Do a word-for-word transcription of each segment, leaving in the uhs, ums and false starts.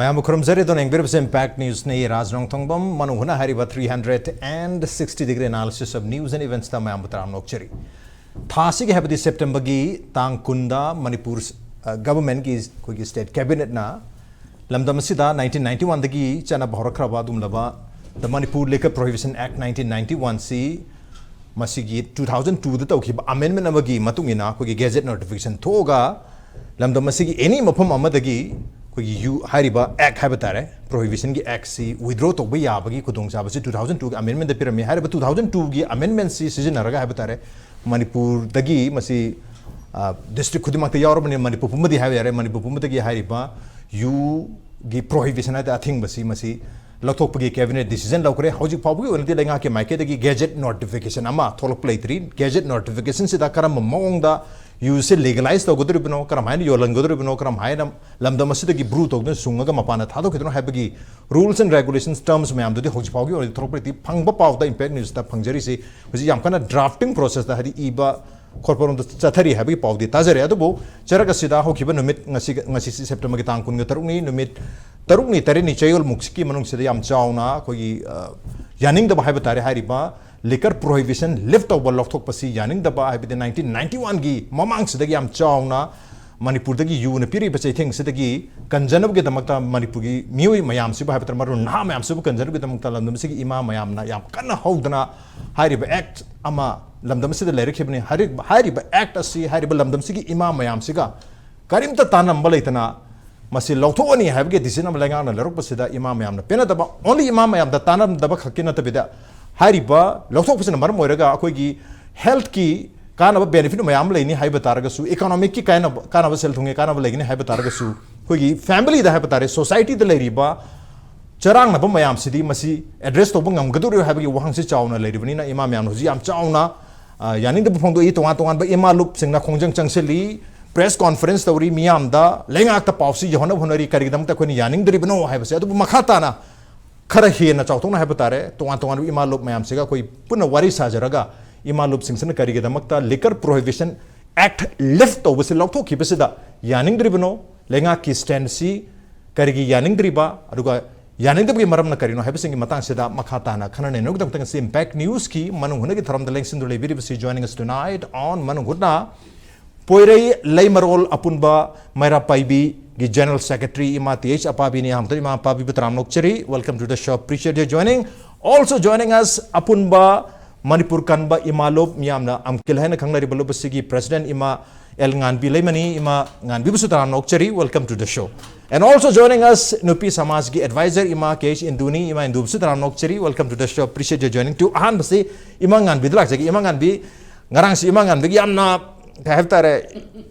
ꯃꯌꯥꯝꯕꯨ ꯈꯨꯔꯨꯝꯖꯔꯤ꯫ ꯑꯗꯣ ꯌꯦꯡꯕꯤꯔꯤꯕꯁꯤ Impact Newsꯅꯤ꯫ ꯔꯥꯖ ꯅꯣꯡꯊꯣꯡꯕꯝ ꯃꯅꯨꯡ ꯍꯨꯠꯅ ꯍꯥꯏꯔꯤꯕ three hundred and sixty degree analysis of news and eventsꯇ ꯃꯌꯥꯝꯕꯨ ꯇꯔꯥꯝꯅ ꯑꯣꯛꯆꯔꯤ꯫ ꯊꯥꯁꯤꯒꯤ ꯍꯥꯏꯕꯗꯤ ꯁꯦꯞꯇꯦꯝꯕꯔꯒꯤ ꯇꯥꯡ ꯀꯨꯟꯗ ꯃꯅꯤꯄꯨꯔ, ꯑ, governmentꯀꯤ, ꯑꯩꯈꯣꯏꯒꯤ state cabinetꯅ ꯂꯝꯗꯝ ꯑꯁꯤꯗ nineteen ninety oneꯗꯒꯤ ꯆꯠꯅꯕ ꯍꯧꯔꯛꯈ꯭ꯔꯕ ꯑꯗꯨꯒꯨꯝꯂꯕ The Manipur Liquor Prohibition Act nineteen ninety oneꯁꯤ ꯃꯁꯤꯒꯤ two thousand twoꯗ ꯇꯧꯈꯤꯕ amendment ꯑꯃꯒꯤ ꯃꯇꯨꯡ ꯏꯟꯅ ꯑꯩꯈꯣꯏꯒꯤ gazette notification ꯊꯣꯛꯑꯒ ꯂꯝꯗꯝ ꯑꯁꯤꯒꯤ any ꯃꯐꯝ ꯑꯃꯗꯒꯤ ꯑꯩꯈꯣꯏꯒꯤ ꯌꯨ ꯍꯥꯏꯔꯤꯕ act ꯍꯥꯏꯕ ꯇꯥꯔꯦ, prohibitionꯒꯤ actꯁꯤ withdraw ꯇꯧꯕ ꯌꯥꯕꯒꯤ ꯈꯨꯗꯣꯡꯆꯥꯕꯁꯤ two thousand twoꯒꯤ amendmentꯗ ꯄꯤꯔꯝꯃꯤ꯫ ꯍꯥꯏꯔꯤꯕ two thousand twoꯒꯤ amendmentꯁꯤ ꯁꯤꯖꯤꯟꯅꯔꯒ ꯍꯥꯏꯕ ꯇꯥꯔꯦ, ꯃꯅꯤꯄꯨꯔꯗꯒꯤ ꯃꯁꯤ, ꯑ, district ꯈꯨꯗꯤꯡꯃꯛꯇ ꯌꯥꯎꯔꯕꯅꯤꯅ ꯃꯅꯤꯄꯨꯔ ꯄꯨꯝꯕꯗꯤ ꯍꯥꯏꯕ ꯌꯥꯔꯦ, ꯃꯅꯤꯄꯨꯔ ꯄꯨꯝꯕꯗꯒꯤ ꯍꯥꯏꯔꯤꯕ ꯌꯨꯒꯤ prohibition ꯍꯥꯏꯗꯤ ꯑꯊꯤꯡꯕꯁꯤ ꯃꯁꯤ ꯂꯧꯊꯣꯛꯄꯒꯤ cabinet decision ꯂꯧꯈ꯭ꯔꯦ꯫ ꯍꯧꯖꯤꯛ ꯐꯥꯎꯕꯒꯤ ꯑꯣꯏꯅꯗꯤ ꯂꯩꯉꯥꯛꯀꯤ ꯃꯥꯏꯀꯩꯗꯒꯤ gazette notification ꯑꯃ ꯊꯣꯛꯂꯛꯄ ꯂꯩꯇ꯭ꯔꯤ꯫ Gazette notificationꯁꯤꯗ ꯀꯔꯝꯕ ꯃꯑꯣꯡꯗ ꯌꯨꯁꯦ legalize ꯇꯧꯒꯗꯧꯔꯤꯕꯅꯣ, ꯀꯔꯝ ꯍꯥꯏꯅ ꯌꯣꯜꯍꯟꯒꯗꯧꯔꯤꯕꯅꯣ, ꯀꯔꯝ ꯍꯥꯏꯅ ꯂꯝꯗꯝ ꯑꯁꯤꯗꯒꯤ brew ꯇꯧꯗꯨꯅ ꯁꯨꯡꯉꯒ ꯃꯄꯥꯟꯗ ꯊꯥꯗꯣꯛꯈꯤꯗꯣꯏꯅꯣ ꯍꯥꯏꯕꯒꯤ rules and regulations terms ꯃꯌꯥꯝꯗꯨꯗꯤ ꯍꯧꯖꯤꯛ ꯐꯥꯎꯒꯤ ꯑꯣꯏꯅꯗꯤ ꯊꯣꯛꯂꯛꯄ ꯂꯩꯇ꯭ꯔꯤ꯫ ꯐꯪꯕ ꯄꯥꯎꯗ Impact Newsꯇ ꯐꯪꯖꯔꯤꯁꯤ ꯍꯧꯖꯤꯛ ꯌꯥꯝ ꯀꯟꯅ drafting processꯇ, ꯍꯥꯏꯗꯤ ꯏꯕ ꯈꯣꯠꯄꯔꯣꯝꯗ ꯆꯠꯊꯔꯤ ꯍꯥꯏꯕꯒꯤ ꯄꯥꯎꯗꯤ ꯇꯥꯖꯔꯦ꯫ ꯑꯗꯨꯕꯨ ꯆꯔꯛ ꯑꯁꯤꯗ ꯍꯧꯈꯤꯕ ꯅꯨꯃꯤꯠ ꯉꯁꯤ, ꯉꯁꯤꯁꯤ ꯁꯦꯞꯇꯦꯝꯕꯔꯒꯤ ꯇꯥꯡ ꯀꯨꯟꯒ ꯇꯔꯨꯛꯅꯤ, ꯅꯨꯃꯤꯠ ꯇꯔꯨꯛꯅꯤ ꯇꯔꯦꯠꯅꯤ ꯆꯌꯣꯜꯃꯨꯛꯁꯤꯒꯤ ꯃꯅꯨꯡꯁꯤꯗ ꯌꯥꯝ ꯆꯥꯎꯅ ꯑꯩꯈꯣꯏꯒꯤ, ꯑ, ꯌꯥꯅꯤꯡꯗꯕ ꯍꯥꯏꯕ ꯇꯥꯔꯦ, ꯍꯥꯏꯔꯤꯕ liquor prohibition lift ꯇꯧꯕ, ꯂꯧꯊꯣꯛꯄꯁꯤ ꯌꯥꯅꯤꯡꯗꯕ, ꯍꯥꯏꯕꯗꯤ nineteen ninety oneꯒꯤ ꯃꯃꯥꯡꯁꯤꯗꯒꯤ ꯌꯥꯝ ꯆꯥꯎꯅ ꯃꯅꯤꯄꯨꯔꯗꯒꯤ ꯌꯨꯅ ꯄꯤꯔꯤꯕ ꯆꯩꯊꯦꯡꯁꯤꯗꯒꯤ ꯀꯟꯖꯅꯕꯒꯤꯗꯃꯛꯇ ꯃꯅꯤꯄꯨꯔꯒꯤ ꯃꯤꯑꯣꯏ ꯃꯌꯥꯝꯁꯤꯕꯨ ꯍꯥꯏꯕ ꯇꯥꯔꯦ, ꯃꯔꯨ ꯅꯍꯥ ꯃꯌꯥꯝꯁꯤꯕꯨ ꯀꯟꯖꯅꯕꯒꯤꯗꯃꯛꯇ ꯂꯝꯗꯝ ꯑꯁꯤꯒꯤ ꯏꯃꯥ ꯃꯌꯥꯝꯅ ꯌꯥꯝ ꯀꯟꯅ ꯍꯧꯗꯅ ꯍꯥꯏꯔꯤꯕ act ꯑꯃ ꯂꯝꯗꯝ ꯑꯁꯤꯗ ꯂꯩꯔꯛꯈꯤꯕꯅꯤ꯫ ꯍꯥꯏꯔꯤ-, ꯍꯥꯏꯔꯤꯕ act ꯑꯁꯤ ꯍꯥꯏꯔꯤꯕ ꯂꯝꯗꯝꯁꯤꯒꯤ ꯏꯃꯥ ꯃꯌꯥꯝꯁꯤꯒ ꯀꯔꯤꯝꯇ ꯇꯥꯟꯅꯔꯝꯕ ꯂꯩꯇꯅ ꯃꯁꯤ ꯂꯧꯊꯣꯛꯑꯅꯤ ꯍꯥꯏꯕꯒꯤ decision ꯑꯃ ꯂꯩꯉꯥꯛꯅ ꯂꯧꯔꯛꯄꯁꯤꯗ ꯏꯃꯥ ꯃꯌꯥꯝꯅ ꯄꯦꯟꯅꯗꯕ, only ꯏꯃꯥ ꯃꯌꯥꯝꯗ ꯇꯥꯟꯅꯗꯕ ꯈꯛꯀꯤ ꯅꯠꯇꯕꯤꯗ ꯍꯥꯏꯔꯤꯕ ꯂꯧꯊꯣꯛꯄꯁꯤꯅ ꯃꯔꯝ ꯑꯣꯏꯔꯒ ꯑꯩꯈꯣꯏꯒꯤ healthꯀꯤ ꯀꯥꯟꯅꯕ benefit ꯃꯌꯥꯝ ꯑꯃ ꯂꯩꯅꯤ ꯍꯥꯏꯕ ꯇꯥꯔꯒꯁꯨ, economicꯀꯤ ꯀꯥꯟꯅꯕ, ꯀꯥꯟꯅꯕ ꯁꯦꯜ ꯊꯨꯝꯒꯤ ꯀꯥꯟꯅꯕ ꯂꯩꯒꯅꯤ ꯍꯥꯏꯕ ꯇꯥꯔꯒꯁꯨ, ꯑꯩꯈꯣꯏꯒꯤ familyꯗ ꯍꯥꯏꯕ ꯇꯥꯔꯦ, societyꯗ ꯂꯩꯔꯤꯕ ꯆꯔꯥꯡꯅꯕ ꯃꯌꯥꯝꯁꯤꯗꯤ ꯃꯁꯤ address ꯇꯧꯕ ꯉꯝꯒꯗꯧꯔꯤꯕ꯭ꯔꯥ ꯍꯥꯏꯕꯒꯤ ꯋꯥꯍꯪꯁꯤ ꯆꯥꯎꯅ ꯂꯩꯔꯤꯕꯅꯤꯅ ꯏꯃꯥ ꯃꯌꯥꯝꯅ ꯍꯧꯖꯤꯛ ꯌꯥꯝ ꯆꯥꯎꯅ, ꯑ, ꯌꯥꯅꯤꯡꯗꯕ ꯐꯣꯡꯗꯣꯛꯏ꯫ ꯇꯣꯉꯥꯟ ꯇꯣꯉꯥꯟꯕ ꯏꯃꯥ ꯂꯨꯞꯁꯤꯡꯅ ꯈꯣꯡꯖꯪ ꯆꯪꯁꯤꯜꯂꯤ, press conference ꯇꯧꯔꯤ, ꯃꯤꯌꯥꯝꯗ ꯂꯩꯉꯥꯛꯇ ꯄꯥꯎꯁꯤ ꯌꯧꯍꯟꯅꯕ ꯍꯣꯠꯅꯔꯤ꯫ ꯀꯔꯤꯒꯤꯗꯃꯛꯇ ꯑꯩꯈꯣꯏꯅ ꯌꯥꯅꯤꯡꯗ꯭ꯔꯤꯕꯅꯣ ꯍꯥꯏꯕꯁꯦ꯫ ꯑꯗꯨꯕꯨ ꯃꯈꯥ ꯇꯥꯅ ꯈꯔ ꯍꯦꯟꯅ ꯆꯥꯎꯊꯣꯛꯅ ꯍꯥꯏꯕ ꯇꯥꯔꯦ, ꯇꯣꯉꯥꯟ ꯇꯣꯉꯥꯟꯕ ꯏꯃꯥ ꯂꯨꯞ ꯃꯌꯥꯝꯁꯤꯒ ꯑꯩꯈꯣꯏ ꯄꯨꯟꯅ ꯋꯥꯔꯤ ꯁꯥꯖꯔꯒ ꯏꯃꯥ ꯂꯨꯞꯁꯤꯡꯁꯤꯅ ꯀꯔꯤꯒꯤꯗꯃꯛꯇ Liquor Prohibition Act lift ꯇꯧꯕꯁꯤ ꯂꯧꯊꯣꯛꯈꯤꯕꯁꯤꯗ ꯌꯥꯅꯤꯡꯗ꯭ꯔꯤꯕꯅꯣ, ꯂꯩꯉꯥꯛꯀꯤ standꯁꯤ ꯀꯔꯤꯒꯤ ꯌꯥꯅꯤꯡꯗ꯭ꯔꯤꯕ, ꯑꯗꯨꯒ ꯌꯥꯅꯤꯡꯗꯕꯒꯤ ꯃꯔꯝꯅ ꯀꯔꯤꯅꯣ ꯍꯥꯏꯕꯁꯤꯡꯒꯤ ꯃꯇꯥꯡꯁꯤꯗ ꯃꯈꯥ ꯇꯥꯅ ꯈꯟꯅ ꯅꯩꯅꯕꯒꯤꯗꯃꯛꯇ ꯉꯁꯤ Impact News ꯀꯤ ꯃꯅꯨꯡ ꯍꯨꯠꯅꯒꯤ ꯊꯧꯔꯝꯗ ꯂꯦꯡꯁꯤꯟꯗꯨꯅ ꯂꯩꯕꯤꯔꯤꯕꯁꯤ, joining us tonight on ꯃꯅꯨꯡ ꯍꯨꯠꯅ ꯄꯣꯏꯔꯩ ꯂꯩꯃꯔꯣꯜ ꯑꯄꯨꯟꯕ ꯃꯩꯔꯥ ꯄꯥꯏꯕꯤꯒꯤ General Secretary ꯏꯃꯥ ꯇꯤ ꯑꯩꯆ ꯑꯄꯥꯕꯤꯅꯤ꯫ ꯑꯍꯥꯟꯕꯗ ꯏꯃꯥ ꯑꯄꯥꯕꯤꯕꯨ ꯇꯔꯥꯝꯅ ꯑꯣꯛꯆꯔꯤ, welcome to the show, appreciate your joining. Also joining us, ꯑꯄꯨꯟꯕ ꯃꯅꯤꯄꯨꯔ ꯀꯟꯕ ꯏꯃꯥ ꯂꯨꯞ, ꯃꯤꯌꯥꯝꯅ ꯑꯝꯀꯤꯜ ꯍꯥꯏꯅ ꯈꯪꯅꯔꯤꯕ ꯂꯨꯞ ꯑꯁꯤꯒꯤ President ꯏꯃꯥ ꯑꯦꯜ ꯉꯥꯟꯕꯤ ꯂꯩꯃꯅꯤ꯫ ꯏꯃꯥ ꯉꯥꯟꯕꯤꯕꯨꯁꯨ ꯇꯔꯥꯝꯅ ꯑꯣꯛꯆꯔꯤ, welcome to the show. And also joining us, ꯅꯨꯄꯤ ꯁꯃꯥꯖꯒꯤ Advisor ꯏꯃꯥ ꯀꯦ ꯑꯩꯆ ꯏꯟꯗꯨꯅꯤ꯫ ꯏꯃꯥ ꯏꯟꯗꯨꯕꯨꯁꯨ ꯇꯔꯥꯝꯅ ꯑꯣꯛꯆꯔꯤ, welcome to the show, appreciate your joining too. ꯑꯍꯥꯟꯕꯁꯤ ꯏꯃꯥ ꯉꯥꯟꯕꯤꯗ ꯂꯥꯛꯆꯒꯦ꯫ ꯏꯃꯥ ꯉꯥꯟꯕꯤ, ꯉꯔꯥꯡꯁꯤ ꯏꯃꯥ ꯉꯥꯟꯕꯤꯒꯤ ꯌꯥꯝꯅ, ꯀꯩ ꯍꯥꯏꯕ ꯇꯥꯔꯦ,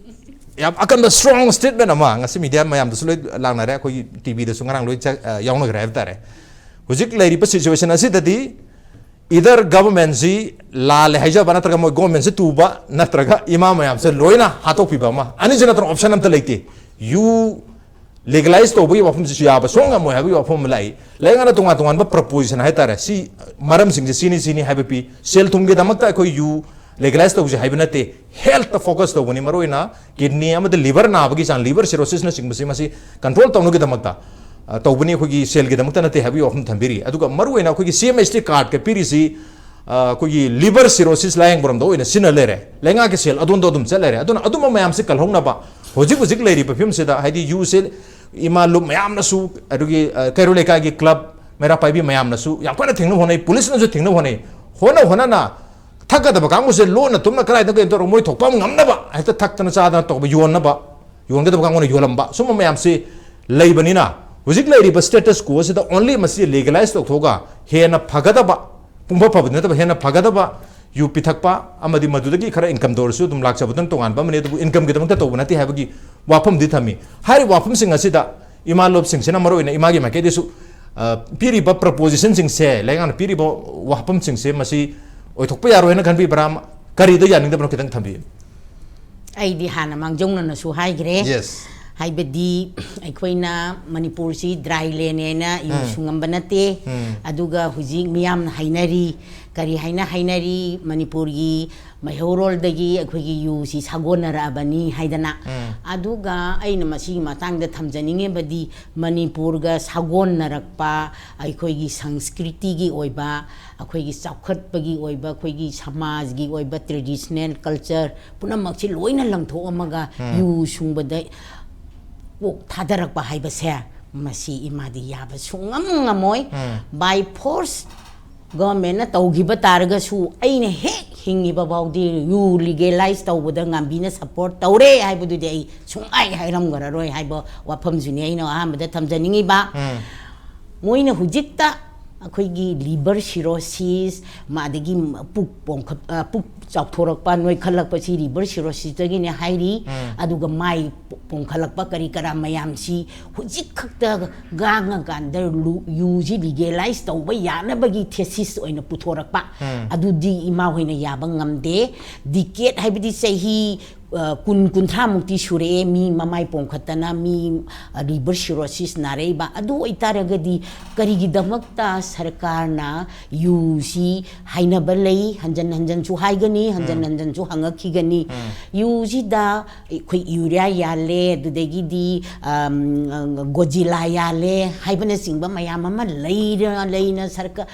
ꯌꯥꯝ ꯑꯀꯟꯕ strong statement ꯑꯃ ꯉꯁꯤ media ꯃꯌꯥꯝꯗꯁꯨ ꯂꯣꯏ ꯂꯥꯛꯅꯔꯦ, ꯑꯩꯈꯣꯏꯒꯤ ꯇꯤ ꯚꯤꯗꯁꯨ ꯉꯔꯥꯡ ꯂꯣꯏ ꯆ-, ꯑ, ꯌꯥꯎꯅꯈ꯭ꯔꯦ ꯍꯥꯏꯕ ꯇꯥꯔꯦ꯫ ꯍꯧꯖꯤꯛ ꯂꯩꯔꯤꯕ situation ꯑꯁꯤꯗꯗꯤ either government ꯁꯤ ꯂꯥꯜꯂꯦ ꯍꯥꯏꯖꯕ ꯅꯠꯇ꯭ꯔꯒ ꯃꯣꯏ government ꯁꯤ ꯇꯨꯕ ꯅꯠꯇ꯭ꯔꯒ ꯏꯃꯥ ꯃꯌꯥꯝꯁꯦ ꯂꯣꯏꯅ ꯍꯥꯠꯇꯣꯛꯄꯤꯕ ꯑꯃ, ꯑꯅꯤꯁꯤ ꯅꯠꯇ꯭ꯔꯒ option ꯑꯝꯇ ꯂꯩꯇꯦ꯫ ꯌꯨ legalize ꯇꯧꯕꯒꯤ ꯋꯥꯐꯝꯁꯤꯁꯨ ꯌꯥꯕ ꯁꯨꯡꯉꯝ ꯉꯝꯃꯣꯏ ꯍꯥꯏꯕꯒꯤ ꯋꯥꯐꯝ ꯑꯃ ꯂꯥꯛꯏ꯫ ꯂꯩꯉꯥꯛꯅ ꯇꯣꯉꯥꯟ ꯇꯣꯉꯥꯟꯕ proposition ꯍꯥꯏꯇꯥꯔꯦ, ꯁꯤ ꯃꯔꯝꯁꯤꯡꯁꯦ ꯁꯤꯅꯤ ꯁꯤꯅꯤ ꯍꯥꯏꯕ ꯄꯤ꯫ ꯁꯦꯜ ꯊꯨꯝꯒꯤꯗꯃꯛꯇ ꯑꯩꯈꯣꯏ ꯌꯨ legalize ꯇꯧꯁꯦ ꯍꯥꯏꯕ ꯅꯠꯇꯦ, health ꯇ focus ꯇꯧꯕꯅꯤ꯫ ꯃꯔꯨꯑꯣꯏꯅ kidney ꯑꯃꯗꯤ liver ꯅꯥꯕꯒꯤ ꯆꯥꯡ, liver cirrhosis ꯅꯆꯤꯡꯕꯁꯤ, ꯃꯁꯤ control ꯇꯧꯅꯕꯒꯤꯗꯃꯛꯇ, ꯑ, ꯇꯧꯕꯅꯤ, ꯑꯩꯈꯣꯏꯒꯤ ꯁꯦꯜꯒꯤꯗꯃꯛꯇ ꯅꯠꯇꯦ ꯍꯥꯏꯕꯒꯤ ꯋꯥꯐꯝ ꯊꯝꯕꯤꯔꯤ꯫ ꯑꯗꯨꯒ ꯃꯔꯨꯑꯣꯏꯅ ꯑꯩꯈꯣꯏꯒꯤ C M H T card ꯀ ꯄꯤꯔꯤꯁꯤ, ꯑ, ꯑꯩꯈꯣꯏꯒꯤ liver cirrhosis ꯂꯥꯌꯦꯡꯕꯔꯣꯝꯗ ꯑꯣꯏꯅ ꯁꯤꯖꯤꯟꯅ ꯂꯩꯔꯦ, ꯂꯩꯉꯥꯛꯀꯤ ꯁꯦꯜ ꯑꯗꯣꯝꯗ ꯑꯗꯨꯝ ꯆꯠ ꯂꯩꯔꯦ꯫ ꯑꯗꯨꯅ ꯑꯗꯨꯝꯕ ꯃꯌꯥꯝꯁꯤ ꯀꯜꯍꯧꯅꯕ ꯍꯧꯖꯤꯛ ꯍꯧꯖꯤꯛ ꯂꯩꯔꯤꯕ ꯐꯤꯕꯝꯁꯤꯗ, ꯍꯥꯏꯗꯤ ꯌꯨꯁꯦ ꯏꯃꯥ ꯂꯨꯞ ꯃꯌꯥꯝꯅꯁꯨ, ꯑꯗꯨꯒꯤ, ꯑ, ꯀꯩꯔꯣꯜ ꯂꯩꯀꯥꯏꯒꯤ club, ꯃꯩꯔꯥ ꯄꯥꯏꯕꯤ ꯃꯌꯥꯝꯅꯁꯨ ꯌꯥꯝ ꯀꯟꯅ ꯊꯤꯡꯅꯕ ꯍꯣꯠꯅꯩ, ꯄꯨꯂꯤꯁꯅꯁꯨ ꯊꯤꯡꯅꯕ ꯍꯣꯠꯅꯩ꯫ ꯍꯣꯠꯅ ꯍꯣꯠꯅꯅ ꯊꯛꯀꯗꯕ ꯀꯥꯡꯕꯨꯁꯦ ꯂꯣꯟꯅ ꯇꯨꯝꯅ ꯀꯗꯥꯏꯗ ꯀꯩꯅꯣ ꯇꯧꯔꯒ ꯃꯣꯏ ꯊꯣꯛꯄ ꯑꯃ ꯉꯝꯅꯕ ꯍꯦꯛꯇ ꯊꯛꯇꯅ ꯆꯥꯗꯅ ꯇꯧꯕ, ꯌꯣꯟꯅꯕ, ꯌꯣꯟꯒꯗꯕ ꯀꯥꯡꯕꯨꯅ ꯌꯣꯜꯂꯝꯕ, ꯁꯨꯝꯕ ꯃꯌꯥꯝꯁꯤ ꯂꯩꯕꯅꯤꯅ, ꯍꯧꯖꯤꯛ ꯂꯩꯔꯤꯕ status quo ꯑꯁꯤꯗ only ꯃꯁꯤ legalize ꯇꯧꯊꯣꯛꯑꯒ ꯍꯦꯟꯅ ꯐꯒꯗꯕ, ꯄꯨꯡꯐ ꯐꯕꯗꯤ ꯅꯠꯇꯕ ꯍꯦꯟꯅ ꯐꯒꯗꯕ ꯌꯨ ꯄꯤꯊꯛꯄ ꯑꯃꯗꯤ ꯃꯗꯨꯗꯒꯤ ꯈꯔ income ꯇꯧꯔꯁꯨ ꯑꯗꯨꯝ ꯂꯥꯛꯆꯕꯗꯨꯅ ꯇꯣꯉꯥꯟꯕ ꯑꯃꯅꯤ, ꯑꯗꯨꯕꯨ incomeꯒꯤꯗꯃꯛꯇ ꯇꯧꯕ ꯅꯠꯇꯦ ꯍꯥꯏꯕꯒꯤ ꯋꯥꯐꯝꯗꯤ ꯊꯝꯃꯤ꯫ ꯍꯥꯏꯔꯤꯕ ꯋꯥꯐꯝꯁꯤꯡ ꯑꯁꯤꯗ ꯏꯃꯥ ꯂꯣꯞꯁꯤꯡꯁꯤꯅ ꯃꯔꯨꯑꯣꯏꯅ ꯏꯃꯥꯒꯤ ꯃꯥꯏꯀꯩꯗꯁꯨ, ꯑ, ꯄꯤꯔꯤꯕ propositionꯁꯤꯡꯁꯦ, ꯂꯩꯉꯥꯛꯅ ꯄꯤꯔꯤꯕ ꯋꯥꯐꯝꯁꯤꯡꯁꯦ ꯃꯁꯤ ꯑꯣꯏꯊꯣꯛꯄ ꯌꯥꯔꯣꯏ ꯍꯥꯏꯅ ꯈꯟꯕꯤꯕ꯭ꯔꯥ? ꯀꯔꯤꯗ ꯌꯥꯅꯤꯡꯗꯕꯅꯣ ꯈꯤꯇꯪ ꯊꯝꯕꯤꯌꯨ꯫ ꯑꯩꯗꯤ ꯍꯥꯟꯅ ꯃꯥꯡꯖꯧꯅꯅꯁꯨ ꯍꯥꯏꯈ꯭ꯔꯦ꯫ Yes. ꯍꯥꯏꯕꯗꯤ ꯑꯩꯈꯣꯏꯅ ꯃꯅꯤꯄꯨꯔꯁꯤ ꯗ꯭ꯔꯥꯏ ꯂꯦꯟꯅꯦꯅ ꯌꯨ ꯁꯨꯡꯉꯝꯕ ꯅꯠꯇꯦ꯫ ꯑꯗꯨꯒ ꯍꯧꯖꯤꯛ ꯃꯤꯌꯥꯝꯅ ꯍꯥꯏꯅꯔꯤ, ꯀꯔꯤ ꯍꯥꯏꯅ ꯍꯥꯏꯅꯔꯤ, ꯃꯅꯤꯄꯨꯔꯒꯤ ꯃꯩꯍꯧꯔꯣꯜꯗꯒꯤ ꯑꯩꯈꯣꯏꯒꯤ ꯌꯨꯁꯤ ꯁꯥꯒꯣꯟꯅꯔꯛꯑꯕꯅꯤ ꯍꯥꯏꯗꯅ꯫ ꯑꯗꯨꯒ ꯑꯩꯅ ꯃꯁꯤꯒꯤ ꯃꯇꯥꯡꯗ ꯊꯝꯖꯅꯤꯡꯉꯤꯕꯗꯤ, ꯃꯅꯤꯄꯨꯔꯒ ꯁꯥꯒꯣꯟꯅꯔꯛꯄ ꯑꯩꯈꯣꯏꯒꯤ ꯁꯪꯁꯀ꯭ꯔꯤꯇꯤꯒꯤ ꯑꯣꯏꯕ, ꯑꯩꯈꯣꯏꯒꯤ ꯆꯥꯎꯈꯠꯄꯒꯤ ꯑꯣꯏꯕ, ꯑꯩꯈꯣꯏꯒꯤ ꯁꯃꯥꯖꯒꯤ ꯑꯣꯏꯕ traditional culture ꯄꯨꯝꯅꯃꯛꯁꯤ ꯂꯣꯏꯅ ꯂꯪꯊꯣꯛꯑꯝꯃꯒ ꯌꯨ ꯁꯨꯡꯕꯗ ꯀꯣꯛ ꯊꯥꯗꯔꯛꯄ ꯍꯥꯏꯕꯁꯦ, ꯃꯁꯤ ꯏꯃꯥꯗꯤ ꯌꯥꯕ ꯁꯨꯡꯉꯝ ꯉꯝꯃꯣꯏ꯫ By force governmentꯅ ꯇꯧꯈꯤꯕ ꯇꯥꯔꯒꯁꯨ, ꯑꯩꯅ ꯍꯦꯛ ꯍꯤꯡꯉꯤꯕ ꯐꯥꯎꯗꯤ ꯌꯨ legalize ꯇꯧꯕꯗ ꯉꯥꯝꯕꯤꯅ support ꯇꯧꯔꯦ ꯍꯥꯏꯕꯗꯨꯗꯤ ꯑꯩ ꯁꯨꯡꯍꯥꯏ ꯍꯥꯏꯔꯝꯈ꯭ꯔꯔꯣꯏ ꯍꯥꯏꯕ ꯋꯥꯐꯝꯁꯤꯅꯤ ꯑꯩꯅ ꯑꯍꯥꯟꯕꯗ ꯊꯝꯖꯅꯤꯡꯉꯤꯕ꯫ ꯃꯣꯏꯅ ꯍꯧꯖꯤꯛꯇ ꯑꯩꯈꯣꯏꯒꯤ liver cirrhosis, ꯃꯥ ꯑꯗꯒꯤ ꯄꯨꯛ ꯄꯣꯝꯈꯠ-, ꯑ, ꯄꯨꯛ ꯆꯥꯎꯊꯣꯔꯛꯄ, ꯅꯣꯏꯈꯠꯂꯛꯄꯁꯤ liver cirrhosisꯇꯒꯤꯅꯦ ꯍꯥꯏꯔꯤ꯫ ꯑꯗꯨꯒ ꯃꯥꯏ ꯄꯣ-, ꯄꯣꯝꯈꯠꯂꯛꯄ, ꯀꯔꯤ ꯀꯔꯥ ꯃꯌꯥꯝꯁꯤ ꯍꯧꯖꯤꯛ ꯈꯛꯇ ꯉꯥꯡꯉꯀꯥꯟꯗ ꯂꯨ-, ꯌꯨꯁꯤ legalize ꯇꯧꯕ ꯌꯥꯅꯕꯒꯤ thesis ꯑꯣꯏꯅ ꯄꯨꯊꯣꯔꯛꯄ꯫ ꯑꯗꯨꯗꯤ ꯏꯃꯥ ꯍꯣꯏꯅ ꯌꯥꯕ ꯉꯝꯗꯦ꯫ Decade ꯍꯥꯏꯕꯗꯤ ꯆꯍꯤ, ꯑ, ꯀꯨꯟ, ꯀꯨꯟꯊ꯭ꯔꯥꯃꯨꯛꯇꯤ ꯁꯨꯔꯛꯑꯦ ꯃꯤ ꯃꯃꯥꯏ ꯄꯣꯝꯈꯠꯇꯅ, ꯃꯤ, ꯑ, liver cirrhosis ꯅꯥꯔꯛꯏꯕ꯫ ꯑꯗꯨ ꯑꯣꯏꯇꯥꯔꯒꯗꯤ ꯀꯔꯤꯒꯤꯗꯃꯛꯇ ꯁꯔꯀꯥꯔꯅ ꯌꯨꯁꯤ ꯍꯥꯏꯅꯕ ꯂꯩ, ꯍꯟꯖꯟ ꯍꯟꯖꯟꯁꯨ ꯍꯥꯏꯒꯅꯤ, ꯍꯟꯖꯟ ꯍꯟꯖꯟꯁꯨ ꯍꯪꯉꯛꯈꯤꯒꯅꯤ꯫ ꯌꯨꯁꯤꯗ ꯑꯩꯈꯣꯏ urea ꯌꯥꯜꯂꯦ, ꯑꯗꯨꯗꯒꯤꯗꯤ, ꯑꯝ, Godzilla ꯌꯥꯜꯂꯦ ꯍꯥꯏꯕꯅꯆꯤꯡꯕ ꯃꯌꯥꯝ ꯑꯃ ꯂꯩꯔ-, ꯂꯩꯅ ꯁꯔꯀꯥꯔ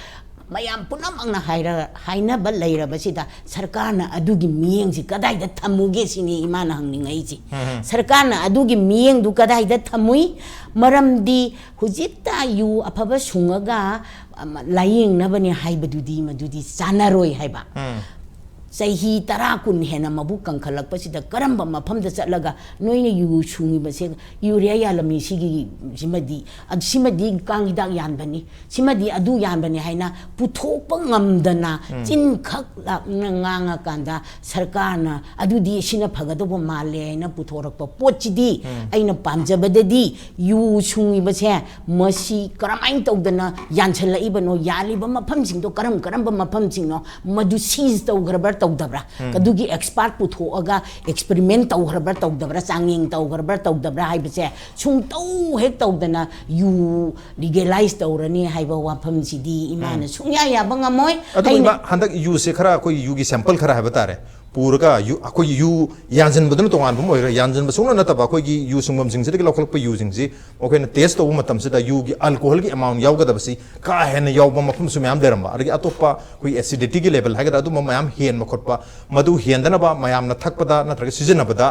ꯃꯌꯥꯝ ꯄꯨꯝꯅꯃꯛꯅ ꯍꯥꯏꯔ-, ꯍꯥꯏꯅꯕ ꯂꯩꯔꯕꯁꯤꯗ, ꯁꯔꯀꯥꯔꯅ ꯑꯗꯨꯒꯤ ꯃꯤꯠꯌꯦꯡꯁꯤ ꯀꯗꯥꯏꯗ ꯊꯝꯃꯨꯒꯦ ꯁꯤꯅꯤ ꯏꯃꯥꯅ ꯍꯪꯅꯤꯡꯉꯛꯏꯁꯤ꯫ ꯁꯔꯀꯥꯔꯅ ꯑꯗꯨꯒꯤ ꯃꯤꯠꯌꯦꯡꯗꯨ ꯀꯗꯥꯏꯗ ꯊꯝꯃꯨꯏ? ꯃꯔꯝꯗꯤ ꯍꯧꯖꯤꯛꯇ ꯌꯨ ꯑꯐꯕ ꯁꯨꯡꯉꯒ, ꯑꯃ, ꯂꯥꯌꯦꯡꯅꯕꯅꯦ ꯍꯥꯏꯕꯗꯨꯗꯤ ꯃꯗꯨꯗꯤ ꯆꯥꯟꯅꯔꯣꯏ ꯍꯥꯏꯕ꯫ ꯆꯍꯤ ꯇꯔꯥ ꯀꯨꯟ ꯍꯦꯟꯅ ꯃꯕꯨꯛ ꯀꯪꯈꯠꯂꯛꯄꯁꯤꯗ ꯀꯔꯝꯕ ꯃꯐꯝꯗ ꯆꯠꯂꯒ ꯅꯣꯏꯅ ꯌꯨ ꯁꯨꯡꯉꯤꯕꯁꯦ urea ꯌꯥꯜꯂꯝꯃꯤ ꯁꯤꯒꯤ, ꯁꯤꯃꯗꯤ, ꯑ, ꯁꯤꯃꯗꯤ ꯀꯥꯡ ꯍꯤꯗꯥꯛ ꯌꯥꯟꯕꯅꯤ, ꯁꯤꯃꯗꯤ ꯑꯗꯨ ꯌꯥꯟꯕꯅꯤ ꯍꯥꯏꯅ ꯄꯨꯊꯣꯛꯄ ꯉꯝꯗꯅ ꯆꯤꯟꯈꯛ ꯂꯥꯛꯅ ꯉꯥꯡꯉꯀꯥꯟꯗ ꯁꯔꯀꯥꯔꯅ ꯑꯗꯨꯗꯤ ꯁꯤꯅ ꯐꯒꯗꯧꯕ ꯃꯥꯜꯂꯦ ꯍꯥꯏꯅ ꯄꯨꯊꯣꯔꯛꯄ ꯄꯣꯠꯁꯤꯗꯤ ꯑꯩꯅ ꯄꯥꯝꯖꯕꯗꯗꯤ ꯌꯨ ꯁꯨꯡꯉꯤꯕꯁꯦ ꯃꯁꯤ ꯀꯔꯝꯍꯥꯏꯅ ꯇꯧꯗꯅ ꯌꯥꯟꯁꯤꯜꯂꯛꯏꯕꯅꯣ, ꯌꯥꯜꯂꯤꯕ ꯃꯐꯝꯁꯤꯡꯗꯣ ꯀꯔꯝ ꯀꯔꯝꯕ ꯃꯐꯝꯁꯤꯡꯅꯣ, ꯃꯗꯨ seize ꯇꯧꯈ꯭ꯔꯕ꯭ꯔꯥ ꯇꯧꯗꯕ꯭ꯔꯥ? ꯑꯗꯨꯒꯤ ꯑꯦꯛꯁꯄꯥꯔꯠ ꯄꯨꯊꯣꯛꯑꯒ ꯑꯦꯛꯁꯄꯔꯤꯃꯦꯟ ꯇꯧꯈ꯭ꯔꯕ꯭ꯔꯥ ꯇꯧꯗꯕ꯭ꯔꯥ, ꯆꯥꯡꯌꯦꯡ ꯇꯧꯈ꯭ꯔꯕ꯭ꯔꯥ ꯇꯧꯗꯕ꯭ꯔꯥ ꯍꯥꯏꯕꯁꯦ ꯁꯨꯡꯇꯧ ꯍꯦꯛ ꯇꯧꯗꯅ ꯌꯨ ꯂꯤꯒꯦꯂꯥꯏꯁ ꯇꯧꯔꯅꯤ ꯍꯥꯏꯕ ꯋꯥꯐꯝꯁꯤꯗꯤ ꯏꯃꯥꯅ ꯁꯨꯡꯌꯥ ꯌꯥꯕ ꯉꯝꯃꯣꯏ꯫ ꯑꯗꯨꯕꯨ ꯑꯩꯅ ꯏꯃꯥ, ꯍꯟꯗꯛ ꯌꯨꯁꯦ ꯈꯔ, ꯑꯩꯈꯣꯏ ꯌꯨꯒꯤ ꯁꯦꯝꯄꯜ ꯈꯔ ꯍꯥꯏꯕ ꯇꯥꯔꯦ, ꯄꯨꯔꯒ ꯌꯨ, ꯑꯩꯈꯣꯏ ꯌꯨ ꯌꯥꯟꯁꯤꯟꯕꯗꯨꯅ ꯇꯣꯉꯥꯟꯕ ꯑꯃ ꯑꯣꯏꯈ꯭ꯔꯦ꯫ ꯌꯥꯟꯁꯤꯟꯕ ꯁꯨꯡꯅ ꯅꯠꯇꯕ ꯑꯩꯈꯣꯏꯒꯤ ꯌꯨ ꯁꯨꯡꯐꯝꯁꯤꯡꯁꯤꯗꯒꯤ ꯂꯧꯈꯠꯂꯛꯄ ꯌꯨꯁꯤꯡꯁꯤ ꯃꯈꯣꯏꯅ ꯇꯦꯁ ꯇꯧꯕ ꯃꯇꯝꯁꯤꯗ ꯌꯨꯒꯤ ꯑꯜꯀꯣꯍꯣꯜꯒꯤ ꯑꯦꯃꯥꯎꯟ ꯌꯥꯎꯒꯗꯕꯁꯤ ꯀꯥ ꯍꯦꯟꯅ ꯌꯥꯎꯕ ꯃꯐꯝꯁꯨ ꯃꯌꯥꯝ ꯂꯩꯔꯝꯕ, ꯑꯗꯒꯤ ꯑꯇꯣꯞꯄ ꯑꯩꯈꯣꯏ ꯑꯦꯁꯤꯗꯤꯇꯤꯒꯤ ꯂꯦꯚꯦꯜ ꯍꯥꯏꯒꯗ꯭ꯔꯥ, ꯑꯗꯨꯝꯕ ꯃꯌꯥꯝ ꯍꯦꯟꯕ ꯈꯣꯠꯄ, ꯃꯗꯨ ꯍꯦꯟꯗꯅꯕ ꯃꯌꯥꯝꯅ ꯊꯛꯄꯗ ꯅꯠꯇ꯭ꯔꯒ ꯁꯤꯖꯤꯟꯅꯕꯗ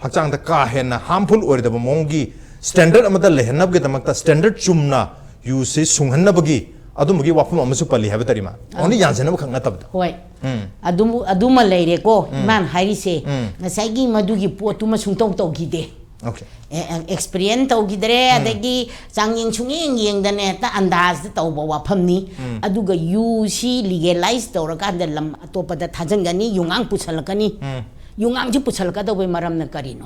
ꯍꯛꯆꯥꯡꯗ ꯀꯥ ꯍꯦꯟꯅ ꯍꯥꯔꯝꯐꯨꯜ ꯑꯣꯏꯔꯣꯏꯗꯕ ꯃꯑꯣꯡꯒꯤ ꯁ꯭ꯇꯦꯟꯗꯔꯗ ꯑꯃꯗ ꯂꯩꯍꯟꯅꯕꯒꯤꯗꯃꯛꯇ ꯁ꯭ꯇꯦꯟꯗꯔꯗ ꯆꯨꯝꯅ ꯌꯨꯁꯤ ꯁꯨꯡꯍꯟꯅꯕꯒꯤ ꯑꯗꯨꯝꯕꯒꯤ ꯋꯥꯐꯝ ꯑꯃꯁꯨ ꯄꯜꯂꯤ ꯍꯥꯏꯕ ꯇꯥꯔꯦ ꯏꯃꯥ꯫ ꯑꯣꯟꯂꯤ ꯌꯥꯟꯁꯤꯟꯅꯕ ꯈꯛ ꯅꯠꯇꯕꯗ꯫ ꯍꯣꯏ꯫ ꯎꯝ꯫ ꯑꯗꯨꯝ, ꯑꯗꯨꯃ ꯂꯩꯔꯦꯀꯣ꯫ ꯎꯝ꯫ ꯏꯃꯥꯅ ꯍꯥꯏꯔꯤꯁꯦ, ꯎꯝ꯫ ꯉꯁꯥꯏꯒꯤ ꯃꯗꯨꯒꯤ ꯄꯣꯠꯇꯨꯃ ꯁꯨꯡꯇꯧ ꯇꯧꯈꯤꯗꯦ꯫ ꯑꯣꯀꯦ꯫ ꯑꯦꯛꯁꯄꯔꯤꯃꯦꯟ ꯇꯧꯈꯤꯗ꯭ꯔꯦ꯫ ꯑꯗꯒꯤ ꯆꯥꯡꯌꯦꯡ ꯁꯨꯡꯌꯦꯡ ꯌꯦꯡꯗꯅ ꯍꯦꯛꯇ ꯑꯟꯗꯥꯖꯇ ꯇꯧꯕ ꯋꯥꯐꯝꯅꯤ꯫ ꯑꯗꯨꯒ ꯌꯨꯁꯤ ꯂꯤꯒꯦꯂꯥꯏꯁ ꯇꯧꯔꯀꯥꯟꯗ ꯂꯝ ꯑꯇꯣꯞꯄꯗ ꯊꯥꯖꯤꯟꯒꯅꯤ, ꯌꯨꯉꯥꯡ ꯄꯨꯁꯜꯂꯛꯀꯅꯤ꯫ ꯎꯝ꯫ ꯌꯨꯉꯥꯡꯁꯤ ꯄꯨꯁꯜꯂꯛꯀꯗꯧꯕꯩ ꯃꯔꯝꯅ ꯀꯔꯤꯅꯣ?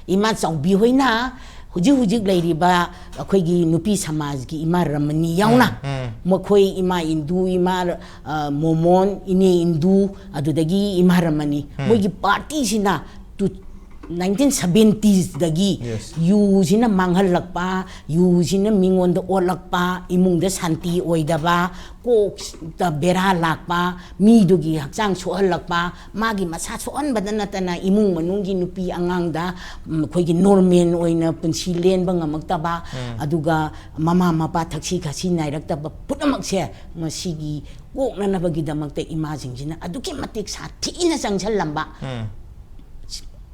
ꯏꯃꯥ ꯆꯥꯎꯕꯤ ꯍꯣꯏꯅ ꯍꯧꯖꯤꯛ ꯍꯧꯖꯤꯛ ꯂꯩꯔꯤꯕ ꯑꯩꯈꯣꯏꯒꯤ ꯅꯨꯄꯤ ꯁꯃꯥꯖꯀꯤ ꯏꯃꯥ ꯔꯃꯅꯤ ꯌꯥꯎꯅ, ꯎꯝ꯫ ꯃꯈꯣꯏ ꯏꯃꯥ ꯏꯟꯗꯨ, ꯏꯃꯥ, ꯑ, ꯃꯣꯃꯣꯟ, ꯏꯅꯦ ꯏꯟꯗꯨ, ꯑꯗꯨꯗꯒꯤ ꯏꯃꯥ ꯔꯃꯅꯤ, ꯃꯣꯏꯒꯤ ꯄꯥꯔꯇꯤꯁꯤꯅ ꯇꯨ, ꯅꯥꯏꯟꯇꯤꯟ ꯁꯕꯦꯟꯇꯤꯁꯗꯒꯤ Yes. ꯌꯨꯁꯤꯅ ꯃꯥꯡꯍꯜꯂꯛꯄ, ꯌꯨꯁꯤꯅ ꯃꯤꯉꯣꯟꯗ ꯑꯣꯠꯂꯛꯄ, ꯏꯃꯨꯡꯗ ꯁꯥꯟꯇꯤ ꯑꯣꯏꯗꯕ, ꯀꯣꯛꯇ ꯕꯦꯔꯥ ꯂꯥꯛꯄ, ꯃꯤꯗꯨꯒꯤ ꯍꯛꯆꯥꯡ ꯁꯣꯛꯍꯜꯂꯛꯄ, ꯃꯥꯒꯤ ꯃꯁꯥ ꯁꯣꯛꯍꯟꯕꯗ ꯅꯠꯇꯅ ꯏꯃꯨꯡ ꯃꯅꯨꯡꯒꯤ ꯅꯨꯄꯤ ꯑꯉꯥꯡꯗ, ꯎꯝ, ꯑꯩꯈꯣꯏꯒꯤ ꯅꯣꯔꯃꯦꯜ ꯑꯣꯏꯅ ꯄꯨꯟꯁꯤ ꯂꯦꯟꯕ ꯉꯝꯃꯛꯇꯕ, ꯑꯗꯨꯒ ꯃꯃꯥ ꯃꯄꯥ ꯊꯛꯁꯤ ꯈꯥꯁꯤ ꯅꯥꯏꯔꯛꯇꯕ ꯄꯨꯝꯅꯃꯛꯁꯦ ꯃꯁꯤꯒꯤ ꯀꯣꯛꯅꯅꯕꯒꯤꯗꯃꯛꯇ ꯏꯃꯥꯁꯤꯡꯁꯤꯅ ꯑꯗꯨꯛꯀꯤ ꯃꯇꯤꯛ ꯁꯥꯊꯤꯅ ꯆꯪꯁꯤꯜꯂꯝꯕ, ꯎꯝ꯫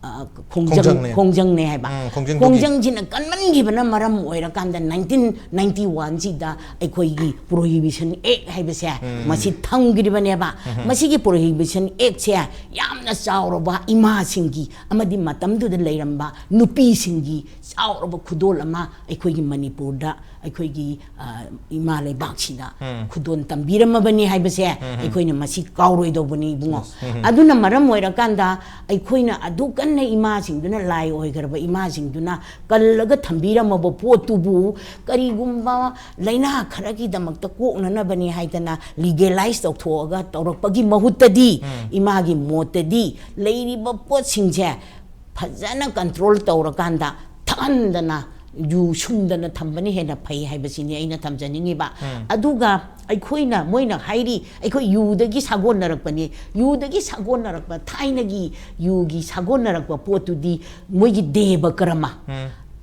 ꯑ, ꯈꯣꯡꯖꯪ-, ꯈꯣꯡꯖꯪꯅꯦ꯫ ꯈꯣꯡꯖꯪꯅꯦ ꯍꯥꯏꯕ꯫ ꯎꯝ, ꯈꯣꯡꯖꯪꯗꯨꯒꯤ꯫ ꯈꯣꯡꯖꯪꯁꯤꯅ ꯀꯟꯃꯟꯈꯤꯕꯅ ꯃꯔꯝ ꯑꯣꯏꯔꯀꯥꯟꯗ ꯅꯥꯏꯟꯇꯤꯟ ꯅꯥꯏꯟꯇꯤ ꯋꯥꯟꯁꯤꯗ ꯑꯩꯈꯣꯏꯒꯤ ꯄ꯭ꯔꯣꯍꯤꯕꯤꯁꯟ ꯑꯦꯛ ꯍꯥꯏꯕꯁꯦ ꯃꯁꯤ ꯊꯝꯈꯤꯕꯅꯦꯕ꯫ ꯃꯁꯤꯒꯤ ꯄ꯭ꯔꯣꯍꯤꯕꯤꯁꯟ ꯑꯦꯛꯁꯦ ꯌꯥꯝꯅ ꯆꯥꯎꯔꯕ ꯏꯃꯥꯁꯤꯡꯒꯤ ꯑꯃꯗꯤ ꯃꯇꯝꯗꯨꯗ ꯂꯩꯔꯝꯕ ꯅꯨꯄꯤꯁꯤꯡꯒꯤ ꯆꯥꯎꯔꯕ ꯈꯨꯗꯣꯜ ꯑꯃ ꯑꯩꯈꯣꯏꯒꯤ ꯃꯅꯤꯄꯨꯔꯗ ꯑꯩꯈꯣꯏꯒꯤ ꯑ, ꯏꯃꯥ ꯂꯩꯕꯥꯛꯁꯤꯗ ꯈꯨꯗꯣꯟ ꯇꯝꯕꯤꯔꯝꯃꯕꯅꯤ ꯍꯥꯏꯕꯁꯦ ꯑꯩꯈꯣꯏꯅ ꯃꯁꯤ ꯀꯥꯎꯔꯣꯏꯗꯧꯕꯅꯤ, ꯏꯕꯨꯡꯉꯣ꯫ ꯑꯗꯨꯅ ꯃꯔꯝ ꯑꯣꯏꯔꯀꯥꯟꯗ ꯑꯩꯈꯣꯏꯅ ꯑꯗꯨ ꯀꯟꯅ ꯏꯃꯥꯁꯤꯡꯗꯨꯅ, ꯂꯥꯏ ꯑꯣꯏꯈ꯭ꯔꯕ ꯏꯃꯥꯁꯤꯡꯗꯨꯅ ꯀꯜꯂꯒ ꯊꯝꯕꯤꯔꯝꯃꯕ ꯄꯣꯠꯇꯨꯕꯨ ꯀꯔꯤꯒꯨꯝꯕ ꯂꯥꯏꯅꯥ ꯈꯔꯒꯤꯗꯃꯛꯇ ꯀꯣꯛꯅꯅꯕꯅꯤ ꯍꯥꯏꯗꯅ ꯂꯤꯒꯦꯂꯥꯏꯁ ꯇꯧꯊꯣꯛꯑꯒ ꯇꯧꯔꯛꯄꯒꯤ ꯃꯍꯨꯠꯇꯗꯤ, ꯏꯃꯥꯒꯤ ꯃꯣꯠꯇꯗꯤ, ꯂꯩꯔꯤꯕ ꯄꯣꯠꯁꯤꯡꯁꯦ ꯐꯖꯅ ꯀꯟꯇ꯭ꯔꯣꯜ ꯇꯧꯔꯀꯥꯟꯗ ꯊꯛꯍꯟꯗꯅ, ꯌꯨ ꯁꯨꯝꯗꯅ ꯊꯝꯕꯅ ꯍꯦꯟꯅ ꯐꯩ ꯍꯥꯏꯕꯁꯤꯅꯤ ꯑꯩꯅ ꯊꯝꯖꯅꯤꯡꯉꯤꯕ꯫ ꯑꯗꯨꯒ ꯑꯩꯈꯣꯏꯅ, ꯃꯣꯏꯅ ꯍꯥꯏꯔꯤ, "ꯑꯩꯈꯣꯏ ꯌꯨꯗꯒꯤ ꯁꯥꯒꯣꯟꯅꯔꯛꯄꯅꯤ"꯫ ꯌꯨꯗꯒꯤ ꯁꯥꯒꯣꯟꯅꯔꯛꯄ, ꯊꯥꯏꯅꯒꯤ ꯌꯨꯒꯤ ꯁꯥꯒꯣꯟꯅꯔꯛꯄ ꯄꯣꯠꯇꯨꯗꯤ ꯃꯣꯏꯒꯤ ꯗꯦꯕ ꯀꯔꯃ,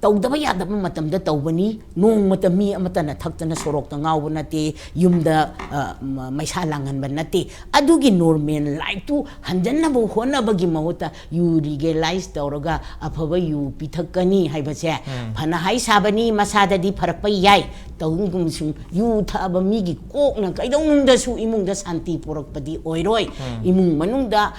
ꯇꯧꯗꯕ ꯌꯥꯗꯕ ꯃꯇꯝꯗ ꯇꯧꯕꯅꯤ꯫ ꯅꯣꯡꯃꯇ ꯃꯤ ꯑꯃꯠꯇꯅ ꯊꯛꯇꯅ ꯁꯣꯔꯣꯛꯇ ꯉꯥꯎꯕ ꯅꯠꯇꯦ, ꯌꯨꯝꯗ, ꯑ, ꯃ-, ꯃꯩꯁꯥ ꯂꯥꯡꯍꯟꯕ ꯅꯠꯇꯦ꯫ ꯑꯗꯨꯒꯤ ꯅꯣꯔꯃꯦꯜ ꯂꯥꯏꯐꯇꯨ ꯍꯟꯖꯟꯅꯕ ꯍꯣꯠꯅꯕꯒꯤ ꯃꯍꯨꯠꯇ ꯌꯨ ꯂꯤꯒꯦꯂꯥꯏꯁ ꯇꯧꯔꯒ ꯑꯐꯕ ꯌꯨ ꯄꯤꯊꯛꯀꯅꯤ ꯍꯥꯏꯕꯁꯦ ꯐꯅ ꯍꯥꯏ ꯁꯥꯕꯅꯤ, ꯃꯁꯥꯗꯗꯤ ꯐꯔꯛꯄ ꯌꯥꯏ꯫ ꯇꯧꯒꯨꯝꯁꯨꯡ ꯌꯨ ꯊꯛꯑꯕ ꯃꯤꯒꯤ ꯀꯣꯛꯅ ꯀꯩꯗꯧꯅꯨꯡꯗꯁꯨ ꯏꯃꯨꯡꯗ ꯁꯥꯟꯇꯤ ꯄꯨꯔꯛꯄꯗꯤ ꯑꯣꯏꯔꯣꯏ꯫ ꯏꯃꯨꯡ ꯃꯅꯨꯡꯗ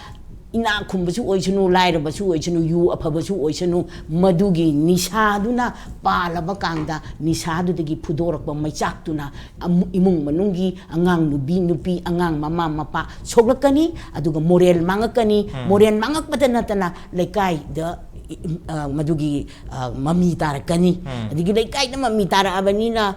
ꯏꯅꯥꯛ ꯈꯨꯟꯕꯁꯨ ꯑꯣꯏꯁꯅꯨ, ꯂꯥꯏꯔꯕꯁꯨ ꯑꯣꯏꯁꯅꯨ, ꯌꯨ ꯑꯐꯕꯁꯨ ꯑꯣꯏꯁꯅꯨ, ꯃꯗꯨꯒꯤ ꯅꯤꯁꯥꯗꯨꯅ ꯄꯥꯜꯂꯕ ꯀꯥꯟꯗ ꯅꯤꯁꯥꯗꯨꯗꯒꯤ ꯐꯨꯗꯣꯔꯛꯄ ꯃꯩꯆꯥꯛꯇꯨꯅ ꯑꯃꯨ-, ꯏꯃꯨꯡ ꯃꯅꯨꯡꯒꯤ ꯑꯉꯥꯡ ꯅꯨꯄꯤ, ꯅꯨꯄꯤ, ꯑꯉꯥꯡ ꯃꯃꯥ ꯃꯄꯥ ꯁꯣꯛꯂꯛꯀꯅꯤ, ꯑꯗꯨꯒ ꯃꯣꯔꯦꯜ ꯃꯥꯡꯉꯛꯀꯅꯤ꯫ ꯃꯣꯔꯦꯜ ꯃꯥꯡꯉꯛꯄꯗ ꯅꯠꯇꯅ ꯂꯩꯀꯥꯏꯗ, ꯑ, ꯃꯗꯨꯒꯤ, ꯑ, ꯃꯃꯤ ꯇꯥꯔꯛꯀꯅꯤ꯫ ꯑꯗꯒꯤ ꯂꯩꯀꯥꯏꯗ ꯃꯃꯤ ꯇꯥꯔꯛꯑꯕꯅꯤꯅ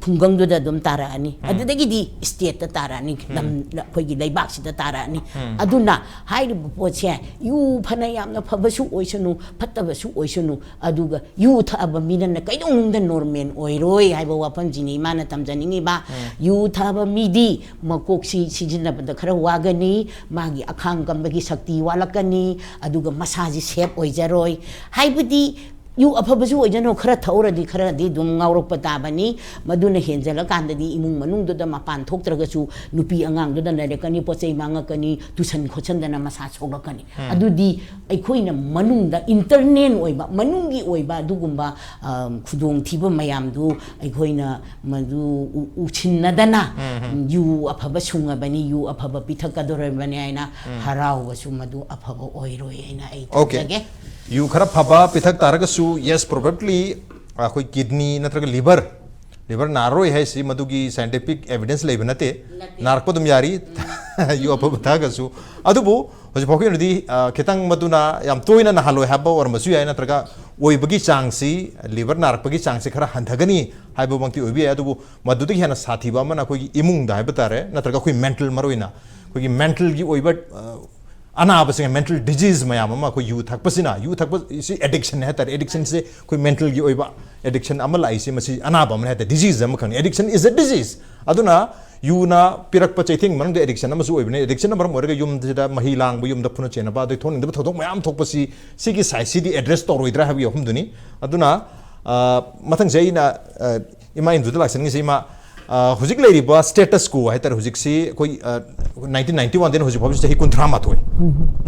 ꯈꯨꯡꯒꯪꯗꯨꯗ ꯑꯗꯨꯝ ꯇꯥꯔꯛꯑꯅꯤ꯫ ꯑꯗꯨꯗꯒꯤꯗꯤ ꯁ꯭ꯇꯦꯠꯇ ꯇꯥꯔꯛꯑꯅꯤ, ꯂꯝ, ꯑꯩꯈꯣꯏꯒꯤ ꯂꯩꯕꯥꯛꯁꯤꯗ ꯇꯥꯔꯛꯑꯅꯤ꯫ ꯑꯗꯨꯅ ꯍꯥꯏꯔꯤꯕ ꯄꯣꯠꯁꯦ, ꯌꯨ ꯐꯅ ꯌꯥꯝꯅ ꯐꯕꯁꯨ ꯑꯣꯏꯁꯅꯨ, ꯐꯠꯇꯕꯁꯨ ꯑꯣꯏꯁꯅꯨ, ꯑꯗꯨꯒ ꯌꯨ ꯊꯛꯑꯕ ꯃꯤꯅ ꯀꯩꯗꯧꯅꯨꯡꯗ ꯅꯣꯔꯃꯦꯜ ꯑꯣꯏꯔꯣꯏ ꯍꯥꯏꯕ ꯋꯥꯐꯝꯁꯤꯅꯤ ꯏꯃꯥꯅ ꯊꯝꯖꯅꯤꯡꯉꯤꯕ꯫ ꯌꯨ ꯊꯛꯑꯕ ꯃꯤꯗꯤ ꯃꯀꯣꯛꯁꯤ ꯁꯤꯖꯤꯟꯅꯕꯗ ꯈꯔ ꯋꯥꯒꯅꯤ, ꯃꯥꯒꯤ ꯑꯈꯥꯡ ꯀꯟꯕꯒꯤ ꯁꯛꯇꯤ ꯋꯥꯠꯂꯛꯀꯅꯤ, ꯑꯗꯨꯒ ꯃꯁꯥꯁꯤ ꯁꯦꯞ ꯑꯣꯏꯖꯔꯣꯏ꯫ ꯍꯥꯏꯕꯗꯤ ꯌꯨ ꯑꯐꯕꯁꯨ ꯑꯣꯏꯖꯅꯨ, ꯈꯔ ꯊꯛꯎꯔꯗꯤ ꯈꯔꯗꯤ ꯑꯗꯨꯝ ꯉꯥꯎꯔꯛꯄ ꯇꯥꯕꯅꯤ꯫ ꯃꯗꯨꯅ ꯍꯦꯟꯖꯜꯂꯀꯥꯟꯗꯗꯤ ꯏꯃꯨꯡ ꯃꯅꯨꯡꯗꯨꯗ ꯃꯄꯥꯟ ꯊꯣꯛꯇ꯭ꯔꯒꯁꯨ ꯅꯨꯄꯤ ꯑꯉꯥꯡꯗꯨꯗ ꯅꯩꯔꯛꯀꯅꯤ, ꯄꯣꯠ ꯆꯩ ꯃꯥꯡꯉꯛꯀꯅꯤ, ꯇꯨꯁꯟ ꯈꯣꯠꯆꯟꯗꯅ ꯃꯁꯥ ꯁꯣꯛꯂꯛꯀꯅꯤ꯫ ꯑꯗꯨꯗꯤ ꯑꯩꯈꯣꯏꯅ ꯃꯅꯨꯡꯗ ꯏꯟꯇꯔꯅꯦꯜ ꯑꯣꯏꯕ, ꯃꯅꯨꯡꯒꯤ ꯑꯣꯏꯕ ꯑꯗꯨꯒꯨꯝꯕ, ꯑ, ꯈꯨꯗꯣꯡꯊꯤꯕ ꯃꯌꯥꯝꯗꯨ ꯑꯩꯈꯣꯏꯅ ꯃꯗꯨ ꯎ-, ꯎꯁꯤꯟꯅꯗꯅ, ꯎꯝ, ꯍꯝ꯫ ꯌꯨ ꯑꯐꯕ ꯁꯨꯡꯉꯕꯅꯤ, ꯌꯨ ꯑꯐꯕ ꯄꯤꯊꯛꯀꯗꯧꯔꯕꯅꯤ ꯍꯥꯏꯅ ꯎꯝ꯫ ꯍꯔꯥꯎꯕꯁꯨ ꯃꯗꯨ ꯑꯐꯕ ꯑꯣꯏꯔꯣꯏ ꯍꯥꯏꯅ ꯑꯩ ꯑꯣꯀꯦ꯫ ꯊꯝꯖꯒꯦ꯫ ꯌꯨ ꯈꯔ ꯐꯕ ꯄꯤꯊꯛ ꯇꯥꯔꯒꯁꯨ, yes, probably ꯑꯩꯈꯣꯏ ꯀꯤꯗꯅꯤ ꯅꯠꯇ꯭ꯔꯒ ꯂꯤꯚꯔ ꯂꯤꯚꯔ ꯅꯥꯔꯔꯣꯏ ꯍꯥꯏꯁꯤ ꯃꯗꯨꯒꯤ ꯁꯥꯏꯟꯇꯤꯐꯤꯛ ꯑꯦꯚꯤꯗꯦꯟꯁ ꯂꯩꯕ ꯅꯠꯇꯦ꯫ ꯅꯠꯇꯦ꯫ ꯅꯥꯔꯛꯄ ꯑꯗꯨꯝ ꯌꯥꯔꯤ꯫ ꯌꯨ ꯑꯐꯕ ꯊꯛꯑꯒꯁꯨ꯫ ꯑꯗꯨꯕꯨ ꯍꯧꯖꯤꯛ ꯐꯥꯎꯒꯤ ꯑꯣꯏꯅꯗꯤ, ꯑ, ꯈꯤꯇꯪ ꯃꯗꯨꯅ ꯌꯥꯝ ꯇꯣꯏꯅ ꯅꯥꯍꯜꯂꯣꯏ ꯍꯥꯏꯕ ꯑꯣꯏꯔꯝꯕꯁꯨ ꯌꯥꯏ, ꯅꯠꯇ꯭ꯔꯒ ꯑꯣꯏꯕꯒꯤ ꯆꯥꯡꯁꯤ, ꯂꯤꯚꯔ ꯅꯥꯔꯛꯄꯒꯤ ꯆꯥꯡꯁꯤ ꯈꯔ ꯍꯟꯊꯒꯅꯤ ꯍꯥꯏꯕꯃꯛꯇꯤ ꯑꯣꯏꯕ ꯌꯥꯏ꯫ ꯑꯗꯨꯕꯨ ꯃꯗꯨꯗꯒꯤ ꯍꯦꯟꯅ ꯁꯥꯊꯤꯕ ꯑꯃꯅ ꯑꯩꯈꯣꯏꯒꯤ ꯏꯃꯨꯡꯗ ꯍꯥꯏꯕ ꯇꯥꯔꯦ, ꯅꯠꯇ꯭ꯔꯒ ꯑꯩꯈꯣꯏ ꯃꯦꯟꯇꯦꯜ, ꯃꯔꯨꯑꯣꯏꯅ ꯑꯩꯈꯣꯏꯒꯤ ꯃꯦꯟꯇꯦꯜꯒꯤ ꯑꯣꯏꯕ, ꯑ, ꯑꯅꯥꯕꯁꯤꯡ, ꯃꯦꯟꯇꯦꯜ ꯗꯤꯖꯤꯖ ꯃꯌꯥꯝ ꯑꯃ ꯑꯩꯈꯣꯏ ꯌꯨ ꯊꯛꯄꯁꯤꯅ, ꯌꯨ ꯊꯛꯄ ꯁꯤ ꯑꯦꯗꯤꯛꯁꯟ ꯍꯥꯏ ꯇꯥꯔꯦ, ꯑꯦꯗꯤꯛꯁꯟꯁꯦ ꯑꯩꯈꯣꯏ ꯃꯦꯟꯇꯦꯜꯒꯤ ꯑꯣꯏꯕ ꯑꯦꯗꯤꯛꯁꯟ ꯑꯃ ꯂꯥꯛꯏꯁꯦ, ꯃꯁꯤ ꯑꯅꯥꯕ ꯑꯃꯅꯤ ꯍꯥꯏ ꯇꯥꯔꯦ, ꯗꯤꯖꯤꯖ ꯑꯃꯈꯛꯅꯤ꯫ Addiction is a disease꯫ ꯑꯗꯨꯅ ꯌꯨꯅ ꯄꯤꯔꯛꯄ ꯆꯩꯊꯦꯡꯒꯤ ꯃꯅꯨꯡꯗ ꯑꯦꯗꯤꯛꯁꯟ ꯑꯃꯁꯨ ꯑꯣꯏꯕꯅꯤ꯫ ꯑꯦꯗꯤꯛꯁꯟꯅ ꯃꯔꯝ ꯑꯣꯏꯔꯒ ꯌꯨꯝꯁꯤꯗ ꯃꯍꯤ ꯂꯥꯡꯕ, ꯌꯨꯝꯗ ꯐꯨꯅ ꯆꯩꯅꯕ, ꯑꯗꯩ ꯊꯣꯛꯅꯤꯡꯗꯕ ꯊꯧꯗꯣꯛ ꯃꯌꯥꯝ ꯊꯣꯛꯄꯁꯤ, ꯁꯤꯒꯤ ꯁꯥꯏꯖꯁꯤꯗꯤ ꯑꯦꯗ꯭ꯔꯦꯁ ꯇꯧꯔꯣꯏꯗ꯭ꯔꯥ ꯍꯥꯏꯕꯒꯤ ꯑꯍꯨꯝꯗꯨꯅꯤ꯫ ꯑꯗꯨꯅ, ꯑ, ꯃꯊꯪꯁꯦ ꯑꯩꯅ, ꯑ, ꯏꯃꯥ ꯏꯟꯗꯨꯗ ꯂꯥꯛꯆꯅꯤꯡꯉꯤꯁꯦ, ꯏꯃꯥ, ꯑ, ꯍꯧꯖꯤꯛ ꯂꯩꯔꯤꯕ status quo ꯍꯥꯏ ꯇꯥꯔꯦ, ꯍꯧꯖꯤꯛꯁꯤ ꯑꯩꯈꯣꯏ, ꯑ, nineteen ninety one ꯗꯩꯅ ꯍꯧꯖꯤꯛ ꯐꯥꯎꯕ ꯆꯍꯤ ꯀꯨꯟꯊ꯭ꯔꯥ ꯃꯥꯊꯣꯏ꯫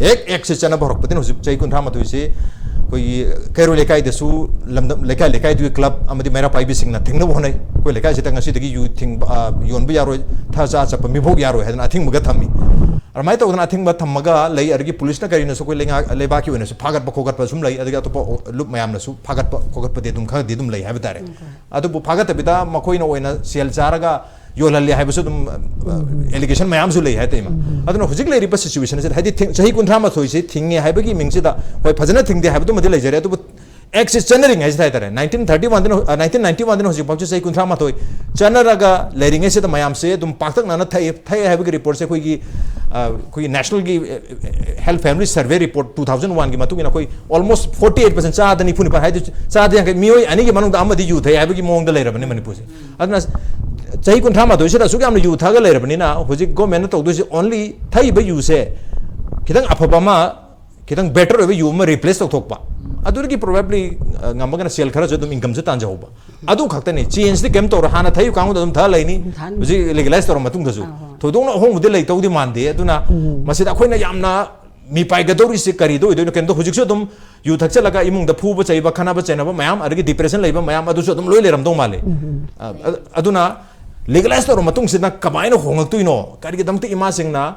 ꯍꯦꯛ ꯑꯦꯛꯁꯦ ꯆꯠꯅꯕ ꯍꯧꯔꯛꯄꯗꯩꯅ ꯍꯧꯖꯤꯛ ꯆꯍꯤ ꯀꯨꯟꯊ꯭ꯔꯥ ꯃꯥꯊꯣꯏꯁꯤ ꯑꯩꯈꯣꯏꯒꯤ ꯀꯩꯔꯣꯏ ꯂꯩꯀꯥꯏꯗꯁꯨ, ꯂꯝꯗꯝ, ꯂꯩꯀꯥꯏ ꯂꯩꯀꯥꯏꯗꯨꯒꯤ ꯀ꯭ꯂꯕ ꯑꯃꯗꯤ ꯃꯩꯔꯥ ꯄꯥꯏꯕꯤꯁꯤꯡꯅ ꯊꯤꯡꯅꯕ ꯍꯣꯠꯅꯩ꯫ ꯑꯩꯈꯣꯏ ꯂꯩꯀꯥꯏꯁꯤꯗ ꯉꯁꯤꯗꯒꯤ ꯌꯨ ꯊꯤꯡꯕ, ꯑ, ꯌꯣꯟꯕ ꯌꯥꯔꯣꯏ, ꯊꯛꯑ ꯆꯥ ꯆꯠꯄ ꯃꯤꯐꯧ ꯌꯥꯔꯣꯏ ꯍꯥꯏꯗꯅ ꯑꯊꯤꯡꯕꯒ ꯊꯝꯃꯤ꯫ ꯑꯗꯨꯃꯥꯏꯅ ꯇꯧꯗꯅ ꯑꯊꯤꯡꯕ ꯊꯝꯃꯒ ꯂꯩ꯫ ꯑꯗꯒꯤ ꯄꯨꯂꯤꯁꯅ ꯀꯔꯤꯅꯁꯨ ꯑꯩꯈꯣꯏ ꯂꯩꯉꯥꯛ-, ꯂꯩꯕꯥꯛꯀꯤ ꯑꯣꯏꯅꯁꯨ ꯐꯥꯒꯠꯄ ꯈꯣꯀꯠꯄ ꯁꯨꯝ ꯂꯩ, ꯑꯗꯒꯤ ꯑꯇꯣꯞꯄ ꯂꯨꯞ ꯃꯌꯥꯝꯅꯁꯨ ꯐꯥꯒꯠꯄ ꯈꯣꯀꯠꯄꯗꯤ ꯑꯗꯨꯝ ꯈꯔꯗꯤ ꯑꯗꯨꯝ ꯂꯩ ꯍꯥꯏꯕ ꯇꯥꯔꯦ꯫ ꯑꯗꯨꯕꯨ ꯐꯥꯒꯠꯇꯕꯤꯗ ꯃꯈꯣꯏꯅ ꯑꯣꯏꯅ ꯁꯦꯜ ꯆꯥꯔꯒ ꯌꯣꯜꯍꯜꯂꯤ ꯍꯥꯏꯕꯁꯨ ꯑꯗꯨꯝ, ꯑ, allegation ꯃꯌꯥꯝꯁꯨ ꯂꯩ ꯍꯥꯏ ꯇꯥꯏꯃ꯫ ꯑꯗꯨꯅ ꯍꯧꯖꯤꯛ ꯂꯩꯔꯤꯕ situation ꯑꯁꯤꯗ, ꯍꯥꯏꯗꯤ ꯊꯤꯡ-, ꯆꯍꯤ ꯀꯨꯟꯊ꯭ꯔꯥ ꯃꯥꯊꯣꯏꯁꯤ ꯊꯤꯡꯉꯦ ꯍꯥꯏꯕꯒꯤ ꯃꯤꯡꯁꯤꯗ, ꯍꯣꯏ, ꯐꯖꯅ ꯊꯤꯡꯗꯦ ꯍꯥꯏꯕꯗꯨꯃꯗꯤ ꯂꯩꯖꯔꯦ, ꯑꯗꯨꯕꯨ ꯑꯦꯛꯁ ꯁꯤ ꯆꯠꯅꯔꯤꯉꯩꯁꯤꯗ ꯍꯥꯏ ꯇꯥꯔꯦ, nineteen thirty one ꯗꯩꯅ, ꯑ, nineteen ninety one ꯗꯩꯅ ꯍꯧꯖꯤꯛ ꯐꯥꯎꯁꯤ ꯆꯍꯤ ꯀꯨꯟꯊ꯭ꯔꯥ ꯃꯥꯊꯣꯏ ꯆꯠꯅꯔꯒ ꯂꯩꯔꯤꯉꯩꯁꯤꯗ ꯃꯌꯥꯝꯁꯦ ꯑꯗꯨꯝ ꯄꯥꯛꯇꯛꯅꯅ ꯊꯛꯑꯦ, ꯊꯛꯑꯦ ꯍꯥꯏꯕꯒꯤ ꯔꯤꯄꯣꯔꯠꯁꯦ ꯑꯩꯈꯣꯏꯒꯤ, ꯑ, ꯑꯩꯈꯣꯏꯒꯤ National ꯒꯤ, ꯑ, Health Family Survey report two thousand one ꯒꯤ ꯃꯇꯨꯡ ꯏꯟꯅ ꯑꯩꯈꯣꯏ almost forty eight percent, ꯆꯥꯗ ꯅꯤꯐꯨ ꯅꯤꯄꯥꯟ ꯍꯥꯏꯗꯤ ꯆꯥꯗ ꯌꯥꯡꯈꯩ, ꯃꯤꯑꯣꯏ ꯑꯅꯤꯒꯤ ꯃꯅꯨꯡꯗ ꯑꯃꯗꯤ ꯌꯨ ꯊꯛꯑꯦ ꯍꯥꯏꯕꯒꯤ ꯃꯑꯣꯡꯗ ꯂꯩꯔꯕꯅꯤ ꯃꯅꯤꯄꯨꯔꯁꯦ꯫ ꯑꯗꯨꯅ ꯆꯍꯤ ꯀꯨꯟꯊ꯭ꯔꯥ ꯃꯥꯊꯣꯏꯁꯤꯗ ꯑꯁꯨꯛ ꯌꯥꯝꯅ ꯌꯨ ꯊꯛꯑꯒ ꯂꯩꯔꯕꯅꯤꯅ ꯍꯧꯖꯤꯛ ꯒꯣꯔꯃꯦꯟꯅ ꯇꯧꯗꯣꯏꯁꯦ only ꯊꯛꯏꯕ ꯌꯨꯁꯦ ꯈꯤꯇꯪ ꯑꯐꯕ ꯑꯃ, ꯈꯤꯇꯪ ꯕꯦꯇꯔ ꯑꯣꯏꯕ ꯌꯨ ꯑꯃ ꯔꯤꯄ꯭ꯂꯦꯁ ꯇꯧꯊꯣꯛꯄ꯫ ꯑꯗꯨꯗꯒꯤ probably, ꯑ, ꯉꯝꯃꯒꯅ ꯁꯦꯜ ꯈꯔꯁꯨ ꯑꯗꯨꯝ ꯏꯟꯀꯝꯁꯨ ꯇꯥꯟꯖꯍꯧꯕ꯫ ꯑꯗꯨ ꯈꯛꯇꯅꯤ, ꯆꯦꯟꯖꯇꯤ ꯀꯩꯝ ꯇꯧꯔꯣꯏ꯫ ꯍꯥꯟꯅ ꯊꯛꯏ ꯀꯥꯡꯕꯨꯗ ꯑꯗꯨꯝ ꯊꯛꯑ ꯂꯩꯅꯤ꯫ ꯊꯛꯑꯅꯤ꯫ ꯍꯧꯖꯤꯛ ꯂꯤꯒꯦꯂꯥꯏꯁ ꯇꯧꯔ ꯃꯇꯨꯡꯗꯁꯨ ꯑꯥ, ꯍꯣꯏ꯫ ꯊꯣꯏꯗꯣꯛꯅ ꯑꯍꯣꯡꯕꯗꯤ ꯂꯩꯇꯧꯗꯤ ꯃꯥꯟꯗꯦ꯫ ꯑꯗꯨꯅ ꯎꯝ꯫ ꯃꯁꯤꯗ ꯑꯩꯈꯣꯏꯅ ꯌꯥꯝꯅ ꯃꯤꯄꯥꯏꯒꯗꯧꯔꯤꯁꯤ ꯀꯔꯤꯗ ꯑꯣꯏꯗꯣꯏꯅꯣ? ꯀꯩꯝꯇ ꯍꯧꯖꯤꯛꯁꯨ ꯑꯗꯨꯝ ꯌꯨ ꯊꯛꯆꯜꯂꯒ ꯏꯃꯨꯡꯗ ꯐꯨꯕ ꯆꯩꯕ, ꯈꯠꯅꯕ ꯆꯩꯅꯕ ꯃꯌꯥꯝ, ꯑꯗꯒꯤ ꯗꯤꯄ꯭ꯔꯦꯁꯟ ꯂꯩꯕ ꯃꯌꯥꯝ ꯑꯗꯨꯁꯨ ꯑꯗꯨꯝ ꯂꯣꯏ ꯂꯩꯔꯝꯗꯧ ꯃꯥꯜꯂꯤ꯫ ꯎꯝ꯫ ꯑ-, ꯑ-, ꯑꯗꯨꯅ ꯂꯤꯒꯦꯂꯥꯏꯁ ꯇꯧꯔ ꯃꯇꯨꯡꯁꯤꯗ ꯀꯃꯥꯏꯅ ꯍꯣꯡꯂꯛꯇꯣꯏꯅꯣ? ꯀꯔꯤꯒꯤꯗꯃꯛꯇ ꯏꯃꯥꯁꯤꯡꯅ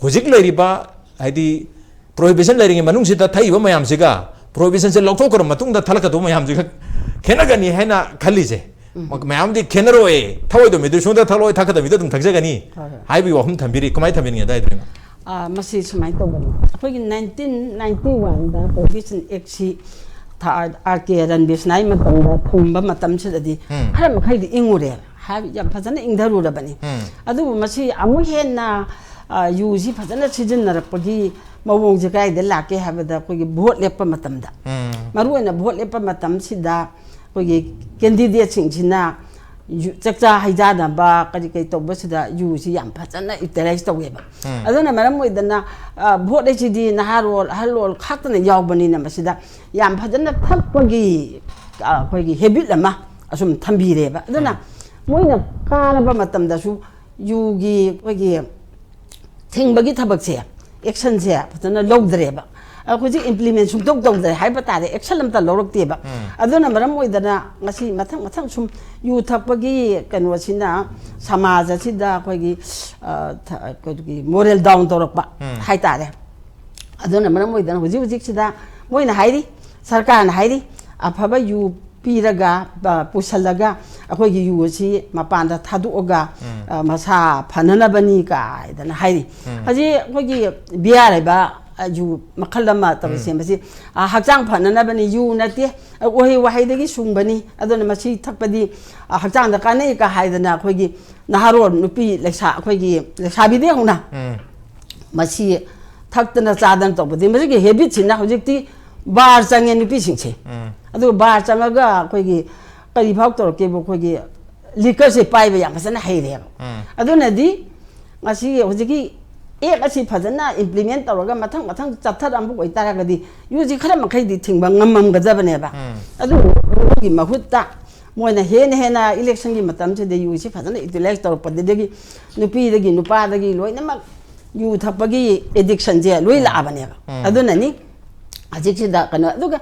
ꯍꯧꯖꯤꯛ ꯂꯩꯔꯤꯕ, ꯍꯥꯏꯗꯤ, ꯄ꯭ꯔꯣꯍꯤꯕꯤꯁꯟ ꯂꯩꯔꯤꯉꯩ ꯃꯅꯨꯡꯁꯤꯗ ꯊꯛꯏꯕ ꯃꯌꯥꯝꯁꯤꯒ ꯄ꯭ꯔꯣꯍꯤꯕꯤꯁꯟꯁꯦ ꯂꯧꯊꯣꯛꯈ꯭ꯔ ꯃꯇꯨꯡꯗ ꯊꯛꯂꯛꯀꯗꯧꯕ ꯃꯌꯥꯝꯁꯤꯒ ꯈꯦꯠꯅꯒꯅꯤ ꯍꯥꯏꯅ ꯈꯜꯂꯤꯁꯦ? ꯃ-, ꯃꯌꯥꯝꯗꯤ ꯈꯦꯠꯅꯔꯣꯏ, ꯊꯛꯑꯣꯏꯗꯕ ꯃꯤꯗꯨ ꯁꯨꯡꯊꯛ ꯊꯛꯂꯣꯏ, ꯊꯛꯀꯗꯕ ꯃꯤꯗꯨ ꯑꯗꯨꯝ ꯊꯛꯆꯒꯅꯤ ꯍꯣꯏ, ꯍꯣꯏ꯫ ꯍꯥꯏꯕꯒꯤ ꯋꯥꯐꯝ ꯊꯝꯕꯤꯔꯤ꯫ ꯀꯃꯥꯏꯅ ꯊꯝꯕꯤꯅꯤꯡꯉꯦ ꯑꯗꯨꯋꯥꯏꯗꯨꯅꯣ? ꯑꯥ, ꯃꯁꯤ ꯁꯨꯃꯥꯏꯅ ꯇꯧꯕꯅꯤ꯫ ꯑꯩꯈꯣꯏꯒꯤ ꯅꯥꯏꯟꯇꯤꯟ ꯅꯥꯏꯟꯇꯤ ꯋꯥꯟꯗ ꯄ꯭ꯔꯣꯍꯤꯕꯤꯁꯟ ꯑꯦꯛꯁꯤ ꯑꯥꯔ ꯀꯦ ꯔꯟꯕꯤꯔ ꯁꯤꯅꯥꯏ ꯃꯇꯝꯗ ꯊꯝꯕ ꯃꯇꯝꯁꯤꯗꯗꯤ ꯎꯝ꯫ ꯈꯔ ꯃꯈꯩꯗꯤ ꯏꯪꯉꯨꯔꯦ, ꯍꯥꯏꯕꯗꯤ ꯌꯥꯝ ꯐꯖꯅ ꯏꯪꯊꯔꯨꯔꯕꯅꯤ꯫ ꯎꯝ꯫ ꯑꯗꯨꯕꯨ ꯃꯁꯤ ꯑꯃꯨꯛ ꯍꯦꯟꯅ, ꯑ, ꯌꯨꯁꯤ ꯐꯖꯅ ꯁꯤꯖꯤꯟꯅꯔꯛꯄꯒꯤ ꯃꯑꯣꯡꯁꯦ ꯀꯗꯥꯏꯗ ꯂꯥꯛꯀꯦ ꯍꯥꯏꯕꯗ, ꯑꯩꯈꯣꯏꯒꯤ ꯚꯣꯠ ꯂꯦꯞꯄ ꯃꯇꯝꯗ, ꯎꯝ꯫ ꯃꯔꯨꯑꯣꯏꯅ ꯚꯣꯠ ꯂꯦꯞꯄ ꯃꯇꯝꯁꯤꯗ ꯑꯩꯈꯣꯏꯒꯤ ꯀꯦꯟꯗꯤꯗꯦꯠꯁꯤꯡꯁꯤꯅ ꯌꯨ-, ꯆꯥꯛꯆꯥ ꯍꯩꯖꯥꯟꯅꯕ ꯀꯔꯤ ꯀꯔꯤ ꯇꯧꯕꯁꯤꯗ ꯌꯨꯁꯤ ꯌꯥꯝ ꯐꯖꯅ ꯌꯨꯇꯤꯂꯥꯏꯁ ꯇꯧꯋꯦꯕ꯫ ꯎꯝ꯫ ꯑꯗꯨꯅ ꯃꯔꯝ ꯑꯣꯏꯗꯅ, ꯑ, ꯚꯣꯠ ꯍꯥꯏꯁꯤꯗꯤ ꯅꯍꯥꯔꯣꯜ ꯑꯍꯜꯂꯣꯜ ꯈꯥꯛꯇꯅ ꯌꯥꯎꯕꯅꯤꯅ, ꯃꯁꯤꯗ ꯌꯥꯝ ꯐꯖꯅ ꯊꯛꯄꯒꯤ, ꯑ, ꯑꯩꯈꯣꯏꯒꯤ ꯍꯦꯕꯤꯠ ꯑꯃ ꯑꯁꯨꯝ ꯊꯝꯕꯤꯔꯦꯕ꯫ ꯑꯗꯨꯅ ꯃꯣꯏꯅ ꯀꯥꯔꯕ ꯃꯇꯝꯗꯁꯨ ꯌꯨꯒꯤ ꯑꯩꯈꯣꯏꯒꯤ ꯊꯤꯡꯕꯒꯤ ꯊꯕꯛꯁꯦ, ꯑꯦꯛꯁꯟꯁꯦ ꯐꯖꯅ ꯂꯧꯗ꯭ꯔꯦꯕ꯫ ꯑ, ꯍꯧꯖꯤꯛ ꯏꯝꯄ꯭ꯂꯤꯃꯦꯟ ꯁꯨꯡꯇꯧ ꯇꯧꯗ꯭ꯔꯦ ꯍꯥꯏꯕ ꯇꯥꯔꯦ, ꯑꯦꯛꯁꯟ ꯑꯝꯇ ꯂꯧꯔꯛꯇꯦꯕ꯫ ꯎꯝ꯫ ꯑꯗꯨꯅ ꯃꯔꯝ ꯑꯣꯏꯗꯅ ꯉꯁꯤ ꯃꯊꯪ ꯃꯊꯪ ꯁꯨꯝ ꯌꯨ ꯊꯛꯄꯒꯤ ꯀꯩꯅꯣꯁꯤꯅ ꯁꯃꯥꯖ ꯑꯁꯤꯗ ꯑꯩꯈꯣꯏꯒꯤ, ꯑ, ꯊ-, ꯑꯩꯈꯣꯏꯒꯤ ꯃꯣꯔꯦꯜ ꯗꯥꯎꯟ ꯇꯧꯔꯛꯄ ꯎꯝ꯫ ꯍꯥꯏꯇꯥꯔꯦ꯫ ꯑꯗꯨꯅ ꯃꯔꯝ ꯑꯣꯏꯗꯅ ꯍꯧꯖꯤꯛ ꯍꯧꯖꯤꯛꯁꯤꯗ ꯃꯣꯏꯅ ꯍꯥꯏꯔꯤ, ꯁꯔꯀꯥꯔꯅ ꯍꯥꯏꯔꯤ, ꯑꯐꯕ ꯌꯨ ꯄꯤꯔꯒ, ꯑ, ꯄꯨꯁꯜꯂꯒ ꯑꯩꯈꯣꯏꯒꯤ ꯌꯨ ꯑꯁꯤ ꯃꯄꯥꯟꯗ ꯊꯥꯗꯣꯛꯑꯒ, ꯎꯝ꯫ ꯑ, ꯃꯁꯥ ꯐꯅꯅꯕꯅꯤ ꯀꯥꯏꯗꯅ ꯍꯥꯏꯔꯤ꯫ ꯎꯝ꯫ ꯍꯧꯖꯤꯛ ꯑꯩꯈꯣꯏꯒꯤ ꯕꯤꯌꯥꯔ ꯍꯥꯏꯕ, ꯑ, ꯌꯨ ꯃꯈꯜ ꯑꯃ ꯇꯧꯔꯤ ꯎꯝ꯫ ꯁꯦꯝꯕꯁꯤ, ꯑ, ꯍꯛꯆꯥꯡ ꯐꯅꯅꯕꯅꯤ, ꯌꯨ ꯅꯠꯇꯦ, ꯑ, ꯎꯍꯩ ꯋꯥꯍꯩꯗꯒꯤ ꯁꯨꯡꯕꯅꯤ꯫ ꯑꯗꯨꯅ ꯃꯁꯤ ꯊꯛꯄꯗꯤ, ꯑ, ꯍꯛꯆꯥꯡꯗ ꯀꯥꯟꯅꯩ ꯀ ꯍꯥꯏꯗꯅ ꯑꯩꯈꯣꯏꯒꯤ ꯅꯍꯥꯔꯣꯜ ꯅꯨꯄꯤ ꯂꯩꯁꯥ, ꯑꯩꯈꯣꯏꯒꯤ ꯂꯩꯁꯥꯕꯤꯗꯒꯤ ꯍꯧꯅ ꯎꯝ꯫ ꯃꯁꯤ ꯊꯛꯇꯅ ꯆꯥꯗꯅ ꯇꯧꯕꯗꯤ, ꯃꯁꯤꯒꯤ ꯍꯦꯕꯤꯠꯁꯤꯅ ꯍꯧꯖꯤꯛꯇꯤ ꯕꯥꯔ ꯆꯪꯉꯦ ꯅꯨꯄꯤꯁꯤꯡꯁꯦ꯫ ꯎꯝ꯫ ꯑꯗꯨꯒ ꯕꯥꯔ ꯆꯪꯉꯒ ꯑꯩꯈꯣꯏꯒꯤ ꯀꯔꯤ ꯐꯥꯎ ꯇꯧꯔꯛꯀꯦꯕꯨ, ꯑꯩꯈꯣꯏꯒꯤ ꯂꯤꯀꯔꯁꯦ ꯄꯥꯏꯕ ꯌꯥꯝ ꯐꯖꯅ ꯍꯩꯔꯦꯕ꯫ ꯎꯝ꯫ ꯑꯗꯨꯅꯗꯤ ꯉꯁꯤ ꯍꯧꯖꯤꯛꯀꯤ ꯑꯦꯛ ꯑꯁꯤ ꯐꯖꯅ ꯏꯝꯄ꯭ꯂꯤꯃꯦꯟ ꯇꯧꯔꯒ ꯃꯊꯪ ꯃꯊꯪ ꯆꯠꯊꯔꯛꯑꯝꯕ ꯑꯣꯏꯇꯥꯔꯒꯗꯤ ꯌꯨꯁꯤ ꯈꯔ ꯃꯈꯩꯗꯤ ꯊꯤꯡꯕ ꯉꯝꯃꯝꯒꯗꯕꯅꯦꯕ꯫ ꯎꯝ꯫ ꯑꯗꯨꯕꯨ ꯃꯗꯨꯒꯤ ꯃꯍꯨꯠꯇ ꯃꯣꯏꯅ ꯍꯦꯟꯅ ꯍꯦꯟꯅ ꯏꯂꯦꯛꯁꯟꯒꯤ ꯃꯇꯝꯁꯤꯗ ꯌꯨꯁꯤ ꯐꯖꯅ ꯌꯨꯇꯤꯂꯥꯏꯁ ꯇꯧꯔꯛꯄꯗꯨꯗꯒꯤ ꯅꯨꯄꯤꯗꯒꯤ ꯅꯨꯄꯥꯗꯒꯤ ꯂꯣꯏꯅꯃꯛ ꯌꯨ ꯊꯛꯄꯒꯤ ꯑꯦꯗꯤꯛꯁꯟꯁꯦ ꯂꯣꯏ ꯂꯥꯛꯑꯕꯅꯦꯕ꯫ ꯎꯝ꯫ ꯑꯗꯨꯅꯅꯤ ꯍꯧꯖꯤꯛꯁꯤꯗ ꯀꯩꯅꯣ, ꯑꯗꯨꯒ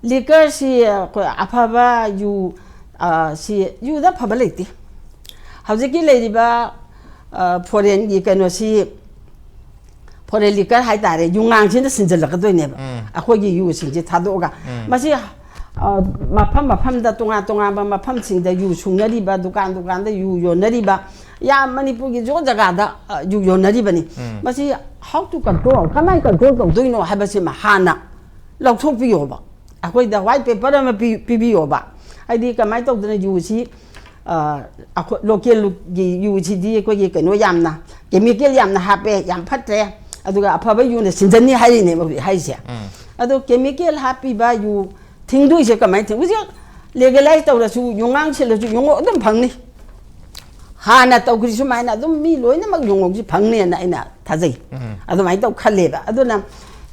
ꯂꯤꯀꯔꯁꯤ ꯑꯩꯈꯣꯏ ꯑꯐꯕ ꯌꯨ, ꯑ, ꯁꯤ ꯌꯨꯗ ꯑꯐꯕ ꯂꯩꯇꯦ꯫ ꯍꯧꯖꯤꯛꯀꯤ ꯂꯩꯔꯤꯕ, ꯑ, ꯐꯣꯔꯦꯟꯒꯤ ꯀꯩꯅꯣꯁꯤ, ꯐꯣꯔꯦꯟ ꯂꯤꯀꯔ ꯍꯥꯏꯇꯥꯔꯦ, ꯌꯨꯉꯥꯡꯁꯤꯅ ꯁꯤꯟꯖꯜꯂꯛꯀꯗꯣꯏꯅꯦꯕ꯫ ꯎꯝ꯫ ꯑꯩꯈꯣꯏꯒꯤ ꯌꯨꯁꯤꯡꯁꯦ ꯊꯥꯗꯣꯛꯑꯒ꯫ ꯎꯝ꯫ ꯃꯁꯤ ꯑ, ꯃꯐꯝ ꯃꯐꯝꯗ, ꯇꯣꯉꯥꯟ ꯇꯣꯉꯥꯟꯕ ꯃꯐꯝꯁꯤꯡꯗ ꯌꯨ ꯁꯨꯡꯅꯔꯤꯕ, ꯗꯨꯀꯥꯟ ꯗꯨꯀꯥꯟꯗ ꯌꯨ ꯌꯣꯟꯅꯔꯤꯕ, ꯌꯥꯝ ꯃꯅꯤꯄꯨꯔꯒꯤ ꯖꯒꯥ ꯖꯒꯥꯗ, ꯑ, ꯌꯨ ꯌꯣꯟꯅꯔꯤꯕꯅꯤ꯫ ꯎꯝ꯫ ꯃꯁꯤ how to control, ꯀꯃꯥꯏꯅ control ꯇꯧꯗꯣꯏꯅꯣ ꯍꯥꯏꯕꯁꯤꯃ ꯍꯥꯟꯅ ꯂꯧꯊꯣꯛꯄꯤꯌꯣꯕ꯫ ꯑꯩꯈꯣꯏꯗ white paper ꯑꯃ ꯄꯤ-, ꯄꯤꯕꯤꯌꯣꯕ꯫ ꯍꯥꯏꯗꯤ ꯀꯃꯥꯏꯅ ꯇꯧꯗꯅ ꯌꯨꯁꯤ, ꯑ, ꯑꯩꯈꯣꯏ ꯂꯣꯀꯦꯜꯒꯤ ꯌꯨꯁꯤꯗꯤ ꯑꯩꯈꯣꯏꯒꯤ ꯀꯩꯅꯣ ꯌꯥꯝꯅ, chemical ꯌꯥꯝꯅ ꯍꯥꯞꯄꯦ, ꯌꯥꯝ ꯐꯠꯇ꯭ꯔꯦ, ꯑꯗꯨꯒ ꯑꯐꯕ ꯌꯨꯅ ꯁꯤꯟꯖꯟꯅꯤ ꯍꯥꯏꯔꯤꯅꯦꯕ ꯍꯧꯖꯤꯛ ꯍꯥꯏꯔꯤꯁꯦ꯫ ꯎꯝ꯫ ꯑꯗꯣ chemical ꯍꯥꯞꯄꯤꯕ ꯌꯨ ꯊꯤꯡꯗꯣꯏꯁꯦ ꯀꯃꯥꯏꯅ ꯊꯤꯡ-, ꯍꯧꯖꯤꯛ legalize ꯇꯧꯔꯁꯨ, ꯌꯨꯉꯥꯡ ꯁꯤꯜꯂꯁꯨ ꯌꯨꯉꯧ ꯑꯗꯨꯝ ꯐꯪꯅꯤ꯫ ꯍꯥꯟꯅ ꯇꯧꯈ꯭ꯔꯤ ꯁꯨꯃꯥꯏꯅ ꯑꯗꯨꯝ ꯃꯤ ꯂꯣꯏꯅꯃꯛ ꯌꯨꯉꯧꯁꯤ ꯐꯪꯅꯦꯅ ꯑꯩꯅ ꯊꯥꯖꯩ꯫ ꯎꯝ꯫ ꯑꯗꯨꯃꯥꯏꯅ ꯇꯧ ꯈꯜꯂꯦꯕ꯫ ꯑꯗꯨꯅ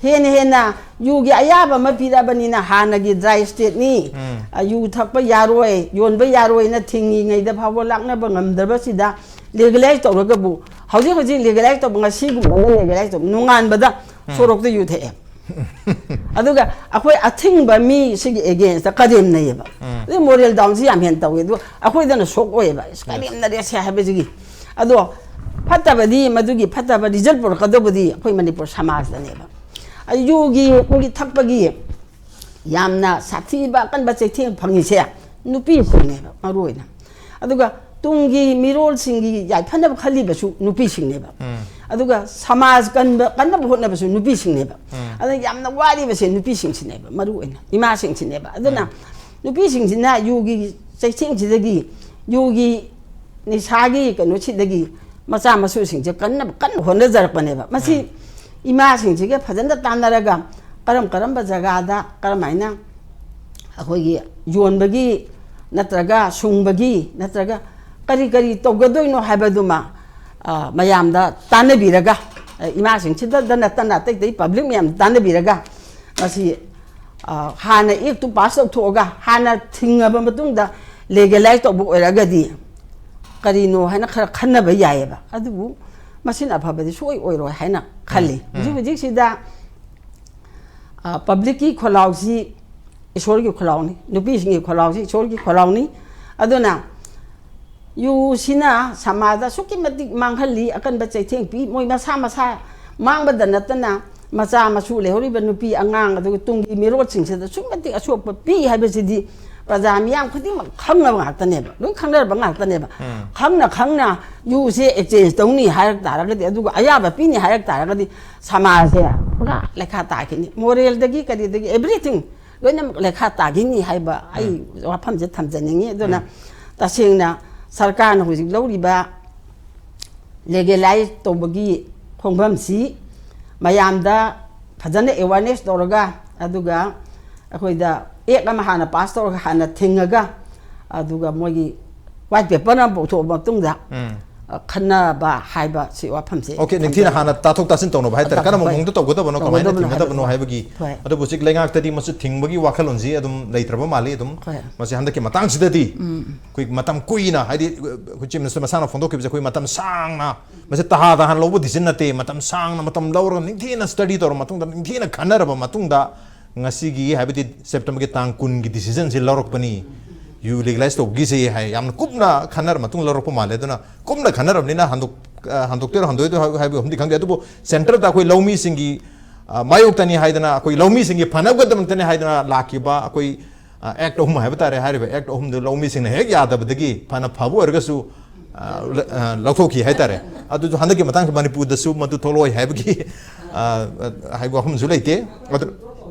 ꯍꯦꯟꯅ ꯍꯦꯟꯅ ꯌꯨꯒꯤ ꯑꯌꯥꯕ ꯑꯃ ꯄꯤꯔꯕꯅꯤꯅ ꯍꯥꯟꯅꯒꯤ dry stateꯅꯤ, ꯎꯝ꯫ ꯑ, ꯌꯨ ꯊꯛꯄ ꯌꯥꯔꯣꯏ, ꯌꯣꯟꯕ ꯌꯥꯔꯣꯏꯅ ꯊꯤꯡꯉꯤꯉꯩꯗ ꯐꯥꯎꯕ ꯂꯥꯛꯅꯕ ꯉꯝꯗ꯭ꯔꯕꯁꯤꯗ legalize ꯇꯧꯔꯒꯕꯨ, ꯍꯧꯖꯤꯛ ꯍꯧꯖꯤꯛ legalize ꯇꯧꯕ, ꯉꯁꯤꯒꯨꯝꯕꯗ legalize ꯇꯧꯕ, ꯅꯣꯡꯉꯥꯟꯕꯗ ꯎꯝ꯫ ꯁꯣꯔꯣꯛꯇ ꯌꯨ ꯊꯛꯑꯦ꯫ ꯑꯗꯨꯒ ꯑꯩꯈꯣꯏ ꯑꯊꯤꯡꯕ ꯃꯤ ꯁꯤꯒꯤ againstꯇ ꯀꯔꯦꯝꯅꯩꯌꯦꯕ꯫ ꯎꯝ꯫ ꯑꯗꯩ moral downꯁꯤ ꯌꯥꯝ ꯍꯦꯟꯅ ꯇꯧꯋꯦ꯫ ꯑꯗꯨ ꯑꯩꯈꯣꯏꯗꯅ ꯁꯣꯛ ꯑꯣꯏꯌꯦꯕ, "ꯏꯁ, ꯀꯔꯦꯝꯅꯔꯦꯁꯦ" ꯍꯥꯏꯕꯁꯤꯒꯤ꯫ ꯑꯗꯣ ꯐꯠꯇꯕꯗꯤ, ꯃꯗꯨꯒꯤ ꯐꯠꯇꯕ result ꯄꯨꯔꯛꯀꯗꯧꯕꯗꯤ ꯑꯩꯈꯣꯏ ꯃꯅꯤꯄꯨꯔ ꯁꯃꯥꯖꯇꯅꯦꯕ꯫ ꯑ, ꯌꯨꯒꯤ, ꯑꯩꯈꯣꯏꯒꯤ ꯊꯛꯄꯒꯤ ꯌꯥꯝꯅ ꯁꯥꯊꯤꯕ ꯑꯀꯟꯕ ꯆꯩꯊꯦꯡ ꯐꯪꯉꯤꯁꯦ ꯅꯨꯄꯤꯁꯤꯡꯅꯦꯕ ꯃꯔꯨ ꯑꯣꯏꯅ꯫ ꯑꯗꯨꯒ ꯇꯨꯡꯒꯤ ꯃꯤꯔꯣꯜꯁꯤꯡꯒꯤ ꯌꯥꯏꯐꯅꯕ ꯈꯜꯂꯤꯕꯁꯨ ꯅꯨꯄꯤꯁꯤꯡꯅꯦꯕ꯫ ꯎꯝ꯫ ꯑꯗꯨꯒ ꯁꯃꯥꯖ ꯀꯟꯕ, ꯀꯟꯅꯕ ꯍꯣꯠꯅꯕꯁꯨ ꯅꯨꯄꯤꯁꯤꯡꯅꯦꯕ꯫ ꯎꯝ꯫ ꯑꯗ ꯌꯥꯝꯅ ꯋꯥꯔꯤꯕꯁꯦ ꯅꯨꯄꯤꯁꯤꯡꯁꯤꯅꯦꯕ ꯃꯔꯨ ꯑꯣꯏꯅ, ꯏꯃꯥꯁꯤꯡꯁꯤꯅꯦꯕ꯫ ꯑꯗꯨꯅ ꯎꯝ꯫ ꯅꯨꯄꯤꯁꯤꯡꯁꯤꯅ ꯌꯨꯒꯤ ꯆꯩꯊꯦꯡꯁꯤꯗꯒꯤ, ꯌꯨꯒꯤ ꯅꯤꯁꯥꯒꯤ ꯀꯩꯅꯣꯁꯤꯗꯒꯤ ꯃꯆꯥ ꯃꯁꯨꯁꯤꯡꯁꯦ ꯀꯟꯅ, ꯀꯟꯅ ꯍꯣꯠꯅꯖꯔꯛꯄꯅꯦꯕ꯫ ꯃꯁꯤ ꯎꯝ꯫ ꯏꯃꯥꯁꯤꯡꯁꯤꯒ ꯐꯖꯅ ꯇꯥꯟꯅꯔꯒ ꯀꯔꯝ ꯀꯔꯝꯕ ꯖꯒꯥꯗ ꯀꯔꯝꯍꯥꯏꯅ ꯑꯩꯈꯣꯏꯒꯤ ꯌꯣꯟꯕꯒꯤ ꯅꯠꯇ꯭ꯔꯒ ꯁꯨꯡꯕꯒꯤ ꯅꯠꯇ꯭ꯔꯒ ꯀꯔꯤ ꯀꯔꯤ ꯇꯧꯒꯗꯣꯏꯅꯣ ꯍꯥꯏꯕꯗꯨꯃ, ꯑ, ꯃꯌꯥꯝꯗ ꯇꯥꯟꯅꯕꯤꯔꯒ, ꯑ, ꯏꯃꯥꯁꯤꯡꯁꯤꯗ ꯅꯠꯇꯅ ꯑꯇꯩ ꯑꯇꯩ public ꯃꯌꯥꯝ ꯇꯥꯟꯅꯕꯤꯔꯒ ꯃꯁꯤ, ꯑ, ꯍꯥꯟꯅ ꯑꯦꯛꯇꯨ pass ꯇꯧꯊꯣꯛꯑꯒ ꯍꯥꯟꯅ ꯊꯤꯡꯉꯕ ꯃꯇꯨꯡꯗ legalize ꯇꯧꯕ ꯑꯣꯏꯔꯒꯗꯤ ꯀꯔꯤꯅꯣ ꯍꯥꯏꯅ ꯈꯔ ꯈꯟꯅꯕ ꯌꯥꯏꯑꯕ꯫ ꯑꯗꯨꯕꯨ ꯃꯁꯤꯅ ꯑꯐꯕꯗꯤ ꯁꯨꯡꯑꯣꯏ ꯑꯣꯏꯔꯣꯏ ꯍꯥꯏꯅ ꯈꯜꯂꯤ꯫ ꯎꯝ, ꯎꯝ꯫ ꯍꯧꯖꯤꯛ ꯍꯧꯖꯤꯛꯁꯤꯗ, ꯑ, publicꯀꯤ ꯈꯣꯜꯂꯥꯎꯁꯤ ꯏꯁꯣꯔꯒꯤ ꯈꯣꯜꯂꯥꯎꯅꯤ, ꯅꯨꯄꯤꯁꯤꯡꯒꯤ ꯈꯣꯜꯂꯥꯎꯁꯤ ꯏꯁꯣꯔꯒꯤ ꯈꯣꯜꯂꯥꯎꯅꯤ꯫ ꯑꯗꯨꯅ ꯌꯨꯁꯤꯅ ꯁꯃꯥꯖꯗ ꯑꯁꯨꯛꯀꯤ ꯃꯇꯤꯛ ꯃꯥꯡꯍꯜꯂꯤ, ꯑꯀꯟꯕ ꯆꯩꯊꯦꯡ ꯄꯤ꯫ ꯃꯣꯏ ꯃꯁꯥ ꯃꯁꯥ ꯃꯥꯡꯕꯗ ꯅꯠꯇꯅ ꯃꯆꯥ ꯃꯁꯨ ꯂꯩꯍꯧꯔꯤꯕ ꯅꯨꯄꯤ ꯑꯉꯥꯡ, ꯑꯗꯨꯒ ꯇꯨꯡꯒꯤ ꯃꯤꯔꯣꯜꯁꯤꯡꯁꯤꯗ ꯑꯁꯨꯛꯀꯤ ꯃꯇꯤꯛ ꯑꯁꯣꯛꯄ ꯄꯤ ꯍꯥꯏꯕꯁꯤꯗꯤ ꯄ꯭ꯔꯖꯥ ꯃꯤꯌꯥꯝ ꯈꯨꯗꯤꯡꯃꯛ ꯈꯪꯅꯕ ꯉꯥꯛꯇꯅꯦꯕ, ꯂꯣꯏ ꯈꯪꯅꯔꯕ ꯉꯥꯛꯇꯅꯦꯕ꯫ ꯎꯝ꯫ ꯈꯪꯅ ꯈꯪꯅ ꯌꯨꯁꯦ exchange ꯇꯧꯅꯤ ꯍꯥꯏꯔꯛ ꯇꯥꯔꯒꯗꯤ, ꯑꯗꯨꯒ ꯑꯌꯥꯕ ꯄꯤꯅꯤ ꯍꯥꯏꯔꯛ ꯇꯥꯔꯒꯗꯤ ꯁꯃꯥꯖꯁꯦ ꯄꯨꯔꯥ ꯂꯩꯈꯥ ꯇꯥꯈꯤꯅꯤ, moralꯗꯒꯤ ꯀꯔꯤꯗꯒꯤ everything ꯂꯣꯏꯅꯃꯛ ꯂꯩꯈꯥ ꯇꯥꯈꯤꯅꯤ ꯍꯥꯏꯕ ꯑꯩ ꯎꯝ꯫ ꯋꯥꯐꯝꯁꯦ ꯊꯝꯖꯅꯤꯡꯉꯤ꯫ ꯑꯗꯨꯅ ꯎꯝ꯫ ꯇꯁꯦꯡꯅ ꯁꯔꯀꯥꯔꯅ ꯍꯧꯖꯤꯛ ꯂꯧꯔꯤꯕ legalize ꯇꯧꯕꯒꯤ ꯈꯣꯡꯐꯝꯁꯤ ꯃꯌꯥꯝꯗ ꯐꯖꯅ awareness ꯇꯧꯔꯒ, ꯑꯗꯨꯒ ꯑꯩꯈꯣꯏꯗ act ꯑꯃ ꯍꯥꯟꯅ pass ꯇꯧꯔꯒ, ꯍꯥꯟꯅ ꯊꯤꯡꯉꯒ, ꯑꯗꯨꯒ ꯃꯣꯏꯒꯤ white paper ꯑꯃ ꯄꯨꯊꯣꯛꯑ ꯃꯇꯨꯡꯗ, ꯎꯝ꯫ ꯑ, ꯈꯟꯅꯕ ꯍꯥꯏꯕ ꯁꯤ ꯋꯥꯐꯝꯁꯦ OK, ꯅꯤꯡꯊꯤꯅ ꯊꯝꯖꯒꯦ꯫ ꯍꯥꯟꯅ ꯇꯥꯊꯣꯛ ꯇꯥꯁꯤꯟ ꯇꯧꯅꯕ ꯍꯥꯏꯇꯥꯔꯦ꯫ ꯇꯧ-, ꯀꯔꯝꯕ ꯍꯣꯏ꯫ ꯃꯑꯣꯡꯗ ꯇꯧꯒꯗꯕꯅꯣ, ꯀꯃꯥꯏꯅ ꯇꯧꯒꯗꯕꯅꯣ ꯊꯤꯡꯒꯗꯕꯅꯣ ꯍꯥꯏꯕꯗꯣ꯫ ꯍꯥꯏꯕꯒꯤ꯫ ꯍꯣꯏ꯫ ꯑꯗꯨꯕꯨ ꯍꯧꯖꯤꯛ ꯂꯩꯉꯥꯛꯇꯗꯤ ꯃꯁꯤ ꯊꯤꯡꯕꯒꯤ ꯋꯥꯈꯜꯂꯣꯟꯁꯤ ꯑꯗꯨꯝ ꯂꯩꯇ꯭ꯔꯕ ꯃꯥꯜꯂꯤ꯫ ꯑꯗꯨꯝ ꯍꯣꯏ꯫ ꯃꯁꯤ ꯍꯟꯗꯛꯀꯤ ꯃꯇꯥꯡꯁꯤꯗꯗꯤ ꯎꯝ꯫ ꯑꯩꯈꯣꯏ ꯃꯇꯝ ꯀꯨꯏꯅ, ꯍꯥꯏꯗꯤ ꯑꯩꯈꯣꯏ Chief Minister ꯃꯁꯥꯅ ꯐꯣꯡꯗꯣꯛꯈꯤꯕꯁꯦ, ꯑꯩꯈꯣꯏ ꯃꯇꯝ ꯁꯥꯡꯅ, ꯃꯁꯤ ꯇꯍꯥ ꯇꯍꯥꯟ ꯂꯧꯕ decision ꯅꯠꯇꯦ, ꯃꯇꯝ ꯁꯥꯡꯅ ꯃꯇꯝ ꯂꯧꯔꯒ ꯅꯤꯡꯊꯤꯅ study ꯇꯧꯔꯕ ꯃꯇꯨꯡꯗ, ꯅꯤꯡꯊꯤꯅ ꯈꯟꯅꯔꯕ ꯃꯇꯨꯡꯗ, ꯉꯁꯤꯒꯤ, ꯍꯥꯏꯕꯗꯤ Septemberꯒꯤ ꯇꯥꯡ ꯀꯨꯟꯒꯤ decisionꯁꯤ ꯂꯧꯔꯛꯄꯅꯤ, ꯌꯨ legalize ꯇꯧꯈꯤꯁꯦ ꯍꯥꯏ, ꯌꯥꯝꯅ ꯀꯨꯞꯅ ꯈꯟꯅꯔ ꯃꯇꯨꯡ ꯂꯧꯔꯛꯄ ꯃꯥꯜꯂꯦ꯫ ꯑꯗꯨꯅ ꯀꯨꯞꯅ ꯈꯟꯅꯔꯕꯅꯤꯅ ꯍꯟꯗꯣꯛ-, ꯑ, ꯍꯟꯗꯣꯛꯇꯣꯏꯔꯣ ꯍꯟꯗꯣꯛꯑꯣꯏꯗꯣꯏꯔꯣ ꯍꯥꯏꯕ, ꯍꯥꯏꯕꯗꯤ ꯈꯪꯗꯦ꯫ ꯑꯗꯨꯕꯨ centreꯗ ꯑꯩꯈꯣꯏ ꯂꯧꯃꯤꯁꯤꯡꯒꯤ, ꯑ, ꯃꯥꯌꯣꯛꯇꯅꯤ ꯍꯥꯏꯗꯅ, ꯑꯩꯈꯣꯏ ꯂꯧꯃꯤꯁꯤꯡꯒꯤ ꯐꯅꯕꯒꯤꯗꯃꯛꯇꯅꯤ ꯍꯥꯏꯗꯅ ꯂꯥꯛꯈꯤꯕ ꯑꯩꯈꯣꯏ, ꯑ, act ꯑꯍꯨꯝ ꯍꯥꯏꯕ ꯇꯥꯔꯦ, ꯍꯥꯏꯔꯤꯕ act ꯑꯍꯨꯝꯗꯨ ꯂꯧꯃꯤꯁꯤꯡꯅ ꯍꯦꯛ ꯌꯥꯗꯕꯗꯒꯤ ꯐꯅ ꯐꯕ ꯑꯣꯏꯔꯒꯁꯨ, ꯑ, ꯂ-, ꯑ, ꯂꯧꯊꯣꯛꯈꯤ ꯍꯥꯏ ꯇꯥꯔꯦ꯫ ꯑꯗꯨꯁꯨ ꯍꯟꯗꯛꯀꯤ ꯃꯇꯥꯡꯁꯤ ꯃꯅꯤꯄꯨꯔꯗꯁꯨ ꯃꯗꯨ ꯊꯣꯛꯂꯛꯑꯣꯏ ꯍꯥꯏꯕꯒꯤ, ꯑ, ꯑ, ꯍꯥꯏꯕ ꯋꯥꯐꯝꯁꯨ ꯂꯩꯇꯦ꯫ ꯑꯗꯨ,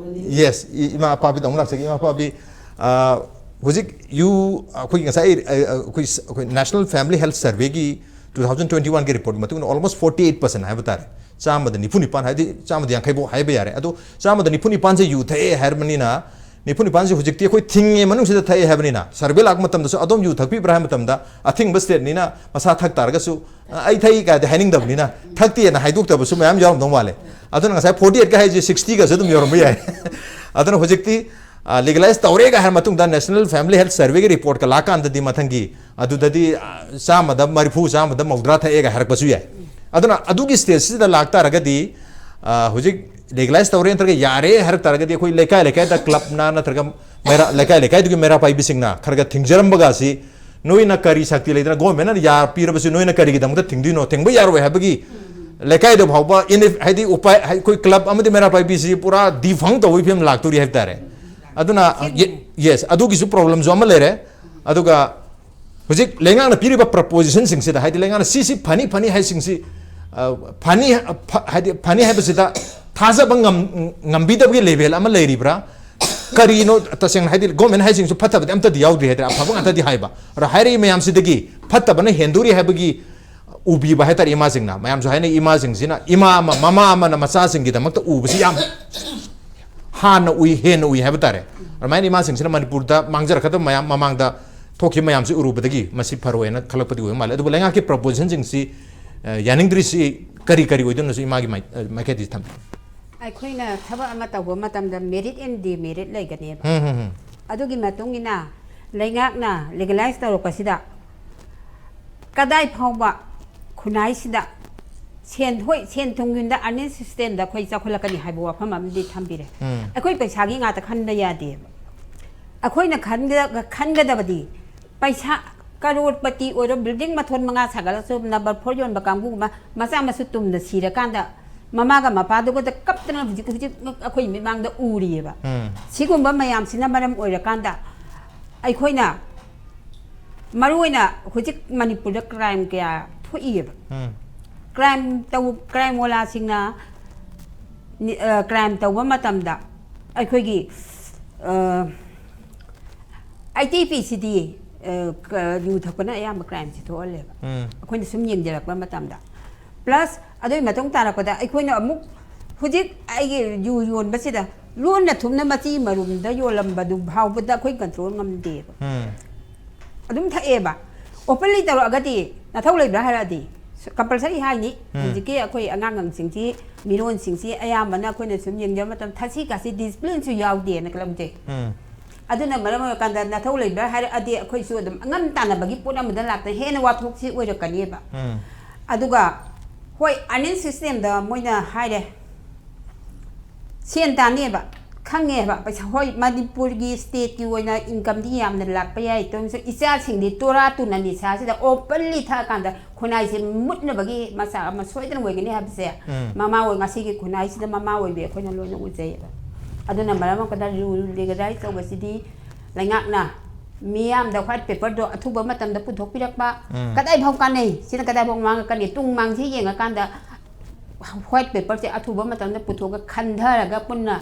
yes, ꯏ-, ꯏꯃꯥ ꯑꯄꯥꯕꯤꯗ ꯑꯃꯨꯛ ꯂꯥꯛꯆꯒꯦ꯫ ꯏꯃꯥ ꯑꯄꯥꯕꯤ, ꯑ, ꯍꯧꯖꯤꯛ ꯌꯨ, ꯑꯩꯈꯣꯏꯒꯤ ꯉꯁꯥꯏ, ꯑ, ꯑ, ꯑꯩꯈꯣꯏ ꯁ-, ꯑꯩꯈꯣꯏ National Family Health Surveyꯒꯤ two thousand twenty oneꯒꯤ reportꯀꯤ ꯃꯇꯨꯡ ꯏꯟꯅ almost forty eight percent ꯍꯥꯏꯕ ꯇꯥꯔꯦ, ꯆꯥꯝꯃꯗ ꯅꯤꯐꯨ ꯅꯤꯄꯥꯟ, ꯍꯥꯏꯗꯤ ꯆꯥꯝꯃꯗ ꯌꯥꯡꯈꯩ ꯐꯥꯎ ꯍꯥꯏꯕ ꯌꯥꯔꯦ꯫ ꯑꯗꯣ ꯆꯥꯝꯃꯗ ꯅꯤꯐꯨ ꯅꯤꯄꯥꯟꯁꯦ ꯌꯨ ꯊꯛꯑꯦ ꯍꯥꯏꯔꯕꯅꯤꯅ, ꯅꯤꯐꯨ ꯅꯤꯄꯥꯟꯁꯦ ꯍꯧꯖꯤꯛꯇꯤ ꯑꯩꯈꯣꯏ ꯊꯤꯡꯉꯦ ꯃꯅꯨꯡꯁꯤꯗ ꯊꯛꯑꯦ ꯍꯥꯏꯕꯅꯤꯅ, survey ꯂꯥꯛꯄ ꯃꯇꯝꯗꯁꯨ ꯑꯗꯣꯝ ꯌꯨ ꯊꯛꯄꯤꯕ꯭ꯔꯥ ꯍꯥꯏꯕ ꯃꯇꯝꯗ, ꯑꯊꯤꯡꯕ stateꯅꯤꯅ ꯃꯁꯥ ꯊꯛ ꯇꯥꯔꯒꯁꯨ, "ꯑ, ꯑꯩ ꯊꯛꯏ" ꯀꯥꯏꯗꯤ ꯍꯥꯏꯅꯤꯡꯗꯕꯅꯤꯅ, ꯊꯛꯇꯦꯅ ꯍꯥꯏꯗꯣꯛꯇꯕꯁꯨ ꯃꯌꯥꯝ ꯌꯥꯎꯔꯝꯗꯧ ꯃꯥꯜꯂꯦ꯫ ꯑꯗꯨꯅ ꯉꯁꯥꯏ forty eightꯀ ꯍꯥꯏꯁꯦ sixtyꯒꯁꯨ ꯑꯗꯨꯝ ꯌꯧꯔꯝꯕ ꯌꯥꯏ꯫ ꯑꯗꯨꯅ ꯍꯧꯖꯤꯛꯇꯤ, ꯑ, legalize ꯇꯧꯔꯦꯒ ꯍꯥꯏꯔ ꯃꯇꯨꯡꯗ National Family Health Surveyꯒꯤ reportꯀ ꯂꯥꯛꯀꯥꯟꯗꯗꯤ ꯃꯊꯪꯒꯤ ꯑꯗꯨꯗꯗꯤ, ꯑ, ꯆꯥꯝꯃꯗ ꯃꯔꯤꯐꯨ, ꯆꯥꯝꯃꯗ ꯃꯧꯗ꯭ꯔꯥ ꯊꯛꯑꯦꯒ ꯍꯥꯏꯔꯛꯄꯁꯨ ꯌꯥꯏ꯫ ꯑꯗꯨꯅ ꯑꯗꯨꯒꯤ stageꯁꯤꯗ ꯂꯥꯛꯇꯥꯔꯒꯗꯤ, ꯑ, ꯍꯧꯖꯤꯛ legalize ꯇꯧꯔꯦ ꯅꯠꯇ꯭ꯔꯒ ꯌꯥꯔꯦ ꯍꯥꯏꯔꯛ ꯇꯥꯔꯒꯗꯤ, ꯑꯩꯈꯣꯏ ꯂꯩꯀꯥꯏ ꯂꯩꯀꯥꯏꯗ clubꯅ ꯅꯠꯇ꯭ꯔꯒ ꯃꯩꯔꯥ-, ꯂꯩꯀꯥꯏ ꯂꯩꯀꯥꯏꯗꯨꯒꯤ ꯃꯩꯔꯥ ꯄꯥꯏꯕꯤꯁꯤꯡꯅ ꯈꯔ ꯈꯔ ꯊꯤꯡꯖꯔꯝꯕꯒꯁꯤ, ꯅꯣꯏꯅ ꯀꯔꯤ ꯁꯛꯇꯤ ꯂꯩꯗꯅ, governmentꯅ ꯌꯥ ꯄꯤꯔꯕꯁꯨ ꯅꯣꯏꯅ ꯀꯔꯤꯒꯤꯗꯃꯛꯇ ꯊꯤꯡꯗꯣꯏꯅꯣ? ꯊꯤꯡꯕ ꯌꯥꯔꯣꯏ ꯍꯥꯏꯕꯒꯤ ꯂꯩꯀꯥꯏꯗ ꯐꯥꯎꯕ ꯏꯟ ꯍꯥꯏꯗꯤ ꯎꯄꯥꯏ ꯑꯩꯈꯣꯏ ꯀ꯭ꯂꯕ ꯑꯃꯗꯤ ꯃꯩꯔꯥ ꯄꯥꯏꯕꯤꯁꯤ ꯄꯨꯔꯥ ꯗꯤꯐꯪ ꯇꯧꯕꯒꯤ ꯐꯤꯕꯝ ꯂꯥꯛꯇꯣꯔꯤ ꯍꯥꯏꯕ ꯇꯥꯔꯦ꯫ ꯑꯗꯨꯅ ꯌꯦꯁ, ꯑꯗꯨꯒꯤꯁꯨ ꯄ꯭ꯔꯣꯕ꯭ꯂꯦꯝꯁꯨ ꯑꯃ ꯂꯩꯔꯦ꯫ ꯑꯗꯨꯒ ꯍꯧꯖꯤꯛ ꯂꯩꯉꯥꯛꯅ ꯄꯤꯔꯤꯕ ꯄ꯭ꯔꯄꯣꯖꯤꯁꯟꯁꯤꯡꯁꯤꯗ ꯍꯥꯏꯗꯤ ꯂꯩꯉꯥꯛꯅ ꯁꯤꯁꯤ ꯐꯅꯤ ꯐꯅꯤ ꯍꯥꯏꯁꯤꯡꯁꯤ ꯐꯅꯤ ꯍꯥꯏꯗꯤ ꯐꯅꯤ ꯍꯥꯏꯕꯁꯤꯗ ꯊꯥꯖꯕ ꯉꯝꯕꯤꯗꯕꯒꯤ ꯂꯦꯚꯦꯜ ꯑꯃ ꯂꯩꯔꯤꯕ꯭ꯔꯥ? ꯀꯔꯤꯅꯣ? ꯇꯁꯦꯡꯅ ꯍꯥꯏꯗꯤ ꯒꯣꯔꯃꯦꯟ ꯍꯥꯏꯁꯤꯡꯁꯨ ꯐꯠꯇꯕꯗꯤ ꯑꯝꯇꯗꯤ ꯌꯥꯎꯗ꯭ꯔꯤ ꯍꯥꯏꯇꯥꯔꯦ, ꯑꯐꯕ ꯉꯥꯛꯇꯗꯤ ꯍꯥꯏꯕ꯫ ꯑꯗꯣ ꯍꯥꯏꯔꯛꯏ ꯃꯌꯥꯝꯁꯤꯗꯒꯤ ꯐꯠꯇꯕꯅ ꯍꯦꯟꯗꯣꯔꯤ ꯍꯥꯏꯕꯒꯤ ꯎꯕꯤꯕ ꯍꯥꯏꯇꯥꯔꯦ ꯏꯃꯥꯁꯤꯡꯅ꯫ ꯃꯌꯥꯝꯁꯨ ꯍꯥꯏꯅꯩ ꯏꯃꯥꯁꯤꯡꯁꯤꯅ, ꯏꯃꯥ ꯑꯃ ꯃꯃꯥ ꯑꯃꯅ ꯃꯆꯥꯁꯤꯡꯒꯤꯗꯃꯛꯇ ꯎꯕꯁꯤ ꯌꯥꯝ ꯍꯥꯟꯅ ꯎꯏ, ꯍꯦꯟꯅ ꯎꯏ ꯍꯥꯏꯕ ꯇꯥꯔꯦ꯫ ꯑꯗꯨꯃꯥꯏꯅ ꯏꯃꯥꯁꯤꯡꯁꯤꯅ ꯃꯅꯤꯄꯨꯔꯗ ꯃꯥꯡꯖꯔꯛꯀꯗꯕ ꯃꯌꯥꯝ, ꯃꯃꯥꯡꯗ ꯊꯣꯛꯈꯤꯕ ꯃꯌꯥꯝꯁꯤ ꯎꯔꯨꯕꯗꯒꯤ ꯃꯁꯤ ꯐꯔꯣꯏꯅ ꯈꯜꯂꯛꯄꯗꯤ ꯑꯣꯏꯕ ꯃꯥꯜꯂꯦ꯫ ꯑꯗꯨꯕꯨ ꯂꯩꯉꯥꯛꯀꯤ ꯄ꯭ꯔꯄꯣꯖꯤꯁꯟꯁꯤꯡꯁꯤ ꯌꯥꯅꯤꯡꯗ꯭ꯔꯤꯁꯤ ꯀꯔꯤ ꯀꯔꯤ ꯑꯣꯏꯗꯣꯏꯅꯣꯁꯨ ꯏꯃꯥꯒꯤ ꯃꯥꯏꯀꯩꯗꯒꯤ ꯊꯝꯕꯤ꯫ ꯑꯩꯈꯣꯏꯅ ꯊꯕꯛ ꯑꯃ ꯇꯧꯕ ꯃꯇꯝꯗ merit and demerit ꯂꯩꯒꯅꯦꯕ꯫ ꯑꯗꯨꯒꯤ ꯃꯇꯨꯡ ꯏꯟꯅ ꯂꯩꯉꯥꯛꯅ ꯂꯤꯒꯦꯂꯥꯏꯁ ꯇꯧꯔꯛꯄꯁꯤꯗ ꯀꯗꯥꯏ ꯐꯥꯎꯕ ꯈꯨꯟꯅꯥꯏꯁꯤꯗ ꯁꯦꯟ, ꯍꯣꯏ, ꯁꯦꯟ ꯊꯨꯝꯒꯤ ꯑꯣꯏꯅ earning system ꯗ ꯑꯩꯈꯣꯏ ꯆꯥꯎꯈꯠꯂꯛꯀꯅꯤ ꯍꯥꯏꯕ ꯋꯥꯐꯝ ꯑꯃꯗꯤ ꯊꯝꯕꯤꯔꯦ꯫ ꯑꯩꯈꯣꯏ ꯄꯩꯁꯥꯒꯤ ꯉꯥꯛꯇ ꯈꯟꯕ ꯌꯥꯗꯦꯕ꯫ ꯑꯩꯈꯣꯏꯅ ꯈꯟꯒ- ꯈꯟꯒꯗꯕꯗꯤ ꯄꯩꯁꯥ ꯀꯔꯣꯔꯄꯇꯤ ꯑꯣꯏꯔꯣ, building ꯃꯊꯣꯟ ꯃꯉꯥ ꯁꯥꯒꯠꯂꯁꯨ number four ꯌꯣꯟꯕ ꯀꯥꯡꯕꯨ ꯑꯃ ꯃꯆꯥ ꯃꯁꯨ ꯇꯨꯝꯗ ꯁꯤꯔꯀꯥꯟꯗ ꯃꯃꯥꯒ ꯃꯄꯥꯗꯨꯒꯗ ꯀꯞꯇꯅ ꯍꯧꯖꯤꯛ ꯍꯧꯖꯤꯛ ꯑꯩꯈꯣꯏ ꯃꯤꯠꯃꯥꯡꯗ ꯎꯔꯤꯑꯕ꯫ ꯁꯤꯒꯨꯝꯕ ꯃꯌꯥꯝꯁꯤꯅ ꯃꯔꯝ ꯑꯣꯏꯔꯀꯥꯟꯗ ꯑꯩꯈꯣꯏꯅ ꯃꯔꯨ ꯑꯣꯏꯅ ꯍꯧꯖꯤꯛ ꯃꯅꯤꯄꯨꯔꯗ crime ꯀꯌꯥ ꯊꯣꯛꯏꯑꯕ꯫ Crime ꯇꯧ crime ꯋꯥꯂꯥꯁꯤꯡꯅ ꯅꯤ- ꯑ, crime ꯇꯧꯕ ꯃꯇꯝꯗ ꯑꯩꯈꯣꯏꯒꯤ ꯑ, ꯑꯩꯇꯤ ꯄꯤꯁꯤꯗꯤ ꯑ, ꯀ- ꯌꯨ ꯊꯛꯄꯅ ꯑꯌꯥꯝꯕ crime ꯁꯤ ꯊꯣꯛꯍꯜꯂꯦꯕ꯫ ꯑꯩꯈꯣꯏꯅ ꯁꯨꯝ ꯌꯦꯡꯖꯔꯛꯄ ꯃꯇꯝꯗ plus ꯑꯗꯨꯒꯤ ꯃꯇꯨꯡ ꯇꯥꯔꯛꯄꯗ ꯑꯩꯈꯣꯏꯅ ꯑꯃꯨꯛ ꯍꯧꯖꯤꯛ ꯑꯩꯒꯤ ꯌꯨ ꯌꯣꯟꯕꯁꯤꯗ ꯂꯣꯟꯅ ꯊꯨꯞꯅ ꯃꯆꯤ ꯃꯔꯨꯝꯗ ꯌꯣꯜꯂꯝꯕꯗꯨ ꯐꯥꯎꯕꯗ ꯑꯩꯈꯣꯏ control ꯉꯝꯗꯦꯕ꯫ ꯑꯗꯨꯝ ꯊꯛꯑꯦꯕ꯫ Openly ꯇꯧꯔꯛꯑꯒꯗꯤ ꯅꯊꯧ ꯂꯩꯕ꯭ꯔꯥ ꯍꯥꯏꯔꯛꯑꯗꯤ compulsory ꯍꯥꯏꯅꯤ꯫ ꯍꯧꯖꯤꯛꯀꯤ ꯑꯩꯈꯣꯏ ꯑꯉꯥꯡꯁꯤꯡꯁꯤ, ꯃꯤꯔꯣꯟꯁꯤꯡꯁꯤ ꯑꯌꯥꯝꯕꯅ ꯑꯩꯈꯣꯏꯅ ꯁꯨꯝ ꯌꯦꯡꯖꯕ ꯃꯇꯝꯗ ꯊꯛꯁꯤ ꯈꯥꯁꯤ discipline ꯁꯨ ꯌꯥꯎꯗꯦꯅ ꯂꯧꯖꯩ꯫ ꯑꯗꯨꯅ ꯃꯔꯝ ꯑꯣꯏꯔꯀꯥꯟꯗ ꯅꯊꯧ ꯂꯩꯕ꯭ꯔꯥ ꯍꯥꯏꯔꯛꯑꯗꯤ ꯑꯩꯈꯣꯏꯁꯨ ꯑꯗꯨꯝ ꯑꯉꯝ ꯇꯥꯟꯅꯕꯒꯤ ꯄꯣꯠ ꯑꯃꯗ ꯂꯥꯛꯇꯅ ꯍꯦꯟꯅ ꯋꯥꯊꯣꯛꯁꯤ ꯑꯣꯏꯔꯛꯀꯅꯦꯕ꯫ ꯑꯗꯨꯒ ꯍꯣꯏ, earning system ꯗ ꯃꯣꯏꯅ ꯍꯥꯏꯔꯦ, ꯁꯦꯟ ꯇꯥꯟꯅꯦꯕ, ꯈꯪꯉꯦꯕ꯫ ꯄꯩꯁꯥ, ꯍꯣꯏ, ꯃꯅꯤꯄꯨꯔꯒꯤ ꯁ꯭ꯇꯦꯠꯀꯤ ꯑꯣꯏꯅ ꯏꯟꯀꯝꯗꯤ ꯌꯥꯝꯅ ꯂꯥꯛꯄ ꯌꯥꯏ, ꯇꯧꯔꯁꯨ ꯏꯆꯥꯁꯤꯡꯗꯤ ꯇꯣꯔꯥ ꯇꯨꯅ ꯅꯤꯁꯥꯁꯤꯗ ꯑꯣꯄꯟꯂꯤ ꯊꯛꯑꯀꯥꯟꯗ ꯈꯨꯟꯅꯥꯏꯁꯦ ꯃꯨꯠꯅꯕꯒꯤ ꯃꯆꯥꯛ ꯑꯃ ꯁꯣꯏꯗꯅ ꯑꯣꯏꯒꯅꯤ ꯍꯥꯏꯕꯁꯦ ꯎꯝ꯫ ꯃꯃꯥ ꯑꯣꯏ, ꯉꯁꯤꯒꯤ ꯈꯨꯟꯅꯥꯏꯁꯤꯗ ꯃꯃꯥ ꯑꯣꯏꯕꯤ ꯑꯩꯈꯣꯏꯅ ꯂꯣꯏꯅ ꯎꯖꯩꯌꯦꯕ꯫ ꯑꯗꯨꯅ ꯃꯔꯝ ꯑꯣꯏꯔꯀꯥꯟꯗ ꯔꯨꯜ ꯂꯤꯒꯂꯥꯏꯁ ꯇꯧꯕꯁꯤꯗꯤ ꯂꯩꯉꯥꯛꯅ ꯃꯤꯌꯥꯝꯗ ꯋꯥꯏꯠ ꯄꯦꯄꯔꯗꯣ ꯑꯊꯨꯕ ꯃꯇꯝꯗ ꯄꯨꯊꯣꯛꯄꯤꯔꯛꯄ, ꯎꯝ꯫ ꯀꯗꯥꯏꯐꯥꯎ ꯀꯥꯟꯅꯩ, ꯁꯤꯅ ꯀꯗꯥꯏꯐꯥꯎ ꯃꯥꯡꯉꯛꯀꯅꯤ, ꯇꯨꯡ ꯃꯥꯡꯁꯤ ꯌꯦꯡꯉꯀꯥꯟꯗ ꯋꯥꯏꯠ ꯄꯦꯄꯔꯁꯦ ꯑꯊꯨꯕ ꯃꯇꯝꯗ ꯄꯨꯊꯣꯛꯑꯒ ꯈꯟꯊꯔꯒ ꯄꯨꯟꯅ,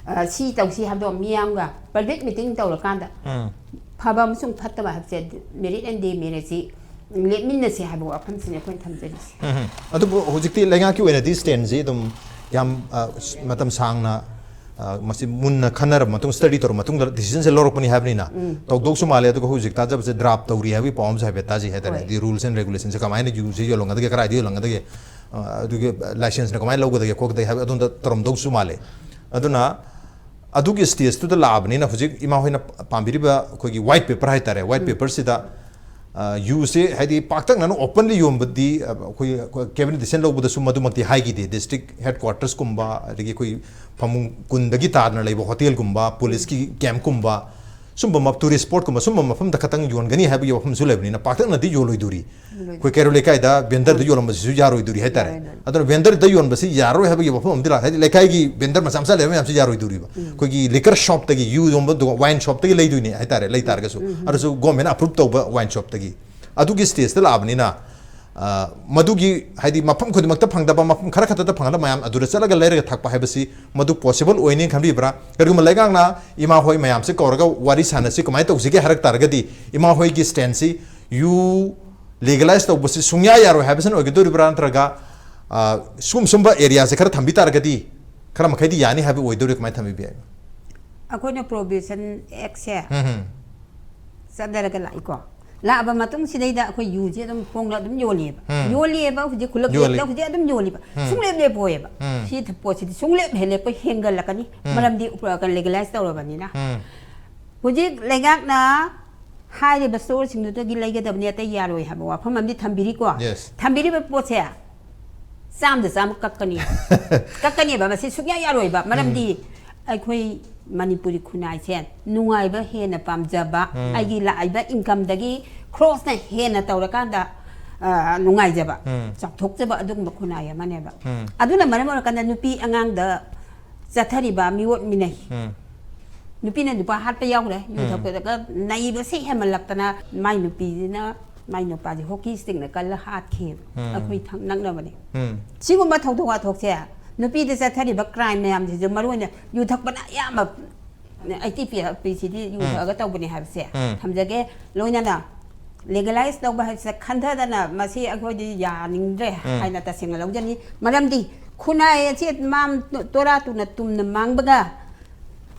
ꯑ, ꯁꯤ ꯇꯧꯁꯤ ꯍꯥꯏꯕꯗꯣ ꯃꯤꯌꯥꯝꯒ ꯄꯕ꯭ꯂꯤꯛ ꯃꯤꯇꯤꯡ ꯇꯧꯔꯀꯥꯟꯗ ꯎꯝ꯫ ꯐꯕ ꯑꯃꯁꯨꯡ ꯐꯠꯇꯕ ꯍꯥꯏꯕꯁꯦ ꯃꯦꯔꯤꯠ ꯑꯦꯟ ꯗꯤꯃꯦꯔꯤꯠꯁꯤ ꯂꯦꯞꯃꯤꯟꯅꯁꯤ ꯍꯥꯏꯕ ꯋꯥꯐꯝꯁꯤꯅꯦ ꯑꯩꯈꯣꯏꯅ ꯊꯝꯖꯔꯤꯁꯦ꯫ ꯎꯝ꯫ ꯑꯗꯨꯕꯨ ꯍꯧꯖꯤꯛꯇꯤ ꯂꯩꯉꯥꯛꯀꯤ ꯑꯣꯏꯅꯗꯤ ꯁ꯭ꯇꯦꯟꯁꯤ ꯑꯗꯨꯝ ꯌꯥꯝ, ꯑ, ꯃꯇꯝ ꯁꯥꯡꯅ, ꯑ, ꯃꯁꯤ ꯃꯨꯟꯅ ꯈꯟꯅꯔꯕ ꯃꯇꯨꯡ, ꯁ꯭ꯇꯗꯤ ꯇꯧꯔꯕ ꯃꯇꯨꯡꯗ ꯗꯤꯁꯤꯖꯟꯁꯦ ꯂꯧꯔꯛꯄꯅꯤ ꯍꯥꯏꯕꯅꯤꯅ ꯎꯝ꯫ ꯇꯧꯗꯧꯁꯨ ꯃꯥꯜꯂꯦ꯫ ꯑꯗꯨꯒ ꯍꯧꯖꯤꯛ ꯇꯥꯖꯕꯁꯦ ꯗ꯭ꯔꯥꯐ ꯇꯧꯔꯤ ꯍꯥꯏꯕꯒꯤ ꯄꯥꯎ ꯑꯃꯁꯨ ꯍꯥꯏꯐꯦꯠ ꯇꯥꯖꯩ ꯍꯥꯏꯇꯥꯔꯦ꯫ ꯍꯣꯏ꯫ ꯍꯥꯏꯗꯤ ꯔꯨꯜꯁ ꯑꯦꯟ ꯔꯦꯒꯨꯂꯦꯁꯟꯁꯦ ꯀꯃꯥꯏꯅ ꯌꯨꯁꯦ ꯌꯣꯜꯂꯝꯒꯗꯒꯦ, ꯀꯗꯥꯏꯗ ꯌꯣꯜꯂꯝꯒꯗꯒꯦ, ꯑ, ꯑꯗꯨꯒꯤ ꯂꯥꯏꯁꯦꯟꯁꯅ ꯀꯃꯥꯏꯅ ꯂꯧꯒꯗꯒꯦ ꯈꯣꯠꯀꯗꯒꯦ ꯍꯥꯏꯕ ꯑꯗꯣꯝꯗ ꯇꯧꯔꯝꯗꯧꯁꯨ ꯃꯥꯜꯂꯦ꯫ ꯑꯗꯨꯅ ꯑꯗꯨꯒꯤ ꯁ꯭ꯇꯦꯖꯇꯨꯗ ꯂꯥꯛꯑꯕꯅꯤꯅ ꯍꯧꯖꯤꯛ ꯏꯃꯥ ꯍꯣꯏꯅ ꯄꯥꯝꯕꯤꯔꯤꯕ ꯑꯩꯈꯣꯏꯒꯤ ꯋꯥꯏꯠ ꯄꯦꯄꯔ ꯍꯥꯏꯇꯥꯔꯦ, ꯋꯥꯏꯠ ꯎꯝ꯫ ꯄꯦꯄꯔꯁꯤꯗ, ꯑ, ꯌꯨꯁꯦ ꯍꯥꯏꯗꯤ ꯄꯥꯛꯇꯛꯅꯅ ꯑꯣꯄꯟꯂꯤ ꯌꯣꯟꯕꯗꯤ, ꯑ, ꯑꯩꯈꯣꯏ, ꯑꯩꯈꯣꯏ ꯀꯦꯕꯤꯅꯦꯠ ꯗꯤꯁꯤꯖꯟ ꯂꯧꯕꯗꯁꯨ ꯃꯗꯨꯃꯛꯇꯤ ꯍꯥꯏꯈꯤꯗꯦ꯫ ꯗꯤꯁꯇ꯭ꯔꯤꯛ ꯍꯦꯗ ꯀ꯭ꯋꯥꯔꯇꯔꯁꯀꯨꯝꯕ, ꯑꯗꯒꯤ ꯑꯩꯈꯣꯏ ꯐꯃꯨꯡ ꯀꯨꯟꯗꯒꯤ ꯇꯥꯗꯅ ꯂꯩꯕ ꯍꯣꯇꯦꯜꯒꯨꯝꯕ, ꯄꯨꯂꯤꯁꯀꯤ ꯀꯦꯝꯞꯀꯨꯝꯕ, ꯁꯨꯝꯕ ꯃ-, ꯇꯨꯔꯤꯁ ꯁ꯭ꯄꯣꯠꯀꯨꯝꯕ, ꯁꯨꯝꯕ ꯃꯐꯝꯗ ꯈꯛꯇꯪ ꯌꯣꯟꯒꯅꯤ ꯍꯥꯏꯕꯒꯤ ꯋꯥꯐꯝꯁꯨ ꯂꯩꯕꯅꯤꯅ ꯄꯥꯛꯇꯛꯅꯗꯤ ꯌꯣꯜꯂꯣꯏꯗꯣꯔꯤ꯫ ꯂꯣꯏ-, ꯑꯩꯈꯣꯏ ꯀꯩꯔꯣꯜ ꯂꯩꯀꯥꯏꯗ ꯚꯦꯟꯗꯔꯗ ꯎꯝ꯫ ꯌꯣꯜꯂꯝꯕꯁꯤꯁꯨ ꯌꯥꯔꯣꯏꯗꯣꯔꯤ ꯍꯥꯏꯇꯥꯔꯦ꯫ ꯌꯥꯔꯣꯏꯗꯣꯔꯤ꯫ ꯑꯗꯨꯅ ꯚꯦꯟꯗꯔꯗ ꯌꯣꯟꯕꯁꯤ ꯌꯥꯔꯣꯏ ꯍꯥꯏꯕꯒꯤ ꯋꯥꯐꯝ ꯑꯃꯗꯤ ꯂꯥꯛ-, ꯍꯥꯏꯗꯤ ꯂꯩꯀꯥꯏꯒꯤ ꯚꯦꯟꯗꯔ ꯃꯆꯥ ꯃꯆꯥ ꯂꯩꯕ ꯃꯌꯥꯝꯁꯤ ꯌꯥꯔꯣꯏꯗꯣꯔꯤꯕ꯫ ꯎꯝ꯫ ꯑꯩꯈꯣꯏꯒꯤ ꯂꯤꯀꯔ ꯁꯣꯞꯇꯒꯤ, ꯌꯨ ꯌꯣꯟꯕ ꯗꯨꯀꯥꯟ, ꯋꯥꯏꯟ ꯁꯣꯞꯇꯒꯤ ꯂꯩꯗꯣꯏꯅꯦ ꯍꯥꯏꯇꯥꯔꯦ, ꯂꯩ ꯇꯥꯔꯒꯁꯨ꯫ ꯎꯝ, ꯎꯝ꯫ ꯑꯗꯨꯁꯨ ꯒꯣꯔꯃꯦꯟ ꯑꯦꯄ꯭ꯔꯨꯞ ꯇꯧꯕ ꯋꯥꯏꯟ ꯁꯣꯞꯇꯒꯤ꯫ ꯑꯗꯨꯒꯤ ꯁ꯭ꯇꯦꯖꯇ ꯂꯥꯛꯑꯕꯅꯤꯅ, ꯑ, ꯃꯗꯨꯒꯤ ꯍꯥꯏꯗꯤ ꯃꯐꯝ ꯈꯨꯗꯤꯡꯃꯛꯇ ꯐꯪꯗꯕ, ꯃꯐꯝ ꯈꯔ ꯈꯛꯇꯗ ꯐꯪꯍꯟꯕ ꯃꯌꯥꯝ ꯑꯗꯨꯗ ꯆꯠꯂꯒ ꯂꯩꯔꯒ ꯊꯛꯄ ꯍꯥꯏꯕꯁꯤ ꯃꯗꯨ ꯄꯣꯁꯤꯕꯜ ꯑꯣꯏꯅꯤ ꯈꯟꯕꯤꯕ꯭ꯔꯥ? ꯀꯔꯤꯒꯨꯝꯕ ꯂꯩꯉꯥꯛꯅ ꯏꯃꯥ ꯍꯣꯏ ꯃꯌꯥꯝꯁꯦ ꯀꯧꯔꯒ ꯋꯥꯔꯤ ꯁꯥꯟꯅꯁꯤ, ꯀꯃꯥꯏꯅ ꯇꯧꯁꯤꯒꯦ ꯍꯥꯏꯔꯛ ꯇꯥꯔꯒꯗꯤ, ꯏꯃꯥ ꯍꯣꯏꯒꯤ ꯁ꯭ꯇꯦꯟꯁꯤ ꯌꯨ ꯂꯤꯒꯦꯂꯥꯏꯁ ꯇꯧꯕꯁꯤ ꯁꯨꯡꯌꯥ ꯌꯥꯔꯣꯏ ꯍꯥꯏꯕꯁꯤꯅ ꯑꯣꯏꯒꯗꯣꯔꯤꯕ꯭ꯔꯥ, ꯅꯠꯇ꯭ꯔꯒ, ꯑ, ꯁꯨꯝ ꯁꯨꯝꯕ ꯑꯦꯔꯤꯌꯥꯁꯦ ꯈꯔ ꯊꯝꯕꯤ ꯇꯥꯔꯒꯗꯤ ꯈꯔ ꯃꯈꯩꯗꯤ ꯌꯥꯅꯤ ꯍꯥꯏꯕ ꯑꯣꯏꯗꯣꯔꯤ? ꯀꯃꯥꯏꯅ ꯊꯝꯕꯤꯕ ꯌꯥꯏ? ꯑꯩꯈꯣꯏꯅ ꯄ꯭ꯔꯣꯍꯤꯕꯤꯁꯟ ꯑꯦꯛꯁꯦ ꯎꯝ, ꯎꯝ꯫ ꯆꯠꯅꯔꯒ ꯂꯥꯛꯏꯀꯣ꯫ ꯂꯥꯛꯑꯕ ꯃꯇꯨꯡꯁꯤꯗꯩꯗ ꯑꯩꯈꯣꯏ ꯌꯨꯁꯦ ꯑꯗꯨꯝ ꯐꯣꯡꯅ ꯑꯗꯨꯝ ꯌꯣꯜꯂꯤꯑꯕ꯫ ꯎꯝ꯫ ꯌꯣꯜꯂꯤꯑꯕ ꯍꯧꯖꯤꯛ ꯈꯨꯜꯂꯛ ꯌꯣꯜꯂꯤ꯫ ꯈꯨꯜꯂꯛꯇ ꯍꯧꯖꯤꯛ ꯑꯗꯨꯝ ꯌꯣꯜꯂꯤꯕ꯫ ꯎꯝ꯫ ꯁꯨꯡꯂꯦꯞ ꯂꯦꯞꯄꯣꯏꯑꯕ꯫ ꯎꯝ꯫ ꯁꯤ ꯊ-, ꯄꯣꯠꯁꯤꯗꯤ ꯁꯨꯡꯂꯦꯞ ꯍꯦꯛ ꯂꯦꯞꯄ ꯍꯦꯟꯒꯠꯂꯛꯀꯅꯤ꯫ ꯎꯝ꯫ ꯃꯔꯝꯗꯤ ꯎꯄ-, ꯀ-, ꯂꯤꯒꯦꯂꯥꯏꯁ ꯇꯧꯔꯕꯅꯤꯅ꯫ ꯎꯝ꯫ ꯍꯧꯖꯤꯛ ꯂꯩꯉꯥꯛꯅ ꯍꯥꯏꯔꯤꯕ ꯁ꯭ꯇꯣꯔꯁꯤꯡꯗꯨꯗꯒꯤ ꯂꯩꯒꯗꯕꯅꯤ, ꯑꯇꯩ ꯌꯥꯔꯣꯏ ꯍꯥꯏꯕ ꯋꯥꯐꯝ ꯑꯃꯗꯤ ꯊꯝꯕꯤꯔꯤꯀꯣ꯫ Yes꯫ ꯊꯝꯕꯤꯔꯤꯕ ꯄꯣꯠꯁꯦ ꯆꯥꯝꯗ ꯆꯥꯝꯃ ꯀꯛꯀꯅꯤ꯫ ꯀꯛꯀꯅꯦꯕ, ꯃꯁꯤ ꯁꯨꯡꯌꯥ ꯌꯥꯔꯣꯏꯕ꯫ ꯃꯔꯝꯗꯤ ꯎꯝ꯫ ꯑꯩꯈꯣꯏ ꯃꯅꯤꯄꯨꯔꯤ ꯈꯨꯟꯅꯥꯏꯁꯦ ꯅꯨꯡꯉꯥꯏꯕ ꯍꯦꯟꯅ ꯄꯥꯝꯖꯕ, ꯎꯝ꯫ ꯑꯩꯒꯤ ꯂꯥꯛꯏꯕ incomeꯗꯒꯤ ꯈ꯭ꯔꯣꯁꯅ ꯍꯦꯟꯅ ꯇꯧꯔꯀꯥꯟꯗ, ꯑ, ꯅꯨꯡꯉꯥꯏꯖꯕ, ꯎꯝ꯫ ꯆꯥꯎꯊꯣꯛꯆꯕ ꯑꯗꯨꯒꯨꯝꯕ ꯈꯨꯟꯅꯥꯏ ꯑꯃꯅꯦꯕ꯫ ꯎꯝ꯫ ꯑꯗꯨꯅ ꯃꯔꯝ ꯑꯣꯏꯔꯀꯥꯟꯗ ꯅꯨꯄꯤ ꯑꯉꯥꯡꯗ ꯆꯠꯊꯔꯤꯕ ꯃꯤꯑꯣꯠ ꯃꯤꯅꯩ, ꯎꯝ꯫ ꯅꯨꯄꯤꯅ ꯅꯨꯄꯥ ꯍꯥꯠꯄ ꯌꯥꯎꯈ꯭ꯔꯦ, ꯌꯨ ꯎꯝ꯫ ꯊꯛꯄꯗꯒ ꯅꯩꯕꯁꯤ ꯍꯦꯟꯃꯜꯂꯛꯇꯅ ꯃꯥꯏ ꯅꯨꯄꯤꯁꯤꯅ ꯃꯥꯏ ꯅꯨꯄꯥꯁꯦ hockey stickꯅ ꯀꯜꯂ ꯍꯥꯠꯈꯤꯑꯕ꯫ ꯎꯝ꯫ ꯑꯩꯈꯣꯏ ꯊꯪ-, ꯅꯛꯅꯕꯅꯦ꯫ ꯎꯝ꯫ ꯁꯤꯒꯨꯝꯕ ꯊꯧꯗꯣꯛ ꯋꯥꯊꯣꯛꯁꯦ ꯅꯨꯄꯤꯗ ꯆꯠꯊꯔꯤꯕ crime ꯃꯌꯥꯝꯁꯤꯁꯨ ꯃꯔꯨ ꯑꯣꯏꯅ ꯌꯨ ꯊꯛꯄꯅ ꯑꯌꯥꯝꯕ eighty percentꯁꯤꯗꯤ ꯌꯨ ꯎꯝ꯫ ꯊꯛꯑꯒ ꯇꯧꯕꯅꯦ ꯍꯥꯏꯕꯁꯦ ꯎꯝ꯫ ꯊꯝꯖꯒꯦ꯫ ꯂꯣꯏꯅꯅ legalize ꯇꯧꯕ ꯍꯥꯏꯕꯁꯦ ꯈꯟꯊꯗꯅ ꯃꯁꯤ ꯑꯩꯈꯣꯏꯗꯤ ꯌꯥꯅꯤꯡꯗ꯭ꯔꯦ ꯎꯝ꯫ ꯍꯥꯏꯅ ꯇꯁꯦꯡꯅ ꯂꯧꯖꯅꯤꯡꯏ꯫ ꯃꯔꯝꯗꯤ ꯈꯨꯟꯅꯥꯏ ꯑꯁꯤ ꯃꯥꯝ ꯇꯣꯔꯥ ꯇꯨꯅ ꯇꯨꯝꯅ ꯃꯥꯡꯕꯒ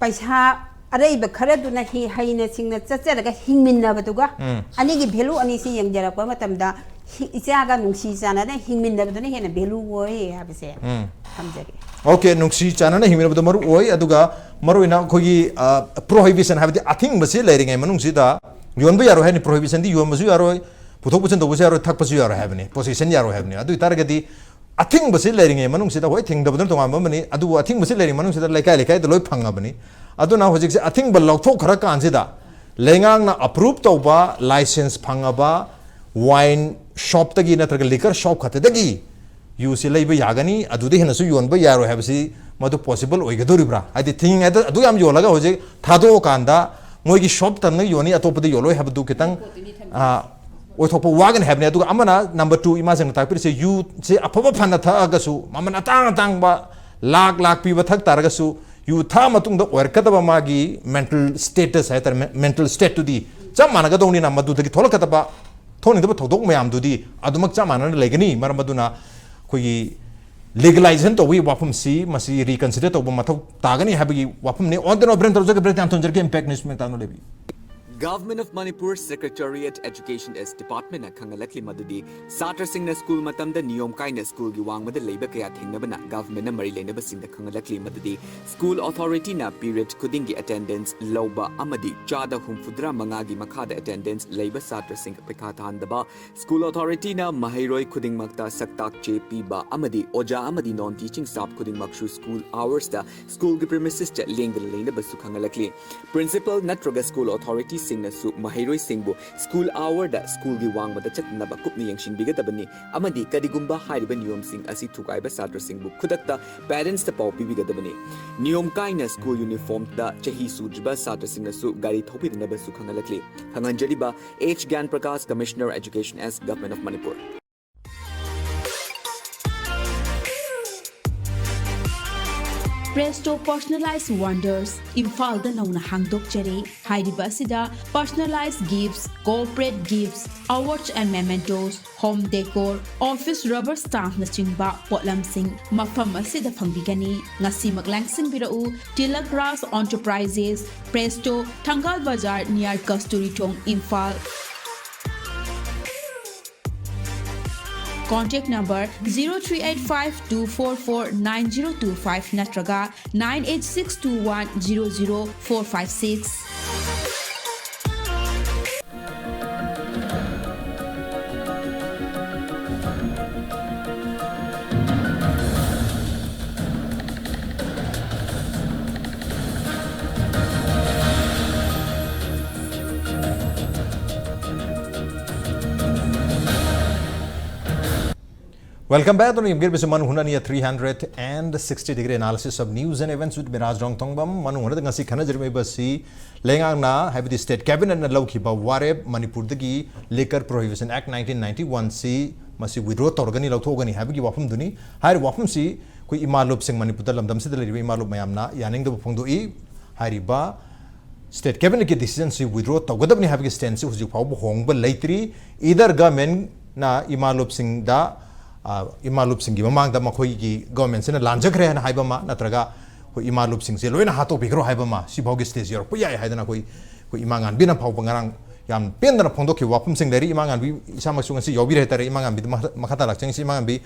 ꯄꯩꯁꯥ ꯑꯔꯩꯕ ꯈꯔꯗꯨꯅ ꯍꯤ-, ꯍꯩꯅ ꯁꯤꯡꯅ ꯆꯠꯆꯔꯒ ꯍꯤꯡꯃꯤꯟꯅꯕꯗꯨꯒ ꯎꯝ꯫ ꯑꯅꯤꯒꯤ value ꯑꯅꯤꯁꯤ ꯌꯦꯡꯖꯔꯛꯄ ꯃꯇꯝꯗ ꯍꯤ-, ꯏꯆꯥꯒ ꯅꯨꯡꯁꯤ ꯆꯥꯟꯅꯅ ꯍꯤꯡꯃꯤꯟꯅꯕꯗꯨꯅ ꯍꯦꯟꯅ value ꯑꯣꯏ ꯍꯥꯏꯕꯁꯦ ꯎꯝ꯫ ꯊꯝꯖꯒꯦ꯫ Okay, ꯅꯨꯡꯁꯤ ꯆꯥꯟꯅꯅ ꯍꯤꯡꯃꯤꯟꯅꯕꯗꯣ ꯃꯔꯨ ꯑꯣꯏ, ꯑꯗꯨꯒ ꯃꯔꯨꯑꯣꯏꯅ ꯑꯩꯈꯣꯏꯒꯤ, ꯑ, prohibition ꯍꯥꯏꯕꯗꯤ ꯑꯊꯤꯡꯕꯁꯤ ꯂꯩꯔꯤꯉꯩ ꯃꯅꯨꯡꯁꯤꯗ ꯌꯣꯟꯕ ꯌꯥꯔꯣꯏ ꯍꯥꯏꯅꯤ꯫ Prohibitionꯗꯤ ꯌꯣꯟꯕꯁꯨ ꯌꯥꯔꯣꯏ, ꯄꯨꯊꯣꯛ ꯄꯨꯁꯤꯟ ꯇꯧꯕꯁꯨ ꯌꯥꯔꯣꯏ, ꯊꯛꯄꯁꯨ ꯌꯥꯔꯣꯏ ꯍꯥꯏꯕꯅꯤ, possession ꯌꯥꯔꯣꯏ ꯍꯥꯏꯕꯅꯤ꯫ ꯑꯗꯨ ꯑꯣꯏꯇꯥꯔꯒꯗꯤ ꯑꯊꯤꯡꯕꯁꯤ ꯂꯩꯔꯤꯉꯩ ꯃꯅꯨꯡꯁꯤꯗ, ꯍꯣꯏ, ꯊꯤꯡꯗꯕꯗꯨꯅ ꯇꯣꯉꯥꯟꯕ ꯑꯃꯅꯤ, ꯑꯗꯨꯕꯨ ꯑꯊꯤꯡꯕꯁꯤ ꯂꯩꯔꯤꯉꯩ ꯃꯅꯨꯡꯁꯤꯗ ꯂꯩꯀꯥꯏ ꯂꯩꯀꯥꯏꯗ ꯂꯣꯏ ꯐꯪꯉꯕꯅꯤ꯫ ꯑꯗꯨꯅ ꯍꯧꯖꯤꯛꯁꯦ ꯑꯊꯤꯡꯕ ꯂꯧꯊꯣꯛꯈ꯭ꯔ ꯀꯥꯟꯁꯤꯗ ꯂꯩꯉꯥꯛꯅ approve ꯇꯧꯕ, license ꯐꯪꯉꯕ wine shopꯇꯒꯤ ꯅꯠꯇ꯭ꯔꯒ liquor shop ꯈꯛꯇꯗꯒꯤ ꯌꯨꯁꯤ ꯂꯩꯕ ꯌꯥꯒꯅꯤ, ꯑꯗꯨꯗ ꯍꯦꯟꯅꯁꯨ ꯌꯣꯟꯕ ꯌꯥꯔꯣꯏ ꯍꯥꯏꯕꯁꯤ ꯃꯗꯨ possible ꯑꯣꯏꯒꯗꯧꯔꯤꯕ꯭ꯔꯥ? ꯍꯥꯏꯗꯤ ꯊꯤꯡꯉꯤꯉꯩꯗ ꯑꯗꯨ ꯌꯥꯝ ꯌꯣꯜꯂꯒ ꯍꯧꯖꯤꯛ ꯊꯥꯗꯣꯛꯑꯀꯥꯟꯗ ꯃꯣꯏꯒꯤ shop ꯇꯪꯅ ꯌꯣꯟꯅꯤ, ꯑꯇꯣꯞꯄꯗ ꯌꯣꯜꯂꯣꯏ ꯍꯥꯏꯕꯗꯨ ꯈꯤꯇꯪ, ꯑ, ꯑꯣꯏꯊꯣꯛꯄ ꯋꯥꯒꯅꯤ ꯍꯥꯏꯕꯅꯤ꯫ ꯑꯗꯨꯒ ꯑꯃꯅ, number two, ꯏꯃꯥꯁꯤꯡꯅ ꯇꯥꯛꯄꯤꯔꯤꯁꯦ, ꯌꯨꯁꯦ ꯑꯐꯕ ꯐꯅ ꯊꯛꯑꯒꯁꯨ, ꯃꯃꯜ ꯑꯇꯥꯡ ꯑꯇꯥꯡꯕ ꯂꯥꯛ ꯂꯥꯛ ꯄꯤꯕ ꯊꯛ ꯇꯥꯔꯒꯁꯨ, ꯌꯨ ꯊꯛꯑ ꯃꯇꯨꯡꯗ ꯑꯣꯏꯔꯛꯀꯗꯕ ꯃꯥꯒꯤ mental status ꯍꯥꯏꯇꯥꯔꯦ, me-, mental stateꯇꯨꯗꯤ ꯆꯞ ꯃꯥꯟꯅꯒꯗꯧꯅꯤꯅ, ꯃꯗꯨꯗꯒꯤ ꯊꯣꯛꯂꯛꯀꯗꯕ, ꯊꯣꯛꯅꯤꯡꯗꯕ ꯊꯧꯗꯣꯛ ꯃꯌꯥꯝꯗꯨꯗꯤ ꯑꯗꯨꯃꯛ ꯆꯞ ꯃꯥꯟꯅꯅ ꯂꯩꯒꯅꯤ꯫ ꯃꯔꯝ ꯑꯗꯨꯅ ꯑꯩꯈꯣꯏꯒꯤ legalization ꯇꯧꯕꯒꯤ ꯋꯥꯐꯝꯁꯤ, ꯃꯁꯤ reconsider ꯇꯧꯕ ꯃꯊꯧ ꯇꯥꯒꯅꯤ ꯍꯥꯏꯕꯒꯤ ꯋꯥꯐꯝꯅꯤ꯫ On the note, ꯕ꯭ꯔꯦꯟ ꯇꯧꯖꯒꯦ, ꯕ꯭ꯔꯦꯟ ꯌꯥꯝ ꯊꯝꯖꯔꯒꯦ, impact news ꯃꯇꯥꯡꯗ ꯂꯩꯕꯤꯌꯨ꯫ Government of Manipur Secretariat Education S Department ꯅ ꯈꯪꯍꯜꯂꯛꯂꯤ ꯃꯗꯨꯗꯤ ꯁꯥꯇ꯭ꯔꯁꯤꯡꯅ ꯁ꯭ꯀꯨꯜ ꯃꯇꯝꯗ ꯅꯤꯌꯣꯝ ꯀꯥꯏꯅ ꯁ꯭ꯀꯨꯜꯒꯤ ꯋꯥꯡꯃꯗ ꯂꯩꯕ ꯀꯌꯥ ꯊꯦꯡꯅꯕꯅ government ꯅ ꯃꯔꯤ ꯂꯩꯅꯕꯁꯤꯡꯗ ꯈꯪꯍꯜꯂꯛꯂꯤ ꯃꯗꯨꯗꯤ school authority ꯅ period ꯈꯨꯗꯤꯡꯒꯤ attendance ꯂꯧꯕ ꯑꯃꯗꯤ ꯆꯥꯗ ꯍꯨꯝꯐꯨꯇꯔꯥ ꯃꯉꯥꯒꯤ ꯃꯈꯥꯗ attendance ꯂꯩꯕ ꯁꯥꯇ꯭ꯔꯁꯤꯡ ꯄꯩꯈꯥ ꯊꯥꯍꯟꯗꯕ, school authority ꯅ ꯃꯍꯩꯔꯣꯏ ꯈꯨꯗꯤꯡꯃꯛꯇ ꯁꯛꯇꯥꯛ ꯆꯦ ꯄꯤꯕ ꯑꯃꯗꯤ ꯑꯣꯖꯥ ꯑꯃꯗꯤ non teaching staff ꯈꯨꯗꯤꯡꯃꯛꯁꯨ school hours ꯇ ꯁ꯭ꯀꯨꯜꯒꯤ premises ꯇ ꯂꯦꯡꯗꯅ ꯂꯩꯅꯕꯁꯨ ꯈꯪꯍꯜꯂꯛꯂꯤ꯫ Principal ꯅꯠꯇ꯭ꯔꯒ school authority ꯁꯤꯡꯅꯁꯨ ꯃꯍꯩꯔꯣꯏꯁꯤꯡꯕꯨ school hour ꯗ ꯁ꯭ꯀꯨꯜꯒꯤ ꯋꯥꯡꯃꯗ ꯆꯠꯅꯕ ꯀꯨꯞꯅ ꯌꯦꯡꯁꯤꯟꯕꯤꯒꯗꯕꯅꯤ ꯑꯃꯗꯤ ꯀꯔꯤꯒꯨꯝꯕ ꯍꯥꯏꯔꯤꯕ ꯅꯤꯌꯣꯝꯁꯤꯡ ꯑꯁꯤ ꯊꯨꯒꯥꯏꯕ ꯁꯥꯇ꯭ꯔꯁꯤꯡꯕꯨ ꯈꯨꯗꯛꯇ parents ꯇ ꯄꯥꯎ ꯄꯤꯕꯤꯒꯗꯕꯅꯤ꯫ ꯅꯤꯌꯣꯝ ꯀꯥꯏꯅ ꯁ꯭ꯀꯨꯜ ꯌꯨꯅꯤꯐꯣꯔꯝꯗ ꯆꯍꯤ ꯁꯨꯗ꯭ꯔꯤꯕ ꯁꯥꯇ꯭ꯔꯁꯤꯡꯅꯁꯨ ꯒꯥꯔꯤ ꯊꯧꯕꯤꯗꯅꯕꯁꯨ ꯈꯪꯍꯜꯂꯛꯂꯤ꯫ ꯈꯪꯍꯟꯖꯔꯤꯕ H Gyan Prakash, Commissioner Education S, Government of Manipur. Presto Personalized Wonders ꯏꯝꯐꯥꯜꯗ ꯅꯧꯅ ꯍꯥꯡꯗꯣꯛꯆꯔꯦ꯫ ꯍꯥꯏꯔꯤꯕ ꯑꯁꯤꯗ personalized gifts, corporate gifts, awards and mementos, home decor, office rubber stampꯅꯆꯤꯡꯕ ꯄꯣꯠꯂꯝꯁꯤꯡ ꯃꯐꯝ ꯑꯁꯤꯗ ꯐꯪꯕꯤꯒꯅꯤ꯫ ꯉꯁꯤꯃꯛ ꯂꯥꯡꯁꯤꯟꯕꯤꯔꯛꯎ꯫ Tilak Raj Enterprises, Presto, Thangal Bazar near Kasturi Thong, Imphal. Contact number zero three eight five two four four nine zero two five ꯅꯠꯇ꯭ꯔꯒ nine eight six two one zero zero four five six. Welcome back. ꯑꯗꯨꯅ ꯌꯦꯡꯕꯤꯔꯤꯕꯁꯤ ꯃꯅꯨꯡ ꯍꯨꯠꯅꯅꯤ, a three hundred and sixty degree analysis of news and events with Miraj Rongthongbam. ꯃꯅꯨꯡ ꯍꯨꯠꯅꯗ ꯉꯁꯤ ꯈꯟꯅꯖꯔꯤꯕꯁꯤ ꯂꯩꯉꯥꯛꯅ, ꯍꯥꯏꯕꯗꯤ state cabinet ꯅ ꯂꯧꯈꯤꯕ ꯋꯥꯔꯦꯞ, ꯃꯅꯤꯄꯨꯔꯗꯒꯤ Liquor Prohibition Act nineteen ninety one ꯁꯤ ꯃꯁꯤ withdraw ꯇꯧꯔꯒꯅꯤ, ꯂꯧꯊꯣꯛꯑꯒꯅꯤ ꯍꯥꯏꯕꯒꯤ ꯋꯥꯐꯝꯗꯨꯅꯤ꯫ ꯍꯥꯏꯔꯤꯕ ꯋꯥꯐꯝꯁꯤ ꯑꯩꯈꯣꯏ ꯏꯃꯥ ꯂꯨꯞꯁꯤꯡ, ꯃꯅꯤꯄꯨꯔꯗ, ꯂꯝꯗꯝꯁꯤꯗ ꯂꯩꯔꯤꯕ ꯏꯃꯥ ꯂꯨꯞ ꯃꯌꯥꯝꯅ ꯌꯥꯅꯤꯡꯗꯕ ꯐꯣꯡꯗꯣꯛꯏ꯫ ꯍꯥꯏꯔꯤꯕ state cabinet ꯀꯤ decision ꯁꯤ withdraw ꯇꯧꯒꯗꯕꯅꯤ ꯍꯥꯏꯕꯒꯤ stand ꯁꯤ ꯍꯧꯖꯤꯛ ꯐꯥꯎꯕ ꯍꯣꯡꯕ ꯂꯩꯇ꯭ꯔꯤ꯫ Either government ꯅ ꯏꯃꯥ ꯂꯨꯞꯁꯤꯡꯗ, ꯑ, ꯏꯃꯥ ꯂꯨꯞꯁꯤꯡꯒꯤ ꯃꯃꯥꯡꯗ ꯃꯈꯣꯏꯒꯤ government ꯁꯤꯅ ꯂꯥꯟꯖꯈ꯭ꯔꯦ ꯍꯥꯏꯅ ꯍꯥꯏꯕ ꯑꯃ, ꯅꯠꯇ꯭ꯔꯒ ꯑꯩꯈꯣꯏ ꯏꯃꯥ ꯂꯨꯞꯁꯤꯡꯁꯦ ꯂꯣꯏꯅ ꯍꯥꯠꯇꯣꯛꯄꯤꯈ꯭ꯔꯣ ꯍꯥꯏꯕ ꯑꯃ, ꯁꯤꯐꯥꯎꯒꯤ stage ꯌꯧꯔꯛꯄ ꯌꯥꯏ ꯍꯥꯏꯗꯅ ꯑꯩꯈꯣꯏ ꯑꯩꯈꯣꯏ ꯏꯃꯥ ꯉꯥꯟꯕꯤꯅ ꯐꯥꯎꯕ ꯉꯔꯥꯡ ꯌꯥꯝ ꯄꯦꯟꯗꯅ ꯐꯣꯡꯗꯣꯛꯈꯤꯕ ꯋꯥꯐꯝꯁꯤꯡ ꯂꯩꯔꯤ꯫ ꯏꯃꯥ ꯉꯥꯟꯕꯤ ꯏꯁꯥꯃꯛꯁꯨ ꯉꯁꯤ ꯌꯥꯎꯕꯤꯔꯦ ꯍꯥꯏꯇꯥꯔꯦ꯫ ꯏꯃꯥ ꯉꯥꯟꯕꯤꯗ ꯃꯈꯥ ꯃꯈꯥ ꯇꯥꯅ ꯂꯥꯛꯆꯅꯤꯡꯁꯤ꯫ ꯏꯃꯥ ꯉꯥꯟꯕꯤ,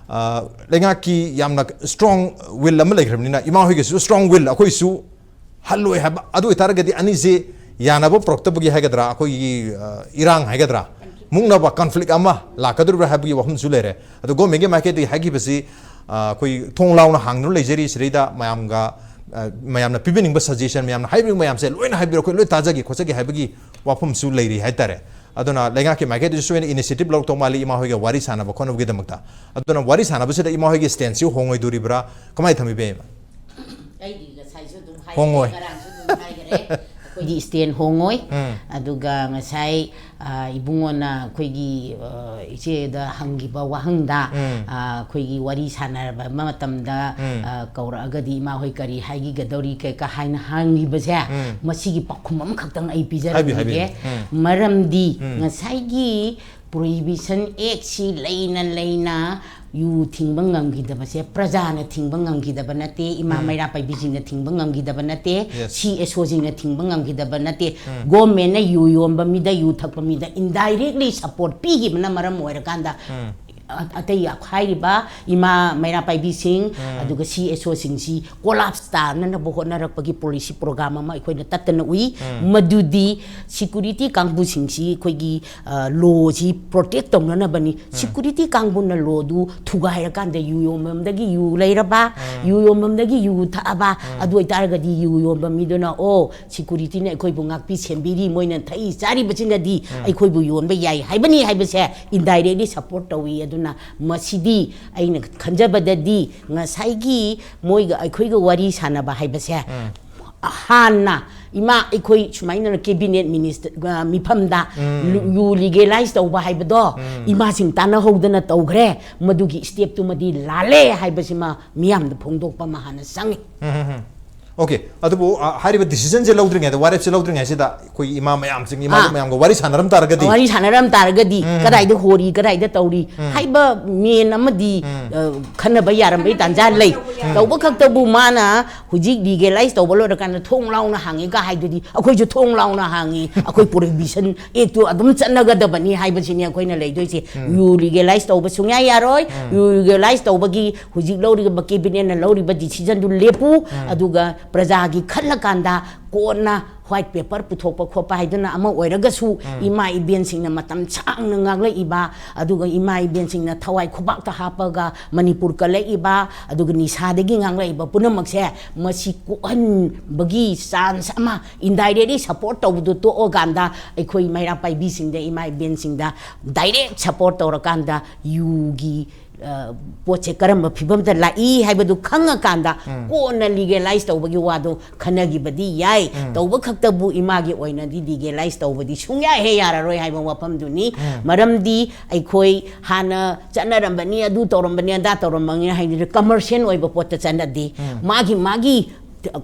ꯑ, ꯂꯩꯉꯥꯛꯀꯤ ꯌꯥꯝꯅ strong will ꯑꯃ ꯂꯩꯈ꯭ꯔꯕꯅꯤꯅ, ꯏꯃꯥ ꯍꯣꯏꯒꯤꯁꯨ strong will, ꯑꯩꯈꯣꯏꯁꯨ ꯍꯜꯂꯣꯏ ꯍꯥꯏꯕ, ꯑꯗꯨ ꯑꯣꯏꯇꯥꯔꯒꯗꯤ ꯑꯅꯤꯁꯦ ꯌꯥꯅꯕ ꯄꯨꯔꯛꯇꯕꯒꯤ ꯍꯥꯏꯒꯗ꯭ꯔꯥ, ꯑꯩꯈꯣꯏꯒꯤ, ꯑ, ꯏꯔꯥꯡ ꯍꯥꯏꯒꯗ꯭ꯔꯥ, ꯃꯨꯛꯅꯕ, conflict ꯑꯃ ꯂꯥꯛꯀꯗꯧꯔꯤꯕ꯭ꯔꯥ ꯍꯥꯏꯕꯒꯤ ꯋꯥꯐꯝꯁꯨ ꯂꯩꯔꯦ꯫ ꯑꯗꯣ governmentꯀꯤ ꯃꯥꯏꯀꯩꯗꯒꯤ ꯍꯥꯏꯈꯤꯕꯁꯤ, ꯑ, ꯑꯩꯈꯣꯏ ꯊꯣꯡ ꯂꯥꯎꯅ ꯍꯥꯡꯗꯨꯅ ꯂꯩꯖꯔꯤ꯫ ꯁꯤꯗꯩꯗ ꯃꯌꯥꯝꯒ, ꯑ, ꯃꯌꯥꯝꯅ ꯄꯤꯕꯤꯅꯤꯡꯕ suggestion, ꯃꯌꯥꯝꯅ ꯍꯥꯏꯕꯤꯅꯤꯡꯕ ꯃꯌꯥꯝꯁꯦ ꯂꯣꯏꯅ ꯍꯥꯏꯕꯤꯔꯣ, ꯑꯩꯈꯣꯏ ꯂꯣꯏ ꯇꯥꯖꯒꯦ ꯈꯣꯠꯆꯒꯦ ꯍꯥꯏꯕꯒꯤ ꯋꯥꯐꯝꯁꯨ ꯂꯩꯔꯤ ꯍꯥꯏꯇꯥꯔꯦ꯫ ꯑꯗꯨꯅ ꯂꯩꯉꯥꯛꯀꯤ ꯃꯥꯏꯀꯩꯗꯁꯨ ꯑꯣꯏꯅ initiative ꯂꯧꯔꯛꯇꯧ ꯃꯥꯜꯂꯤ ꯏꯃꯥ ꯍꯣꯏꯒ ꯋꯥꯔꯤ ꯁꯥꯟꯅꯕ ꯈꯣꯠꯅꯕꯒꯤꯗꯃꯛꯇ꯫ ꯑꯗꯨꯅ ꯋꯥꯔꯤ ꯁꯥꯟꯅꯕꯁꯤꯗ ꯏꯃꯥ ꯍꯣꯏꯒꯤ stanceꯁꯤ ꯍꯣꯡꯉꯣꯏꯗꯣꯔꯤꯕ꯭ꯔꯥ, ꯀꯃꯥꯏꯅ ꯊꯝꯕꯤꯕ ꯏꯃꯥ? ꯑꯩꯗꯤ ꯉꯁꯥꯏꯁꯨ ꯑꯗꯨꯝ ꯍꯣꯡꯉꯣꯏ꯫ ꯍꯥꯏꯈ꯭ꯔꯦ, ꯉꯔꯥꯡꯁꯨ ꯑꯗꯨꯝ ꯍꯥꯏꯈ꯭ꯔꯦ, ꯑꯩꯈꯣꯏꯗꯤ stand ꯍꯣꯡꯉꯣꯏ꯫ ꯎꯝ꯫ ꯑꯗꯨꯒ ꯉꯁꯥꯏ, ꯑ, ꯏꯕꯨꯡꯉꯣꯅ ꯑꯩꯈꯣꯏꯒꯤ, ꯑ, ꯏꯆꯦꯗ ꯍꯪꯈꯤꯕ ꯋꯥꯍꯪꯗ, ꯎꯝ꯫ ꯑ, ꯑꯩꯈꯣꯏꯒꯤ ꯋꯥꯔꯤ ꯁꯥꯟꯅꯔꯕ ꯃꯇꯝꯗ, ꯎꯝ꯫ ꯑ, ꯀꯧꯔꯛꯑꯒꯗꯤ ꯏꯃꯥ ꯍꯣꯏ ꯀꯔꯤ ꯍꯥꯏꯈꯤꯒꯗꯧꯔꯤ ꯀꯩꯀꯥ ꯍꯥꯏꯅ ꯍꯪꯈꯤꯕꯁꯦ, ꯎꯝ꯫ ꯃꯁꯤꯒꯤ ꯄꯥꯎꯈꯨꯝ ꯑꯃꯈꯛꯇꯪ ꯑꯩ ꯍꯥꯏꯕꯤꯌꯨ, ꯄꯤꯖꯔꯝꯈꯤꯒꯦ꯫ ꯍꯥꯏꯕꯤꯌꯨ꯫ ꯎꯝ꯫ ꯃꯔꯝꯗꯤ ꯎꯝ꯫ ꯉꯁꯥꯏꯒꯤ Prohibition Actꯁꯤ ꯂꯩꯅ ꯂꯩꯅ ꯌꯨ ꯊꯤꯡꯕ ꯉꯝꯈꯤꯗꯕꯁꯦ ꯄ꯭ꯔꯖꯥꯅ ꯊꯤꯡꯕ ꯉꯝꯈꯤꯗꯕ ꯅꯠꯇꯦ, ꯏꯃꯥ ꯎꯝ꯫ ꯃꯩꯔꯥ ꯄꯥꯏꯕꯤꯁꯤꯡꯅ ꯊꯤꯡꯕ ꯉꯝꯈꯤꯗꯕ ꯅꯠꯇꯦ, Yes. C S Oꯁꯤꯡꯅ ꯊꯤꯡꯕ ꯉꯝꯈꯤꯗꯕ ꯅꯠꯇꯦ꯫ ꯎꯝ꯫ Governmentꯅ ꯌꯨ ꯌꯣꯟꯕ ꯃꯤꯗ, ꯌꯨ ꯊꯛꯄ ꯃꯤꯗ indirectly support ꯄꯤꯈꯤꯕꯅ ꯃꯔꯝ ꯑꯣꯏꯔꯀꯥꯟꯗ ꯎꯝ꯫ ꯑ-, ꯑꯇꯩ ꯍꯥꯏꯔꯤꯕ ꯏꯃꯥ ꯃꯩꯔꯥ ꯄꯥꯏꯕꯤꯁꯤꯡ, ꯎꯝ꯫ ꯑꯗꯨꯒ C S Oꯁꯤꯡꯁꯤ collapse ꯇꯥꯅꯅꯕ ꯍꯣꯠꯅꯔꯛꯄꯒꯤ policy program ꯑꯃ ꯑꯩꯈꯣꯏꯅ ꯇꯠꯇꯅ ꯎꯏ꯫ ꯎꯝ꯫ ꯃꯗꯨꯗꯤ security ꯀꯥꯡꯕꯨꯁꯤꯡꯁꯤ ꯑꯩꯈꯣꯏꯒꯤ, ꯑ, lawꯁꯤ protect ꯇꯧꯅꯅꯕꯅꯤ꯫ Security ꯀꯥꯡꯕꯨꯅ lawꯗꯨ ꯊꯨꯒꯥꯏꯔꯀꯥꯟꯗ ꯌꯨ ꯌꯣꯟꯐꯝꯗꯒꯤ ꯌꯨ ꯂꯩꯔꯕ, ꯌꯨ ꯌꯣꯟꯐꯝꯗꯒꯤ ꯌꯨ ꯊꯛꯑꯕ, ꯑꯗꯨ ꯑꯣꯏꯇꯥꯔꯒꯗꯤ ꯌꯨ ꯌꯣꯟꯕ ꯃꯤꯗꯨꯅ, "ꯑꯣ, securityꯅ ꯑꯩꯈꯣꯏꯕꯨ ꯉꯥꯛꯄꯤ ꯁꯦꯟꯕꯤꯔꯤ, ꯃꯣꯏꯅ ꯊꯛꯏ ꯆꯥꯔꯤꯕꯁꯤꯅꯗꯤ ꯑꯩꯈꯣꯏꯕꯨ ꯌꯣꯟꯕ ꯌꯥꯏ ꯍꯥꯏꯕꯅꯤ" ꯍꯥꯏꯕꯁꯦ indirectly support ꯇꯧꯏ꯫ ꯑꯗꯨꯅ ꯃꯁꯤꯗꯤ ꯑꯩꯅ ꯈꯟꯖꯕꯗꯗꯤ ꯉꯁꯥꯏꯒꯤ ꯃꯣꯏꯒ ꯑꯩꯈꯣꯏꯒ ꯋꯥꯔꯤ ꯁꯥꯟꯅꯕ ꯍꯥꯏꯕꯁꯦ, ꯍꯥꯟꯅ ꯏꯃꯥ ꯑꯩꯈꯣꯏ ꯁꯨꯃꯥꯏꯅ cabinet minister, ꯑ, ꯃꯤꯐꯝꯗ ꯂꯨ-, ꯌꯨ legalize ꯇꯧꯕ ꯍꯥꯏꯕꯗꯣ ꯏꯃꯥꯁꯤꯡ ꯇꯥꯟꯅꯍꯧꯗꯅ ꯇꯧꯈ꯭ꯔꯦ, ꯃꯗꯨꯒꯤ stepꯇꯨꯃꯗꯤ ꯂꯥꯜꯂꯦ ꯍꯥꯏꯕꯁꯤꯃ ꯃꯤꯌꯥꯝꯗ ꯐꯣꯡꯗꯣꯛꯄ ꯑꯃ ꯍꯥꯟꯅ ꯆꯪꯉꯤ꯫ ꯎꯝ, ꯎꯝ, ꯎꯝ꯫ ꯑꯣꯀꯦ꯫ ꯑꯗꯨꯕꯨ ꯑ, ꯍꯥꯏꯔꯤꯕ ꯗꯤꯁꯤꯖꯟꯁꯦ ꯂꯧꯗ꯭ꯔꯤꯉꯩꯗ, ꯋꯥꯔꯦꯞꯁꯦ ꯂꯧꯗ꯭ꯔꯤꯉꯩꯁꯤꯗ ꯑꯩꯈꯣꯏꯒꯤ ꯏꯃꯥ ꯃꯌꯥꯝꯁꯤꯡ, ꯏꯃꯥ ꯑꯥ꯫ ꯃꯌꯥꯝꯒ ꯋꯥꯔꯤ ꯁꯥꯟꯅꯔꯝ ꯇꯥꯔꯒꯗꯤ, ꯋꯥꯔꯤ ꯁꯥꯟꯅꯔꯝ ꯇꯥꯔꯒꯗꯤ ꯀꯗꯥꯏꯗ ꯍꯣꯔꯤ, ꯀꯗꯥꯏꯗ ꯇꯧꯔꯤ ꯍꯥꯏꯕ ꯃꯦꯟ ꯑꯃꯗꯤ ꯑ, ꯈꯟꯅꯕ ꯌꯥꯔꯝꯕꯩ ꯇꯥꯟꯖꯥ ꯂꯩ꯫ ꯇꯧꯕ ꯈꯛꯇꯕꯨ ꯃꯥꯅ ꯍꯧꯖꯤꯛ ꯂꯤꯒꯦꯂꯥꯏꯁ ꯇꯧꯕ ꯂꯣꯏꯔꯀꯥꯟꯗ ꯊꯣꯡ ꯂꯥꯎꯅ ꯍꯥꯡꯉꯤꯒ ꯍꯥꯏꯗꯨꯗꯤ ꯑꯩꯈꯣꯏꯁꯨ ꯊꯣꯡ ꯂꯥꯎꯅ ꯍꯥꯡꯉꯤ, ꯑꯩꯈꯣꯏ ꯄ꯭ꯔꯣꯍꯤꯕꯤꯁꯟ ꯑꯦꯛꯇꯨ ꯑꯗꯨꯝ ꯆꯠꯅꯒꯗꯕꯅꯤ ꯍꯥꯏꯕꯁꯤꯅꯤ ꯑꯩꯈꯣꯏꯅ ꯂꯩꯗꯣꯏꯁꯦ꯫ ꯌꯨ ꯂꯤꯒꯦꯂꯥꯏꯁ ꯇꯧꯕ ꯁꯨꯡꯌꯥ ꯌꯥꯔꯣꯏ꯫ ꯌꯨ ꯂꯤꯒꯦꯂꯥꯏꯁ ꯇꯧꯕꯒꯤ ꯍꯧꯖꯤꯛ ꯂꯧꯔꯤꯕ, ꯀꯦꯕꯤꯅꯦꯠꯅ ꯂꯧꯔꯤꯕ ꯗꯤꯁꯤꯖꯟꯗꯨ ꯂꯦꯞꯄꯨ꯫ ꯑꯗꯨꯒ ꯄ꯭ꯔꯖꯥꯒꯤ ꯈꯜꯂꯀꯥꯟꯗ ꯀꯣꯟꯅ ꯋꯥꯏꯠ ꯄꯦꯄꯔ ꯄꯨꯊꯣꯛꯄ ꯈꯣꯠꯄ ꯍꯥꯏꯗꯨꯅ ꯑꯃ ꯑꯣꯏꯔꯒꯁꯨ, ꯏꯃꯥ ꯏꯕꯦꯟꯁꯤꯡꯅ ꯃꯇꯝ ꯁꯥꯡꯅ ꯉꯥꯛꯂꯛꯏꯕ, ꯑꯗꯨꯒ ꯏꯃꯥ ꯏꯕꯦꯟꯁꯤꯡꯅ ꯊꯋꯥꯏ ꯈꯨꯕꯥꯛꯇ ꯍꯥꯞꯄꯒ ꯃꯅꯤꯄꯨꯔ ꯀꯜꯂꯛꯏꯕ, ꯑꯗꯨꯒ ꯅꯤꯁꯥꯗꯒꯤ ꯉꯥꯡꯂꯛꯏꯕ ꯄꯨꯝꯅꯃꯛꯁꯦ, ꯃꯁꯤ ꯀꯣꯛꯍꯟꯕꯒꯤ ꯆꯥꯟꯁ ꯑꯃ, ꯏꯟꯗꯥꯏꯔꯦꯛꯂꯤ ꯁꯄꯣꯔꯠ ꯇꯧꯕꯗꯨ ꯇꯣꯛꯑꯀꯥꯟꯗ ꯑꯩꯈꯣꯏ ꯃꯩꯔꯥ ꯄꯥꯏꯕꯤꯁꯤꯡꯗ, ꯏꯃꯥ ꯏꯕꯦꯟꯁꯤꯡꯗ ꯗꯥꯏꯔꯦꯛ ꯁꯄꯣꯔꯠ ꯇꯧꯔꯀꯥꯟꯗ ꯌꯨꯒꯤ ꯑ, ꯄꯣꯠꯁꯦ ꯀꯔꯝꯕ ꯐꯤꯕꯝꯗ ꯂꯥꯛꯏ ꯍꯥꯏꯕꯗꯨ ꯈꯪꯉꯀꯥꯟꯗ ꯀꯣꯟꯅ ꯂꯤꯒꯦꯂꯥꯏꯁ ꯇꯧꯕꯒꯤ ꯋꯥꯗꯣ ꯈꯟꯅꯈꯤꯕꯗꯤ ꯌꯥꯏ꯫ ꯇꯧꯕ ꯈꯛꯇꯕꯨ ꯏꯃꯥꯒꯤ ꯑꯣꯏꯅꯗꯤ ꯂꯤꯒꯦꯂꯥꯏꯁ ꯇꯧꯕꯗꯤ ꯁꯨꯡꯌꯥ ꯍꯦꯛ ꯌꯥꯔꯔꯣꯏ ꯍꯥꯏꯕ ꯋꯥꯐꯝꯗꯨꯅꯤ꯫ ꯃꯔꯝꯗꯤ ꯑꯩꯈꯣꯏ ꯍꯥꯟꯅ ꯆꯠꯅꯔꯝꯕꯅꯤ, ꯑꯗꯨ ꯇꯧꯔꯝꯕꯅꯤ, ꯑꯗꯥ ꯇꯧꯔꯝꯕꯅꯤ ꯍꯥꯏꯗꯨꯅ ꯀꯃꯔꯁꯤꯌꯦꯜ ꯑꯣꯏꯕ ꯄꯣꯠꯇ ꯆꯠꯅꯗꯦ꯫ ꯃꯥꯒꯤ ꯃꯥꯒꯤ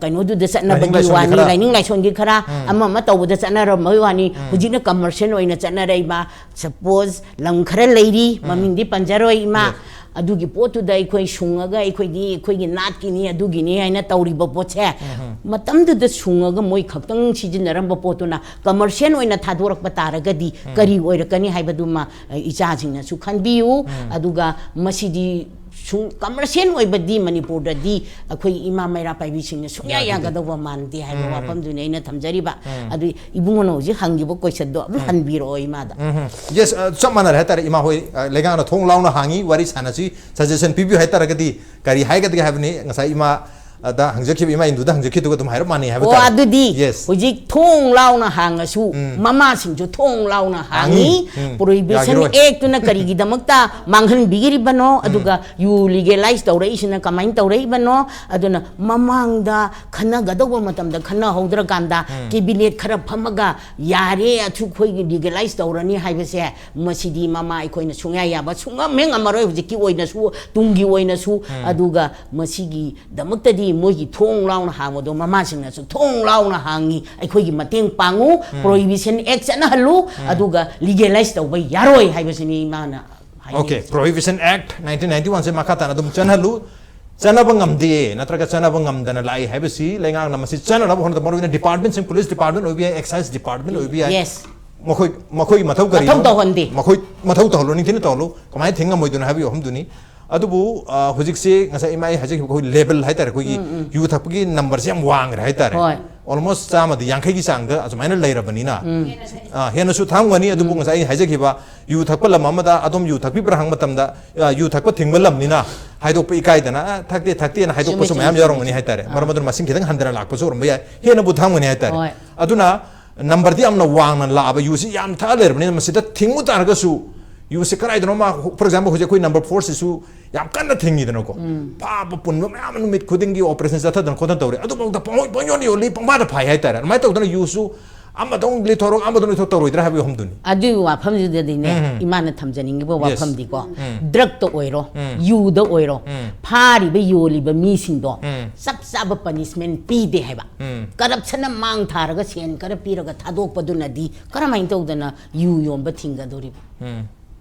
ꯀꯩꯅꯣꯗꯨꯗ ꯆꯠꯅꯕꯒꯤ ꯂꯥꯏꯅꯤꯡ ꯂꯥꯏꯁꯣꯟꯒꯤ ꯋꯥꯅꯤ, ꯈꯔ꯫ ꯂꯥꯏꯅꯤꯡ ꯂꯥꯏꯁꯣꯟꯒꯤ ꯈꯔ ꯑꯃ ꯑꯃ ꯇꯧꯕꯗ ꯆꯠꯅꯔꯝꯕꯒꯤ ꯋꯥꯅꯤ꯫ ꯍꯧꯖꯤꯛꯅ ꯀꯃꯔꯁꯤꯌꯦꯜ ꯑꯣꯏꯅ ꯆꯠꯅꯔꯛꯏꯕ, ꯁꯄꯣꯁ, ꯂꯝ ꯈꯔ ꯂꯩꯔꯤ, ꯃꯃꯤꯡꯗꯤ ꯄꯟꯖꯔꯣꯏ ꯏꯃꯥ, ꯑꯗꯨꯒꯤ ꯄꯣꯠꯇꯨꯗ ꯑꯩꯈꯣꯏ ꯁꯨꯡꯉꯒ ꯑꯩꯈꯣꯏꯗꯤ ꯑꯩꯈꯣꯏꯒꯤ ꯅꯥꯠꯀꯤꯅꯤ, ꯑꯗꯨꯒꯤꯅꯤ ꯍꯥꯏꯅ ꯇꯧꯔꯤꯕ ꯄꯣꯠꯁꯦ, ꯃꯇꯝꯗꯨꯗ ꯁꯨꯡꯉꯒ ꯃꯣꯏ ꯈꯛꯇꯪ ꯁꯤꯖꯤꯟꯅꯔꯝꯕ ꯄꯣꯠꯇꯨꯅ ꯀꯃꯔꯁꯤꯌꯦꯜ ꯑꯣꯏꯅ ꯊꯥꯗꯣꯔꯛꯄ ꯇꯥꯔꯒꯗꯤ ꯀꯔꯤ ꯑꯣꯏꯔꯛꯀꯅꯤ ꯍꯥꯏꯕꯗꯨꯃ, ꯑ, ꯏꯆꯥꯁꯤꯡꯅꯁꯨ ꯈꯟꯕꯤꯌꯨ꯫ ꯑꯗꯨꯒ ꯃꯁꯤꯗꯤ ꯁꯨꯡ-, ꯀꯃꯔꯁꯤꯌꯦꯜ ꯑꯣꯏꯕꯗꯤ ꯃꯅꯤꯄꯨꯔꯗꯗꯤ ꯑꯩꯈꯣꯏ ꯏꯃꯥ ꯃꯩꯔꯥ ꯄꯥꯏꯕꯤꯁꯤꯡꯅ ꯁꯨꯡꯌꯥ ꯌꯥꯒꯗꯧꯕ ꯃꯥꯟꯗꯦ ꯍꯥꯏꯕ ꯋꯥꯐꯝꯗꯨꯅꯤ ꯑꯩꯅ ꯊꯝꯖꯔꯤꯕ꯫ ꯑꯗꯨ ꯏꯕꯨꯡꯉꯣꯅ ꯍꯧꯖꯤꯛ ꯍꯪꯈꯤꯕ ꯀꯣꯏꯁꯟꯗꯣ ꯑꯗꯨꯝ ꯍꯟꯕꯤꯔꯛꯑꯣ ꯏꯃꯥꯗ꯫ ꯌꯦꯁ, ꯆꯞ ꯃꯥꯟꯅꯔꯦ ꯍꯥꯏꯇꯥꯔꯦ꯫ ꯏꯃꯥ ꯍꯣꯏ, ꯑ, ꯂꯩꯉꯥꯛꯅ ꯊꯣꯡ ꯂꯥꯎꯅ ꯍꯥꯡꯉꯤ, ꯋꯥꯔꯤ ꯁꯥꯟꯅꯁꯤ, ꯁꯖꯦꯁꯟ ꯄꯤꯕꯤꯌꯨ ꯍꯥꯏꯇꯥꯔꯒꯗꯤ ꯀꯔꯤ ꯍꯥꯏꯒꯗꯒꯦ ꯍꯥꯏꯕꯅꯤ? ꯉꯁꯥꯏ ꯏꯃꯥ, ꯑ, ꯗ ꯍꯪꯖꯈꯤꯕ, ꯏꯃꯥ ꯏꯟꯗꯨꯗ ꯍꯪꯖꯈꯤꯕꯗꯨꯒ ꯑꯗꯨꯝ ꯍꯥꯏꯔꯞ ꯃꯥꯟꯅꯩ ꯍꯥꯏꯕ ꯑꯣ, ꯇꯥꯔꯦ꯫ ꯑꯗꯨꯗꯤ ꯌꯦꯁ꯫ ꯍꯧꯖꯤꯛ ꯊꯣꯡ ꯂꯥꯎꯅ ꯍꯥꯡꯉꯁꯨ ꯃꯃꯥꯁꯤꯡꯁꯨ ꯊꯣꯡ ꯂꯥꯎꯅ ꯍꯥꯡꯉꯤ꯫ ꯍꯥꯡꯉꯤ꯫ ꯎꯝ꯫ ꯄ꯭ꯔꯣꯍꯤꯕꯤꯁꯟ ꯌꯥꯈꯤꯔꯣꯏ꯫ ꯑꯦꯛꯇꯨꯅ ꯀꯔꯤꯒꯤꯗꯃꯛꯇ ꯃꯥꯡꯍꯟꯕꯤꯔꯤꯕꯅꯣ? ꯑꯗꯨꯒ ꯌꯨ ꯂꯤꯒꯦꯂꯥꯏꯁ ꯇꯧꯔꯛꯏꯁꯤꯅ ꯀꯃꯥꯏꯅ ꯇꯧꯔꯛꯏꯕꯅꯣ? ꯑꯗꯨꯅ ꯃꯃꯥꯡꯗ ꯈꯟꯅꯒꯗꯧꯕ ꯃꯇꯝꯗ ꯈꯟꯅꯍꯧꯗ꯭ꯔꯀꯥꯟꯗ ꯀꯦꯕꯤꯅꯦꯠ ꯈꯔ ꯐꯝꯃꯒ ꯌꯥꯔꯦ, ꯑꯁꯨꯛ ꯑꯩꯈꯣꯏꯒꯤ ꯂꯤꯒꯦꯂꯥꯏꯁ ꯇꯧꯔꯅꯤ ꯍꯥꯏꯕꯁꯦ, ꯃꯁꯤꯗꯤ ꯃꯃꯥ ꯑꯩꯈꯣꯏꯅ ꯁꯨꯡꯌꯥ ꯌꯥꯕ, ꯁꯨꯡꯉꯝ ꯍꯦꯛ ꯉꯝꯃꯔꯣꯏ, ꯍꯧꯖꯤꯛꯀꯤ ꯑꯣꯏꯅꯁꯨ, ꯇꯨꯡꯒꯤ ꯑꯣꯏꯅꯁꯨ꯫ ꯑꯗꯨꯒ ꯃꯁꯤꯒꯤꯗꯃꯛꯇꯗꯤ ꯃꯣꯏꯒꯤ ꯊꯣꯡ ꯂꯥꯎꯅ ꯍꯥꯡꯕꯗꯣ ꯃꯃꯥꯁꯤꯡꯅꯁꯨ ꯊꯣꯡ ꯂꯥꯎꯅ ꯍꯥꯡꯉꯤ, ꯑꯩꯈꯣꯏꯒꯤ ꯃꯇꯦꯡ ꯄꯥꯡꯉꯨ, ꯄ꯭ꯔꯣꯍꯤꯕꯤꯁꯟ ꯑꯦꯛ ꯆꯠꯅꯍꯜꯂꯨ, ꯑꯗꯨꯒ ꯂꯤꯒꯦꯂꯥꯏꯁ ꯇꯧꯕ ꯌꯥꯔꯣꯏ ꯍꯥꯏꯕꯁꯤꯅꯤ ꯏꯃꯥꯅ ꯍꯥꯏꯅꯤꯡꯉꯤꯁꯦ꯫ Okay, Prohibition Act nineteen ninety one ꯁꯦ ꯃꯈꯥ ꯇꯥꯅ ꯑꯗꯨꯝ ꯆꯠꯅꯍꯜꯂꯨ꯫ ꯆꯠꯅꯕ ꯉꯝꯗꯦ ꯅꯠꯇ꯭ꯔꯒ ꯆꯠꯅꯕ ꯉꯝꯗꯅ ꯂꯥꯛꯏ ꯍꯥꯏꯕꯁꯤ ꯂꯩꯉꯥꯛꯅ ꯃꯁꯤ ꯆꯠꯅꯅꯕ ꯍꯣꯠꯅꯕꯗ ꯃꯔꯨꯑꯣꯏꯅ ꯗꯤꯄꯥꯔꯠꯃꯦꯟꯁꯤꯡ, ꯄꯨꯂꯤꯁ ꯗꯤꯄꯥꯔꯠꯃꯦꯟ ꯑꯣꯏꯕ ꯌꯥꯏ, ꯑꯦꯛꯁꯥꯏꯁ ꯗꯤꯄꯥꯔꯠꯃꯦꯟ ꯑꯣꯏꯕ ꯌꯥꯏ, Yes. ꯃꯈꯣꯏ ꯃꯈꯣꯏꯒꯤ ꯃꯊꯧ ꯀꯔꯤꯅꯣ? ꯃꯊꯧ ꯇꯧꯍꯟꯗꯦ꯫ ꯃꯈꯣꯏ ꯃꯊꯧ ꯇꯧꯍꯜꯂꯨ, ꯅꯤꯡꯊꯤꯅ ꯇꯧꯍꯜꯂꯨ꯫ ꯀꯃꯥꯏꯅ ꯊꯤꯡ ꯉꯝꯃꯣꯏꯗꯣꯏꯅꯣ ꯍꯥꯏꯕꯒꯤ ꯋꯥꯐꯝꯗꯨꯅꯤ꯫ ꯑꯗꯨꯕꯨ ꯑ, ꯍꯧꯖꯤꯛꯁꯦ ꯉꯁꯥꯏ ꯏꯃꯥ ꯑꯩ ꯍꯥꯏꯖꯈꯤꯕ ꯑꯩꯈꯣꯏ ꯂꯦꯕꯦꯜ ꯍꯥꯏꯇꯥꯔꯦ, ꯑꯩꯈꯣꯏꯒꯤ ꯌꯨ ꯊꯛꯄꯒꯤ ꯅꯝꯕꯔꯁꯦ ꯌꯥꯝ ꯋꯥꯡꯈ꯭ꯔꯦ ꯍꯥꯏꯇꯥꯔꯦ꯫ ꯍꯣꯏ꯫ ꯑꯣꯜꯃꯣꯁ ꯆꯥꯝꯃꯗꯤ ꯌꯥꯡꯈꯩꯒꯤ ꯆꯥꯡꯗ ꯑꯁꯨꯃꯥꯏꯅ ꯂꯩꯔꯕꯅꯤꯅ, ꯑ, ꯍꯦꯟꯅꯁꯨ ꯊꯥꯡꯒꯅꯤ꯫ ꯑꯗꯨꯕꯨ ꯉꯁꯥꯏ ꯑꯩ ꯍꯥꯏꯖꯈꯤꯕ ꯌꯨ ꯊꯛꯄ ꯂꯝ ꯑꯃꯗ ꯑꯗꯣꯝ ꯌꯨ ꯊꯛꯄꯤꯕ꯭ꯔꯥ ꯍꯪꯕ ꯃꯇꯝꯗ, ꯑ, ꯌꯨ ꯊꯛꯄ ꯊꯤꯡꯕ ꯂꯝꯅꯤꯅ ꯍꯥꯏꯗꯣꯛꯄ ꯏꯀꯥꯏꯗꯅ, "ꯑ, ꯊꯛꯇꯦ, ꯊꯛꯇꯦꯅ" ꯍꯥꯏꯗꯣꯛꯄꯁꯨ ꯆꯨꯝꯃꯦ, ꯃꯌꯥꯝ ꯆꯨꯝꯃꯦ, ꯌꯥꯎꯔꯝꯒꯅꯤ ꯆꯨꯝꯃꯦ꯫ ꯍꯥꯏꯇꯥꯔꯦ꯫ ꯃꯔꯝ ꯑꯗꯨꯅ ꯃꯁꯤꯡ ꯈꯤꯇꯪ ꯍꯟꯊꯅ ꯂꯥꯛꯄꯁꯨ ꯑꯣꯏꯔꯝꯕ ꯌꯥꯏ, ꯍꯦꯟꯅꯕꯨ ꯊꯥꯡꯒꯅꯤ ꯍꯥꯏꯇꯥꯔꯦ꯫ ꯍꯣꯏ꯫ ꯑꯗꯨꯅ ꯅꯝꯕꯔꯗꯤ ꯌꯥꯝꯅ ꯋꯥꯡꯅ ꯂꯥꯛꯑꯕ, ꯌꯨꯁꯤ ꯌꯥꯝ ꯊꯛꯑ ꯂꯩꯔꯕꯅꯤꯅ ꯃꯁꯤꯗ ꯊꯤꯡꯉꯨ ꯇꯥꯔꯒꯁꯨ, ꯌꯨꯁꯦ ꯀꯗꯥꯏꯗꯅꯣ ꯃꯥ, for example, ꯍꯧꯖꯤꯛ ꯑꯩꯈꯣꯏ ꯅꯝꯕꯔ ꯐꯣꯔꯁꯤꯁꯨ ꯌꯥꯝ ꯀꯟꯅ ꯊꯤꯡꯉꯤꯗꯅꯀꯣ꯫ ꯐꯥꯕ ꯄꯨꯟꯕ ꯃꯌꯥꯝ ꯑꯃ ꯅꯨꯃꯤꯠ ꯈꯨꯗꯤꯡꯒꯤ ꯑꯣꯄꯔꯦꯁꯟ ꯆꯠꯊꯗꯅ ꯈꯣꯠꯇꯅ ꯇꯧꯔꯦ꯫ ꯑꯗꯨꯐꯥꯎꯗ ꯄꯪ-, ꯄꯪꯌꯣꯟ ꯌꯣꯜꯂꯤ, ꯄꯪꯐꯥꯗ ꯐꯥꯏ ꯍꯥꯏꯇꯥꯔꯦ꯫ ꯑꯗꯨꯃꯥꯏꯅ ꯇꯧꯗꯅ ꯌꯨꯁꯨ ꯑꯃꯗꯧ ꯂꯤꯊꯣꯔꯛ, ꯑꯃꯗꯧ ꯂꯤꯊꯣꯔꯛ ꯇꯧꯔꯣꯏꯗ꯭ꯔꯥ ꯍꯥꯏꯕꯒꯤ ꯋꯥꯐꯝꯗꯨꯅꯤ꯫ ꯑꯗꯨꯒꯤ ꯋꯥꯐꯝꯁꯤꯗꯗꯤꯅꯦ, ꯎꯝ꯫ ꯏꯃꯥꯅ ꯊꯝꯖꯅꯤꯡꯉꯤꯕ Yes. ꯋꯥꯐꯝꯗꯤꯀꯣ, ꯎꯝ꯫ ꯗ꯭ꯔꯛꯇ ꯑꯣꯏꯔꯣ, ꯎꯝ꯫ ꯌꯨꯗ ꯑꯣꯏꯔꯣ, ꯎꯝ꯫ ꯐꯥꯔꯤꯕ ꯌꯣꯜꯂꯤꯕ ꯃꯤꯁꯤꯡꯗꯣ ꯎꯝ꯫ ꯆꯞ ꯆꯥꯕ ꯄꯅꯤꯁꯃꯦꯟ ꯄꯤꯗꯦ ꯍꯥꯏꯕ꯫ ꯎꯝ꯫ ꯀꯔꯞꯁꯟꯅ ꯃꯥꯡ ꯊꯥꯔꯒ ꯁꯦꯟ ꯈꯔ ꯄꯤꯔꯒ ꯊꯥꯗꯣꯛꯄꯗꯨꯅꯗꯤ ꯀꯔꯝꯍꯥꯏꯅ ꯇꯧꯗꯅ ꯌꯨ ꯌꯣꯟꯕ ꯊꯤꯡꯒꯗꯧꯔꯤꯕ? ꯎꯝ꯫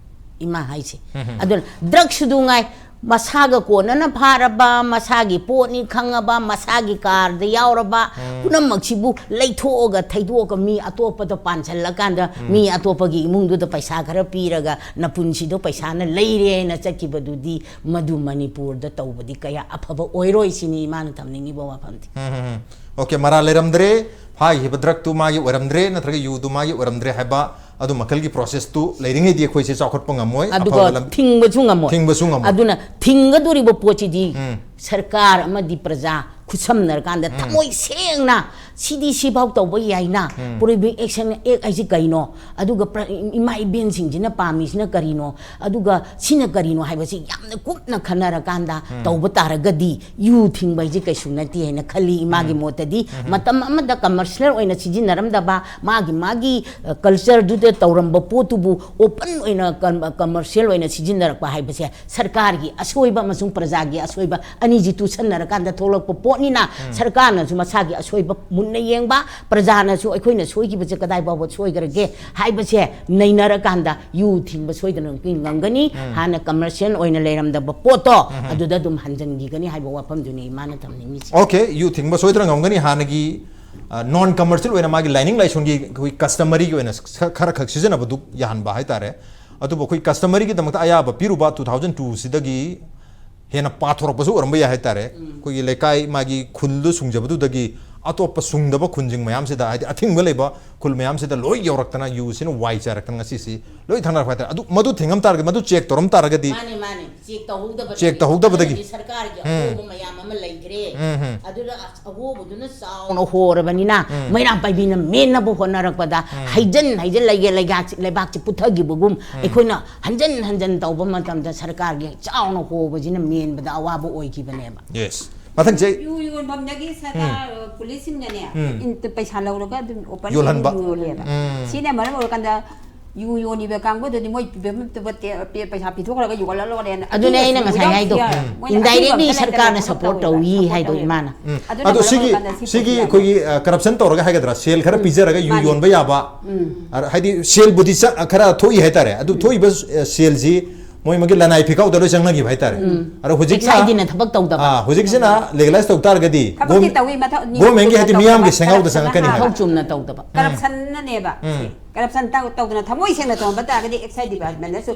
ꯏꯃꯥ ꯍꯥꯏꯁꯦ꯫ ꯎꯝ꯫ ꯑꯗꯨꯅ ꯗ꯭ꯔꯛꯁꯨ ꯑꯗꯨ ꯉꯥꯏ, ꯃꯁꯥꯒ ꯀꯣꯟꯅꯅ ꯐꯥꯔꯕ, ꯃꯁꯥꯒꯤ ꯄꯣꯠꯅꯤ ꯈꯪꯉꯕ, ꯃꯁꯥꯒꯤ ꯀꯥꯔꯗ ꯌꯥꯎꯔꯕ, ꯄꯨꯝꯅꯃꯛꯁꯤꯕꯨ ꯂꯩꯊꯣꯛꯑꯒ ꯊꯩꯗꯣꯛꯑꯒ ꯃꯤ ꯑꯇꯣꯞꯄꯗ ꯄꯥꯟꯁꯤꯜꯂꯀꯥꯟꯗ, ꯃꯤ ꯑꯇꯣꯞꯄꯒꯤ ꯏꯃꯨꯡꯗꯨꯗ ꯄꯩꯁꯥ ꯈꯔ ꯄꯤꯔꯒ ꯅꯄꯨꯟꯁꯤꯗꯣ ꯄꯩꯁꯥꯅ ꯂꯩꯔꯦ ꯍꯥꯏꯅ ꯆꯠꯈꯤꯕꯗꯨꯗꯤ ꯃꯗꯨ ꯃꯅꯤꯄꯨꯔꯗ ꯇꯧꯕꯗꯤ ꯀꯌꯥ ꯑꯐꯕ ꯑꯣꯏꯔꯣꯏ ꯁꯤꯅꯤ ꯏꯃꯥꯅ ꯊꯝꯅꯤꯡꯉꯤꯕ ꯋꯥꯐꯝꯗꯤ꯫ ꯎꯝ, ꯎꯝ, ꯎꯝ꯫ Okay, ꯃꯔꯥꯜ ꯂꯩꯔꯝꯗ꯭ꯔꯦ, ꯐꯥꯈꯤꯕ ꯗ꯭ꯔꯛꯇꯨ ꯃꯥꯒꯤ ꯑꯣꯏꯔꯝꯗ꯭ꯔꯦ ꯅꯠꯇ꯭ꯔꯒ ꯌꯨꯗꯨ ꯃꯥꯒꯤ ꯑꯣꯏꯔꯝꯗ꯭ꯔꯦ ꯍꯥꯏꯕ ꯑꯗꯨ ꯃꯈꯜꯒꯤ ꯄ꯭ꯔꯣꯁꯦꯁꯇꯨ ꯂꯩꯔꯤꯉꯩꯗꯤ ꯑꯩꯈꯣꯏꯁꯦ ꯆꯥꯎꯈꯠꯄ ꯉꯝꯃꯣꯏ, ꯑꯗꯨꯒ ꯑꯐꯕ ꯂꯝ-, ꯊꯤꯡꯕꯁꯨ ꯉꯝꯃꯣꯏ꯫ ꯊꯤꯡꯕꯁꯨ ꯉꯝꯃꯣꯏ꯫ ꯑꯗꯨꯅ ꯊꯤꯡꯒꯗꯣꯔꯤꯕ ꯄꯣꯠꯁꯤꯗꯤ ꯎꯝ꯫ ꯁꯔꯀꯥꯔ ꯑꯃꯗꯤ ꯄ꯭ꯔꯖꯥ ꯈꯨꯠꯁꯝꯅꯔꯀꯥꯟꯗ ꯊꯃꯣꯏ ꯁꯦꯡꯅ ꯁꯤꯗꯤ ꯁꯤꯐꯥꯎ ꯇꯧꯕ ꯌꯥꯏꯅ, ꯄ꯭ꯔꯣꯍꯤꯕꯤꯠ ꯑꯦꯛꯁꯟ ꯑꯦꯛ ꯍꯥꯏꯁꯤ ꯀꯩꯅꯣ, ꯑꯗꯨꯒ ꯏꯃꯥ ꯏꯕꯦꯟꯁꯤꯡꯁꯤꯅ ꯄꯥꯝꯃꯤꯁꯤꯅ ꯀꯔꯤꯅꯣ, ꯑꯗꯨꯒ ꯁꯤꯅ ꯀꯔꯤꯅꯣ ꯍꯥꯏꯕꯁꯤ ꯌꯥꯝꯅ ꯀꯨꯞꯅ ꯈꯟꯅꯔꯀꯥꯟꯗ ꯇꯧꯕ ꯇꯥꯔꯒꯗꯤ ꯌꯨ ꯊꯤꯡꯕ ꯍꯥꯏꯁꯤ ꯀꯩꯁꯨ ꯅꯠꯇꯦ ꯍꯥꯏꯅ ꯈꯜꯂꯤ ꯏꯃꯥꯒꯤ ꯃꯣꯠꯇꯗꯤ꯫ ꯃꯇꯝ ꯑꯃꯗ ꯀꯃꯔꯁꯤꯌꯦꯜ ꯑꯣꯏꯅ ꯁꯤꯖꯤꯟꯅꯔꯝꯗꯕ, ꯃꯥꯒꯤ ꯃꯥꯒꯤ ꯀꯜꯆꯔꯗꯨꯗ ꯇꯧꯔꯝꯕ ꯄꯣꯠꯇꯨꯕꯨ ꯑꯣꯄꯟ ꯑꯣꯏꯅ ꯀꯃꯔꯁꯤꯌꯦꯜ ꯑꯣꯏꯅ ꯁꯤꯖꯤꯟꯅꯔꯛꯄ ꯍꯥꯏꯕꯁꯦ ꯁꯔꯀꯥꯔꯒꯤ ꯑꯁꯣꯏꯕ ꯑꯃꯁꯨꯡ ꯄ꯭ꯔꯖꯥꯒꯤ ꯑꯁꯣꯏꯕ ꯑꯅꯤꯁꯤ ꯇꯨꯁꯟꯅꯔꯀꯥꯟꯗ ꯊꯣꯛꯂꯛꯄ ꯄꯣꯠꯅꯤꯅ, ꯁꯔꯀꯥꯔꯅꯁꯨ ꯃꯁꯥꯒꯤ ꯑꯁꯣꯏꯕ ꯃꯨꯟꯅ ꯌꯦꯡꯕ, ꯄ꯭ꯔꯖꯥꯅꯁꯨ ꯑꯩꯈꯣꯏꯅ ꯁꯣꯏꯈꯤꯕꯁꯦ ꯀꯗꯥꯏ ꯐꯥꯎꯕ ꯁꯣꯏꯈ꯭ꯔꯒꯦ ꯍꯥꯏꯕꯁꯦ ꯅꯩꯅꯔꯀꯥꯟꯗ ꯌꯨ ꯊꯤꯡꯕ ꯁꯣꯏꯗꯅ ꯉꯝꯒꯅꯤ꯫ ꯍꯥꯟꯅ ꯀꯃꯔꯁꯤꯌꯦꯜ ꯑꯣꯏꯅ ꯂꯩꯔꯝꯗꯕ ꯄꯣꯠꯇꯣ ꯑꯗꯨꯗ ꯑꯗꯨꯝ ꯍꯟꯖꯤꯟꯈꯤꯒꯅꯤ ꯍꯥꯏꯕ ꯋꯥꯐꯝꯗꯨꯅꯤ ꯏꯃꯥꯅ ꯊꯝꯅꯤꯡꯉꯤꯁꯦ꯫ ꯑꯣꯀꯦ, ꯌꯨ ꯊꯤꯡꯕ ꯁꯣꯏꯗꯅ ꯉꯝꯒꯅꯤ꯫ ꯍꯥꯟꯅꯒꯤ ꯅꯣꯟ ꯀꯃꯔꯁꯤꯌꯦꯜ ꯑꯣꯏꯅ ꯃꯥꯒꯤ ꯂꯥꯏꯅꯤꯡ ꯂꯥꯏꯁꯣꯟꯒꯤ ꯑꯩꯈꯣꯏ ꯀꯁꯇꯃꯔꯤꯒꯤ ꯑꯣꯏꯅ ꯈꯔ ꯈꯛ ꯁꯤꯖꯤꯟꯅꯕꯗꯨ ꯌꯥꯍꯟꯕ ꯍꯥꯏꯇꯥꯔꯦ꯫ ꯑꯗꯨꯕꯨ ꯑꯩꯈꯣꯏ ꯀꯁꯇꯃꯔꯤꯒꯤꯗꯃꯛꯇ ꯑꯌꯥꯕ ꯄꯤꯔꯨꯕ ꯇꯨ ꯊꯥꯎꯖꯟ ꯇꯨꯁꯤꯗꯒꯤ ꯍꯦꯟꯅ ꯄꯥꯊꯣꯔꯛꯄꯁꯨ ꯑꯣꯏꯔꯝꯕ ꯌꯥꯏ ꯍꯥꯏꯇꯥꯔꯦ꯫ ꯑꯩꯈꯣꯏꯒꯤ ꯂꯩꯀꯥꯏ ꯃꯥꯒꯤ ꯈꯨꯜꯗꯨ ꯁꯨꯡꯖꯕꯗꯨꯗꯒꯤ ꯑꯇꯣꯞꯄ ꯁꯨꯡꯗꯕ ꯈꯨꯟꯁꯤꯡ ꯃꯌꯥꯝꯁꯤꯗ, ꯍꯥꯏꯗꯤ ꯑꯊꯤꯡꯕ ꯂꯩꯕ ꯈꯨꯜ ꯃꯌꯥꯝꯁꯤꯗ ꯂꯣꯏ ꯌꯧꯔꯛꯇꯅ ꯌꯨꯁꯤꯅ ꯋꯥꯏ ꯆꯥꯏꯔꯛꯇꯅ ꯉꯁꯤꯁꯤ ꯂꯣꯏ ꯊꯛꯅꯔꯛꯄ ꯍꯥꯏꯇꯥꯔꯦ꯫ ꯑꯗꯨ ꯃꯗꯨ ꯊꯤꯡꯉꯝ ꯇꯥꯔꯒꯗꯤ, ꯃꯗꯨ ꯆꯦꯛ ꯇꯧꯔꯝ ꯇꯥꯔꯒꯗꯤ, ꯃꯥꯅꯦ, ꯃꯥꯅꯦ꯫ ꯆꯦꯛ ꯇꯧꯍꯧꯗꯕ ꯆꯦꯛ ꯇꯧꯍꯧꯗꯕꯗꯒꯤ꯫ ꯁꯔꯀꯥꯔꯒꯤ ꯑꯍꯣꯕ ꯃꯌꯥꯝ ꯑꯃ ꯂꯩꯈ꯭ꯔꯦ꯫ ꯑꯗꯨꯗ ꯑꯍꯣꯕꯗꯨꯅ ꯆꯥꯎꯅ ꯍꯣꯔꯕꯅꯤꯅ ꯃꯩꯔꯥ ꯄꯥꯏꯕꯤꯅ ꯃꯦꯟꯅꯕ ꯍꯣꯠꯅꯔꯛꯄꯗ ꯍꯩꯖꯟ ꯍꯩꯖꯟ ꯂꯩꯒꯦ ꯂꯩꯕꯥꯛꯁꯤ ꯄꯨꯊꯈꯤꯕꯒꯨꯝ ꯑꯩꯈꯣꯏꯅ ꯍꯟꯖꯟ ꯍꯟꯖꯟ ꯇꯧꯕ ꯃꯇꯝꯗ ꯁꯔꯀꯥꯔꯒꯤ ꯆꯥꯎꯅ ꯍꯣꯕꯁꯤꯅ ꯃꯦꯟꯕꯗ ꯑꯋꯥꯕ ꯑꯣꯏꯈꯤꯕꯅꯦꯕ꯫ ꯌꯦꯁ꯫ ꯃꯊꯪꯁꯦ꯫ ꯌꯨ ꯌꯣꯟꯐꯝꯗꯒꯤ ꯁꯔꯀꯥꯔ ꯄꯨꯂꯤꯁꯁꯤꯡꯅꯅꯦ ꯏꯟ- ꯄꯩꯁꯥ ꯂꯧꯔꯒ ꯑꯗꯨꯝ ꯑꯣꯄꯟ ꯌꯣꯜꯍꯟꯕ꯫ ꯌꯣꯜꯂꯦꯕ꯫ ꯁꯤꯅ ꯃꯔꯝ ꯑꯣꯏꯔꯀꯥꯟꯗ ꯌꯨ ꯌꯣꯜꯂꯤꯕ ꯀꯥꯡꯕꯨꯗꯨꯗꯤ ꯃꯣꯏ ꯄꯤꯕ- ꯄꯤꯕ- ꯄꯩꯁꯥ ꯄꯤꯊꯣꯛꯈ꯭ꯔꯒ ꯌꯣꯜꯂ ꯂꯣꯏꯔꯦꯅ꯫ ꯑꯗꯨꯅꯦ ꯑꯩꯅ ꯉꯁꯥꯏ ꯍꯥꯏꯗꯣ꯫ Indirectly ꯁꯔꯀꯥꯔꯅ support ꯇꯧꯏ ꯍꯥꯏꯗꯣ ꯏꯃꯥꯅ꯫ ꯑꯗꯣ ꯁꯤꯒꯤ ꯁꯤꯒꯤ ꯑꯩꯈꯣꯏꯒꯤ ꯀꯔꯞꯁꯟ ꯇꯧꯔꯒ ꯍꯥꯏꯒꯗ꯭ꯔꯥ, ꯁꯦꯜ ꯈꯔ ꯄꯤꯖꯔꯒ ꯌꯨ ꯌꯣꯟꯕ ꯌꯥꯕ, ꯍꯥꯏꯗꯤ ꯁꯦꯜꯕꯨꯗꯤ ꯈꯔ ꯊꯣꯛꯏ ꯍꯥꯏꯇꯥꯔꯦ꯫ ꯑꯗꯨ ꯊꯣꯛꯏꯕ ꯁꯦꯜꯁꯤ ꯃꯣꯏ ꯃꯥꯒꯤ ꯂꯅꯥꯏ ꯐꯤꯀꯥꯎꯗ ꯂꯣꯏ ꯆꯪꯅꯈꯤꯕ ꯍꯥꯏꯇꯥꯔꯦ꯫ ꯑꯗꯣ ꯍꯧꯖꯤꯛꯅ ꯑꯦꯛꯁꯥꯏꯁ ꯗꯤꯅ ꯊꯕꯛ ꯇꯧꯗꯕ꯫ ꯑꯥ, ꯍꯧꯖꯤꯛꯁꯤꯅ ꯂꯤꯒꯦꯂꯥꯏꯁ ꯇꯧ ꯇꯥꯔꯒꯗꯤ ꯊꯕꯛꯇꯤ ꯇꯧꯏ, ꯃꯊꯧ- ꯅꯤꯌꯣꯝ ꯒꯣꯔꯃꯦꯟꯒꯤ ꯍꯥꯏꯗꯤ ꯆꯨꯝꯅ ꯃꯤꯌꯥꯝꯒꯤ ꯇꯧꯗꯕ, ꯁꯦꯟꯖꯥꯎꯗ ꯀꯔꯞꯁꯟꯅ ꯆꯪꯉꯛꯀꯅꯤ ꯍꯥꯏꯕ꯫ ꯃꯊꯧ ꯆꯨꯝꯅ ꯇꯧꯗꯕ꯫ ꯀꯔꯞꯁꯟꯅꯅꯦꯕ꯫ ꯀꯔꯞꯁꯟ ꯇꯧ- ꯇꯧꯗꯅ ꯊꯃꯣꯏ ꯁꯦꯡꯅ ꯇꯧꯔꯝꯕ ꯇꯥꯔꯒꯗꯤ ꯑꯦꯛꯁꯥꯏꯁ ꯗꯤꯄꯥꯔꯠꯃꯦꯟꯅꯁꯨ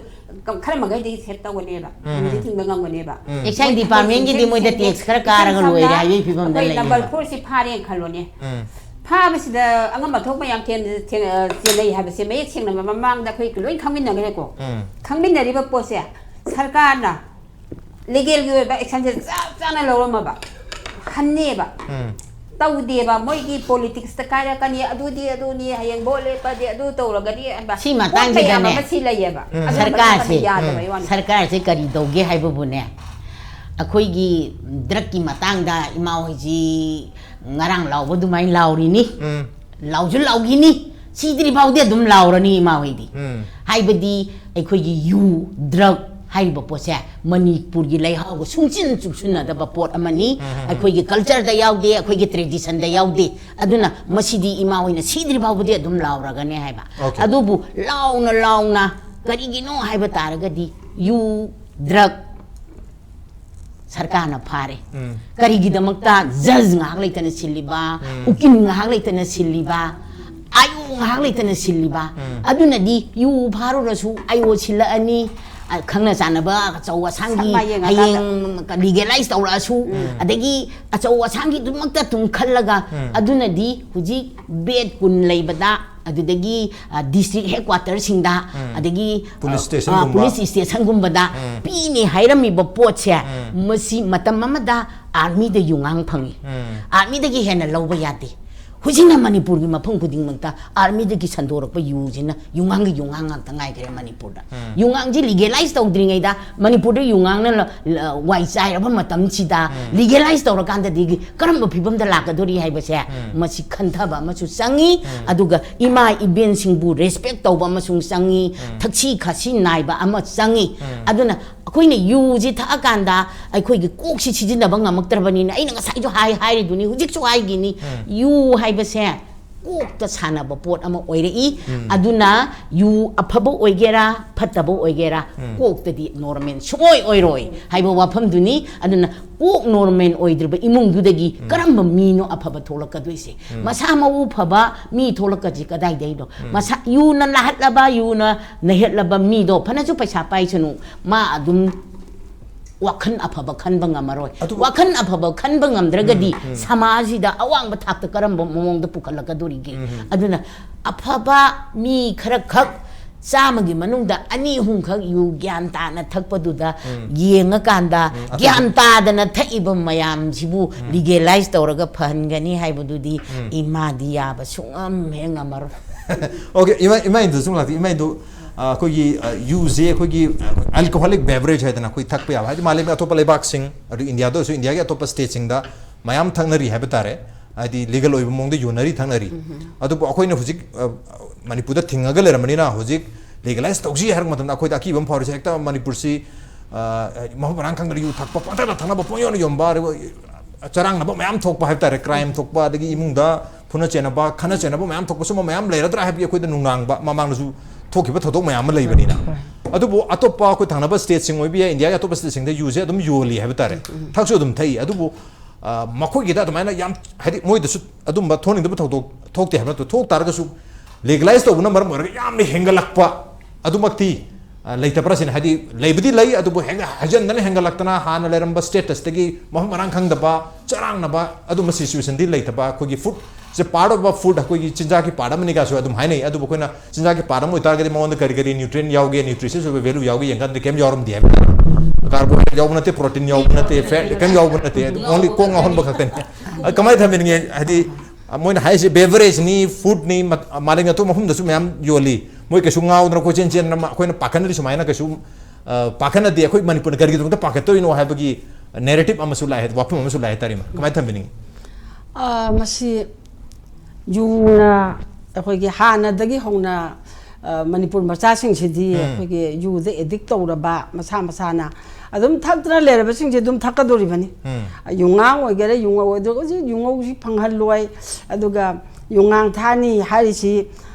ꯈꯔ ꯃꯈꯩꯗꯤ ꯁꯦꯞ ꯇꯧꯒꯅꯦꯕ꯫ ꯃꯤꯁꯦ ꯊꯤꯡꯕ ꯉꯝꯒꯅꯦꯕ꯫ ꯑꯦꯛꯁꯥꯏꯁ ꯗꯤꯄꯥꯔꯠꯃꯦꯟꯒꯤꯗꯤ ꯃꯣꯏꯗ ꯇꯦꯛꯁ ꯈꯔ ꯀꯥꯔꯒ ꯂꯣꯏꯔꯦ ꯍꯥꯏꯕꯒꯤ ꯐꯤꯕꯝꯗ ꯑꯩꯈꯣꯏ ꯅꯝꯕꯔ ꯂꯩꯔꯦꯕ꯫ ꯐꯣꯔꯁꯤ ꯐꯥꯔꯦꯅ ꯈꯜꯂꯣꯅꯦ꯫ ꯐꯥꯕꯁꯤꯗ ꯑꯉꯝ ꯑꯊꯣꯛ ꯃꯌꯥꯝ ꯊꯦꯡ- ꯊꯦꯡ- ꯆꯦꯟꯅꯩ ꯍꯥꯏꯕꯁꯦ ꯃꯌꯦꯛ ꯁꯦꯡꯅ ꯃꯃꯥꯡꯗ ꯑꯩꯈꯣꯏ ꯂꯣꯏ ꯈꯪꯃꯤꯟꯅꯈ꯭ꯔꯦꯀꯣ꯫ ꯈꯪꯃꯤꯟꯅꯔꯤꯕ ꯄꯣꯠꯁꯦ ꯁꯔꯀꯥꯔꯅ ꯂꯤꯒꯦꯜꯒꯤ ꯑꯣꯏꯕ ꯑꯦꯛꯁꯟꯁꯦ ꯆꯞ ꯆꯥꯅ ꯂꯧꯔꯝꯃꯕ, ꯈꯟꯅꯦꯕ꯫ ꯎꯝ꯫ ꯇꯧꯗꯦꯕ꯫ ꯃꯣꯏꯒꯤ ꯄꯣꯂꯤꯇꯤꯛꯁꯇ ꯀꯥꯏꯔꯛꯀꯅꯤ, ꯑꯗꯨꯗꯤ ꯑꯗꯨꯅꯤ, ꯍꯌꯦꯡ ꯚꯣꯠ ꯂꯦꯞꯄꯗꯤ ꯑꯗꯨ ꯇꯧꯔꯒꯗꯤ ꯍꯥꯏꯕ꯫ ꯁꯤ ꯃꯇꯥꯡꯁꯤꯗꯅꯦ꯫ ꯄꯣꯠ ꯃꯌꯥꯝ ꯑꯃ ꯁꯤ ꯂꯩꯌꯦꯕ꯫ ꯎꯝ꯫ ꯑꯗꯨ ꯁꯔꯀꯥꯔꯁꯦ, ꯃꯇꯝꯗ ꯌꯥꯗꯕꯩ ꯋꯥꯅꯤ꯫ ꯁꯔꯀꯥꯔꯁꯦ ꯀꯔꯤ ꯇꯧꯒꯦ ꯍꯥꯏꯕꯕꯨꯅꯦ, ꯑꯩꯈꯣꯏꯒꯤ ꯗ꯭ꯔꯛꯀꯤ ꯃꯇꯥꯡꯗ ꯏꯃꯥ ꯍꯣꯏꯁꯤ ꯉꯔꯥꯡ ꯂꯥꯎꯕ ꯑꯗꯨꯃꯥꯏꯅ ꯂꯥꯎꯔꯤꯅꯤ, ꯎꯝ꯫ ꯂꯥꯎꯁꯨ ꯂꯥꯎꯈꯤꯅꯤ, ꯁꯤꯗ꯭ꯔꯤ ꯐꯥꯎꯗꯤ ꯑꯗꯨꯝ ꯂꯥꯎꯔꯅꯤ ꯏꯃꯥ ꯍꯣꯏꯗꯤ꯫ ꯎꯝ꯫ ꯍꯥꯏꯕꯗꯤ ꯑꯩꯈꯣꯏꯒꯤ ꯌꯨ, ꯗ꯭ꯔꯛ ꯍꯥꯏꯔꯤꯕ ꯄꯣꯠꯁꯦ ꯃꯅꯤꯄꯨꯔꯒꯤ ꯂꯩꯍꯥꯎꯒ ꯁꯨꯡꯆꯤꯟ ꯆꯨꯞꯁꯤꯟꯅꯗꯕ ꯄꯣꯠ ꯑꯃꯅꯤ꯫ ꯑꯩꯈꯣꯏꯒꯤ ꯀꯜꯆꯔꯗ ꯌꯥꯎꯗꯦ, ꯑꯩꯈꯣꯏꯒꯤ ꯇ꯭ꯔꯦꯗꯤꯁꯟꯗ ꯌꯥꯎꯗꯦ꯫ ꯑꯗꯨꯅ ꯃꯁꯤꯗꯤ ꯏꯃꯥ ꯍꯣꯏꯅ ꯁꯤꯗ꯭ꯔꯤ ꯐꯥꯎꯕꯗꯤ ꯑꯗꯨꯝ ꯂꯥꯎꯔꯒꯅꯦ ꯍꯥꯏꯕ꯫ Okay. ꯑꯗꯨꯕꯨ ꯂꯥꯎꯅ ꯂꯥꯎꯅ ꯀꯔꯤꯒꯤꯅꯣ ꯍꯥꯏꯕ ꯇꯥꯔꯒꯗꯤ ꯌꯨ, ꯗ꯭ꯔꯛ ꯁꯔꯀꯥꯔꯅ ꯐꯥꯔꯦ꯫ ꯎꯝ꯫ ꯀꯔꯤꯒꯤꯗꯃꯛꯇ ꯖꯖ ꯉꯥꯏꯍꯥꯛ ꯂꯩꯇꯅ ꯁꯤꯜꯂꯤꯕ, ꯎꯝ꯫ ꯎꯀꯤꯜ ꯉꯥꯏꯍꯥꯛ ꯂꯩꯇꯅ ꯁꯤꯜꯂꯤꯕ, ꯑꯥꯏ ꯑꯣ ꯉꯥꯏꯍꯥꯛ ꯂꯩꯇꯅ ꯁꯤꯜꯂꯤꯕ? ꯎꯝ꯫ ꯑꯗꯨꯅꯗꯤ ꯌꯨ ꯐꯥꯔꯨꯔꯁꯨ ꯑꯥꯏ ꯑꯣ ꯁꯤꯜꯂꯛꯑꯅꯤ, ꯑ, ꯈꯪꯅ ꯆꯥꯟꯅꯕ ꯑꯆꯧ ꯑꯁꯥꯡꯒꯤ ꯁꯛ ꯃꯥꯏ ꯌꯦꯡꯉꯀꯥꯟꯗ꯫ ꯍꯌꯦꯡ ꯂꯤꯒꯦꯂꯥꯏꯁ ꯇꯧꯔꯛꯑꯁꯨ, ꯑꯗꯒꯤ ꯑꯆꯧ ꯑꯁꯥꯡꯒꯤꯗꯃꯛꯇ ꯑꯗꯨꯝ ꯈꯜꯂꯒ, ꯎꯝ꯫ ꯑꯗꯨꯅꯗꯤ ꯍꯧꯖꯤꯛ ꯕꯦꯠ ꯀꯨꯟ ꯂꯩꯕꯗ, ꯑꯗꯨꯗꯒꯤ, ꯑ, ꯗꯤꯁꯇ꯭ꯔꯤꯛ ꯍꯦꯗꯀ꯭ꯋꯥꯇꯔꯁꯤꯡꯗ, ꯎꯝ꯫ ꯑꯗꯒꯤ, ꯄꯨꯂꯤꯁ ꯑ, ꯁ꯭ꯇꯦꯁꯟꯒꯨꯝꯕ꯫ ꯄꯨꯂꯤꯁ ꯁ꯭ꯇꯦꯁꯟꯒꯨꯝꯕꯗ ꯎꯝ꯫ ꯄꯤꯅꯤ ꯍꯥꯏꯔꯝꯃꯤꯕ ꯄꯣꯠꯁꯦ, ꯎꯝ꯫ ꯃꯁꯤ ꯃꯇꯝ ꯑꯃꯗ ꯑꯥꯔꯃꯤꯗ ꯌꯨꯉꯥꯡ ꯐꯪꯉꯤ꯫ ꯎꯝ꯫ ꯑꯥꯔꯃꯤꯗꯒꯤ ꯍꯦꯟꯅ ꯂꯧꯕ ꯌꯥꯗꯦ꯫ ꯍꯧꯖꯤꯛꯅ ꯃꯅꯤꯄꯨꯔꯒꯤ ꯃꯐꯝ ꯈꯨꯗꯤꯡꯃꯛꯇ ꯑꯥꯔꯃꯤꯗꯒꯤ ꯁꯟꯗꯣꯔꯛꯄ ꯌꯨꯁꯤꯅ ꯌꯨꯉꯥꯡꯒꯤ ꯌꯨꯉꯥꯡ ꯉꯥꯛꯇ ꯉꯥꯏꯈ꯭ꯔꯦ ꯃꯅꯤꯄꯨꯔꯗ꯫ ꯎꯝ꯫ ꯌꯨꯉꯥꯡꯁꯤ ꯂꯤꯒꯦꯂꯥꯏꯁ ꯇꯧꯗ꯭ꯔꯤꯉꯩꯗ ꯃꯅꯤꯄꯨꯔꯗ ꯌꯨꯉꯥꯡꯅ ꯂ-, ꯂ-, ꯋꯥꯏ ꯆꯥꯏꯔꯕ ꯃꯇꯝꯁꯤꯗ, ꯎꯝ꯫ ꯂꯤꯒꯦꯂꯥꯏꯁ ꯇꯧꯔꯀꯥꯟꯗꯗꯤ ꯀꯔꯝꯕ ꯐꯤꯕꯝꯗ ꯂꯥꯛꯀꯗꯣꯔꯤ ꯍꯥꯏꯕꯁꯦ, ꯎꯝ꯫ ꯃꯁꯤ ꯈꯟꯊꯕ ꯑꯃꯁꯨ ꯆꯪꯉꯤ꯫ ꯎꯝ꯫ ꯑꯗꯨꯒ ꯏꯃꯥ ꯏꯕꯦꯟꯁꯤꯡꯕꯨ ꯔꯦꯁꯄꯦꯛ ꯇꯧꯕ ꯑꯃꯁꯨ ꯆꯪꯉꯤ꯫ ꯎꯝ꯫ ꯊꯛꯁꯤ ꯈꯥꯁꯤ ꯅꯥꯏꯕ ꯑꯃ ꯆꯪꯉꯤ꯫ ꯎꯝ꯫ ꯑꯗꯨꯅ ꯑꯩꯈꯣꯏꯅ ꯌꯨꯁꯤ ꯊꯛꯑꯀꯥꯟꯗ ꯑꯩꯈꯣꯏꯒꯤ ꯀꯣꯛꯁꯤ ꯁꯤꯖꯤꯟꯅꯕ ꯉꯝꯃꯛꯇ꯭ꯔꯕꯅꯤꯅ, ꯑꯩꯅ ꯉꯁꯥꯏꯁꯨ ꯍꯥꯏ-, ꯍꯥꯏꯔꯤꯗꯨꯅꯤ, ꯍꯧꯖꯤꯛꯁꯨ ꯍꯥꯏꯈꯤꯅꯤ, ꯎꯝ꯫ ꯌꯨ ꯍꯥꯏꯕꯁꯦ ꯀꯣꯛꯇ ꯁꯥꯟꯅꯕ ꯄꯣꯠ ꯑꯃ ꯑꯣꯏꯔꯛꯏ꯫ ꯎꯝ꯫ ꯑꯗꯨꯅ ꯌꯨ ꯑꯐꯕ ꯑꯣꯏꯒꯦꯔꯥ ꯐꯠꯇꯕ ꯑꯣꯏꯒꯦꯔꯥ, ꯎꯝ꯫ ꯀꯣꯛꯇꯗꯤ ꯅꯣꯔꯃꯦꯜ ꯁꯨꯡꯑꯣꯏ ꯑꯣꯏꯔꯣꯏ ꯍꯥꯏꯕ ꯋꯥꯐꯝꯗꯨꯅꯤ꯫ ꯑꯗꯨꯅ ꯀꯣꯛ ꯅꯣꯔꯃꯦꯜ ꯑꯣꯏꯗ꯭ꯔꯤꯕ ꯏꯃꯨꯡꯗꯨꯗꯒꯤ ꯀꯔꯝꯕ ꯃꯤꯅꯣ ꯑꯐꯕ ꯊꯣꯛꯂꯛꯀꯗꯣꯏꯁꯦ? ꯃꯁꯥ ꯃꯎ ꯐꯕ ꯃꯤ ꯊꯣꯛꯂꯛꯀꯁꯤ ꯀꯗꯥꯏꯗꯩꯅꯣ? ꯃꯁꯥ, ꯌꯨꯅ ꯂꯥꯍꯠꯂꯕ, ꯌꯨꯅ ꯅꯩꯍꯠꯂꯕ ꯃꯤꯗꯣ ꯐꯅꯁꯨ ꯄꯩꯁꯥ ꯄꯥꯏꯁꯅꯨ, ꯃꯥ ꯑꯗꯨꯝ ꯋꯥꯈꯜ ꯑꯐꯕ ꯈꯟꯕ ꯉꯝꯃꯔꯣꯏ꯫ ꯑꯗꯨ ꯋꯥꯈꯜ ꯑꯐꯕ ꯈꯟꯕ ꯉꯝꯗ꯭ꯔꯒꯗꯤ ꯎꯝ, ꯎꯝ꯫ ꯁꯃꯥꯖꯁꯤꯗ ꯑꯋꯥꯡꯕ ꯊꯥꯛꯇ ꯀꯔꯝꯕ ꯃꯑꯣꯡꯗ ꯄꯨꯈꯠꯂꯛꯀꯗꯣꯔꯤꯒꯦ? ꯎꯝ, ꯎꯝ꯫ ꯑꯗꯨꯅ ꯑꯐꯕ ꯃꯤ ꯈꯔ ꯈꯛ ꯆꯥꯝꯃꯒꯤ ꯃꯅꯨꯡꯗ ꯑꯅꯤ ꯑꯍꯨꯝꯈꯛ ꯌꯨ ꯒ꯭ꯌꯥꯟ ꯇꯥꯅ ꯊꯛꯄꯗꯨꯗ ꯌꯦꯡꯉꯀꯥꯟꯗ, ꯎꯝ, ꯑꯇꯣꯞꯄ ꯒ꯭ꯌꯥꯟ ꯇꯥꯗꯅ ꯊꯛꯏꯕ ꯃꯌꯥꯝꯁꯤꯕꯨ ꯎꯝ꯫ ꯂꯤꯒꯦꯂꯥꯏꯁ ꯇꯧꯔꯒ ꯐꯍꯟꯒꯅꯤ ꯍꯥꯏꯕꯗꯨꯗꯤ ꯎꯝ꯫ ꯏꯃꯥꯗꯤ ꯌꯥꯕ ꯁꯨꯡꯉꯝ ꯍꯦꯛ ꯉꯝꯃꯔꯣꯏ꯫ ꯑꯣꯀꯦ, ꯏꯃꯥ, ꯏꯃꯥꯏꯗꯨ ꯁꯨꯝ ꯂꯥꯛꯇꯦ꯫ ꯏꯃꯥꯏꯗꯨ, ꯑ, ꯑꯩꯈꯣꯏꯒꯤ, ꯑ, ꯌꯨꯁꯦ ꯑꯩꯈꯣꯏꯒꯤ, ꯑ, alcoholic beverage ꯍꯥꯏꯗꯅ ꯑꯩꯈꯣꯏ ꯊꯛꯄ ꯌꯥꯕ, ꯍꯥꯏꯗꯤ ꯃꯥꯂꯦꯝꯒꯤ ꯑꯇꯣꯞꯄ ꯂꯩꯕꯥꯛꯁꯤꯡ, ꯑꯗꯨ ꯏꯟꯗꯤꯌꯥꯗ ꯑꯣꯏꯔꯁꯨ, ꯏꯟꯗꯤꯌꯥꯒꯤ ꯑꯇꯣꯞꯄ ꯁ꯭ꯇꯦꯠꯁꯤꯡꯗ ꯃꯌꯥꯝ ꯊꯛꯅꯔꯤ ꯍꯥꯏꯕ ꯇꯥꯔꯦ꯫ ꯍꯥꯏꯗꯤ ꯂꯤꯒꯦꯜ ꯑꯣꯏꯕ ꯃꯑꯣꯡꯗ ꯌꯣꯟꯅꯔꯤ, ꯊꯛꯅꯔꯤ꯫ ꯎꯝ꯫ ꯑꯗꯨꯕꯨ ꯑꯩꯈꯣꯏꯅ ꯍꯧꯖꯤꯛ, ꯑ, ꯃꯅꯤꯄꯨꯔꯗ ꯊꯤꯡꯉꯒ ꯂꯩꯔꯝꯕꯅꯤꯅ, ꯍꯧꯖꯤꯛ ꯂꯤꯒꯦꯂꯥꯏꯁ ꯇꯧꯁꯤ ꯍꯥꯏꯔꯛꯄ ꯃꯇꯝꯗ ꯑꯩꯈꯣꯏꯗ ꯑꯀꯤꯕ ꯑꯃ ꯐꯥꯎꯔꯤꯁꯦ, ꯍꯦꯛꯇ ꯃꯅꯤꯄꯨꯔꯁꯤ, ꯑ, ꯃꯐꯝ ꯃꯔꯥꯡ ꯈꯪꯗꯅ ꯌꯨ ꯊꯛꯄ, ꯄꯪꯊꯛꯇ ꯊꯛꯅꯕ, ꯄꯪꯌꯣꯟꯗ ꯌꯣꯟꯕ, ꯑꯗꯨꯒ ꯆꯔꯥꯡꯅꯕ ꯃꯌꯥꯝ ꯊꯣꯛꯄ ꯍꯥꯏꯕ ꯇꯥꯔꯦ, ꯀ꯭ꯔꯥꯏꯝ ꯊꯣꯛꯄ, ꯑꯗꯒꯤ ꯏꯃꯨꯡꯗ ꯐꯨꯅ ꯆꯩꯅꯕ, ꯈꯠꯅ ꯆꯩꯅꯕ ꯃꯌꯥꯝ ꯊꯣꯛꯄ, ꯁꯨꯝꯕ ꯃꯌꯥꯝ ꯂꯩꯔꯗ꯭ꯔꯥ ꯍꯥꯏꯕꯒꯤ ꯑꯩꯈꯣꯏꯗ ꯅꯨꯡꯅꯥꯡꯕ, ꯃꯃꯥꯡꯗꯁꯨ ꯊꯣꯛꯈꯤꯕ ꯊꯧꯗꯣꯛ ꯃꯌꯥꯝ ꯑꯃ ꯂꯩꯕꯅꯤꯅ꯫ ꯑꯗꯨꯕꯨ ꯑꯇꯣꯞꯄ ꯑꯩꯈꯣꯏ ꯊꯪꯅꯕ ꯁ꯭ꯇꯦꯠꯁꯤꯡ ꯑꯣꯏꯕ ꯌꯥꯏ, ꯏꯟꯗꯤꯌꯥꯒꯤ ꯑꯇꯣꯞꯄ ꯁ꯭ꯇꯦꯠꯁꯤꯡꯗ ꯌꯨꯁꯦ ꯑꯗꯨꯝ ꯌꯣꯜꯂꯤ ꯍꯥꯏꯕ ꯇꯥꯔꯦ꯫ ꯊꯛꯁꯨ ꯑꯗꯨꯝ ꯊꯛꯏ꯫ ꯑꯗꯨꯕꯨ, ꯑ, ꯃꯈꯣꯏꯒꯤꯗ ꯑꯗꯨꯃꯥꯏꯅ ꯌꯥꯝ, ꯍꯥꯏꯗꯤ ꯃꯣꯏꯗꯁꯨ ꯑꯗꯨꯝꯕ ꯊꯣꯛꯅꯤꯡꯗꯕ ꯊꯧꯗꯣꯛ ꯊꯣꯛꯇꯦ ꯍꯥꯏꯕ ꯅꯠꯇꯕ, ꯊꯣꯛ ꯇꯥꯔꯒꯁꯨ ꯂꯤꯒꯦꯂꯥꯏꯁ ꯇꯧꯕꯅ ꯃꯔꯝ ꯑꯣꯏꯔꯒ ꯌꯥꯝꯅ ꯍꯦꯟꯒꯠꯂꯛꯄ ꯑꯗꯨꯃꯛꯇꯤ, ꯑ, ꯂꯩꯇꯕ꯭ꯔꯥ ꯁꯤꯅꯤ꯫ ꯍꯥꯏꯗꯤ ꯂꯩꯕꯗꯤ ꯂꯩ, ꯑꯗꯨꯕꯨ ꯍꯦꯟꯒ-, ꯍꯥꯏꯖꯟꯗꯅ ꯍꯦꯟꯒꯠꯂꯛꯇꯅ ꯍꯥꯟꯅ ꯂꯩꯔꯝꯕ ꯁ꯭ꯇꯦꯇꯁꯇꯒꯤ ꯃꯐꯝ ꯃꯔꯥꯡ ꯈꯪꯗꯕ, ꯆꯔꯥꯡꯅꯕ ꯑꯗꯨꯝꯕ ꯁꯤꯆꯨꯋꯦꯁꯟꯗꯤ ꯂꯩꯇꯕ꯫ ꯑꯩꯈꯣꯏꯒꯤ ꯐꯨꯗꯁꯦ part of a food, ꯑꯩꯈꯣꯏꯒꯤ ꯆꯤꯟꯖꯥꯛꯀꯤ ꯄꯥꯔꯠ ꯑꯃꯅꯤꯒꯁꯨ ꯑꯗꯨꯝ ꯍꯥꯏꯅꯩ꯫ ꯑꯗꯨꯕꯨ ꯑꯩꯈꯣꯏꯅ ꯆꯤꯟꯖꯥꯛꯀꯤ ꯄꯥꯔꯠ ꯑꯃ ꯑꯣꯏꯇꯥꯔꯒꯗꯤ ꯃꯉꯣꯟꯗ ꯀꯔꯤ ꯀꯔꯤ ꯅ꯭ꯌꯨꯇ꯭ꯔꯤꯌꯦꯟ ꯌꯥꯎꯒꯦ, ꯅ꯭ꯌꯨꯇ꯭ꯔꯤꯁꯟꯁ ꯑꯣꯏꯕ ꯚꯦꯂꯨ ꯌꯥꯎꯒꯦ ꯌꯦꯡꯀꯥꯟꯗꯗꯤ ꯀꯩꯝ ꯌꯥꯎꯔꯝꯗꯦ ꯍꯥꯏꯕ꯫ ꯀꯥꯔꯕꯣꯍꯥꯏꯗ꯭ꯔꯦꯠ ꯌꯥꯎꯕ ꯅꯠꯇꯦ, ꯄ꯭ꯔꯣꯇꯤꯟ ꯌꯥꯎꯕ ꯅꯠꯇꯦ, ꯐꯦꯠ ꯀꯩꯝ ꯌꯥꯎꯕ ꯅꯠꯇꯦ, ꯑꯗꯨ only ꯀꯣꯛ ꯉꯥꯎꯍꯟꯕ ꯈꯛꯇꯅꯤ꯫ ꯑ, ꯀꯃꯥꯏꯅ ꯊꯝꯕꯤꯅꯤꯡꯉꯦ? ꯍꯥꯏꯗꯤ, ꯑ, ꯃꯣꯏꯅ ꯍꯥꯏꯔꯤꯁꯦ ꯕꯦꯚꯔꯦꯖꯅꯤ, ꯐꯨꯗꯅꯤ, ꯃ-, ꯃꯥꯂꯦꯝꯒꯤ ꯑꯇꯣꯞꯄ ꯃꯐꯝꯗꯁꯨ ꯃꯌꯥꯝ ꯌꯣꯜꯂꯤ꯫ ꯃꯣꯏ ꯀꯩꯁꯨ ꯉꯥꯎꯗꯅ ꯀꯣꯏꯆꯦꯟ ꯆꯦꯟꯗꯅ ꯃ-, ꯑꯩꯈꯣꯏꯅ ꯄꯥꯈꯠꯅꯔꯤ ꯁꯨꯃꯥꯏꯅ ꯀꯩꯁꯨ, ꯑ, ꯄꯥꯈꯠꯅꯗꯦ꯫ ꯑꯩꯈꯣꯏ ꯃꯅꯤꯄꯨꯔꯅ ꯀꯔꯤꯒꯤꯗꯃꯛꯇ ꯄꯥꯈꯠꯇꯣꯏꯅꯣ ꯍꯥꯏꯕꯒꯤ ꯅꯦꯔꯦꯇꯤꯚ ꯑꯃꯁꯨ ꯂꯥꯛꯑꯦ, ꯋꯥꯐꯝ ꯑꯃꯁꯨ ꯂꯥꯛꯑꯦ ꯍꯥꯏꯇꯥꯔꯦ꯫ ꯏꯃꯥ, ꯀꯃꯥꯏꯅ ꯊꯝꯕꯤꯅꯤꯡꯉꯤ? ꯑ, ꯃꯁꯤ ꯌꯨꯅ ꯑꯩꯈꯣꯏꯒꯤ ꯍꯥꯟꯅꯗꯒꯤ ꯍꯧꯅ, ꯑ, ꯃꯅꯤꯄꯨꯔ ꯃꯆꯥꯁꯤꯡꯁꯤꯗꯤ ꯎꯝ꯫ ꯑꯩꯈꯣꯏꯒꯤ ꯌꯨꯗ ꯑꯦꯗꯤꯛ ꯇꯧꯔꯕ, ꯃꯁꯥ ꯃꯁꯥꯅ ꯑꯗꯨꯝ ꯊꯛꯇꯅ ꯂꯩꯔꯕꯁꯤꯡꯁꯦ ꯑꯗꯨꯝ ꯊꯛꯀꯗꯣꯔꯤꯕꯅꯤ꯫ ꯎꯝ꯫ ꯌꯨꯉꯥꯡ ꯑꯣꯏꯒꯦꯔꯥ, ꯌꯨꯉꯧ ꯑꯣꯏꯒꯦꯔꯥ, ꯍꯧꯖꯤꯛ ꯌꯨꯉꯧꯁꯤ ꯐꯪꯍꯜꯂꯣꯏ, ꯑꯗꯨꯒ ꯌꯨꯉꯥꯡ ꯊꯥꯅꯤ ꯍꯥꯏꯔꯤꯁꯤ,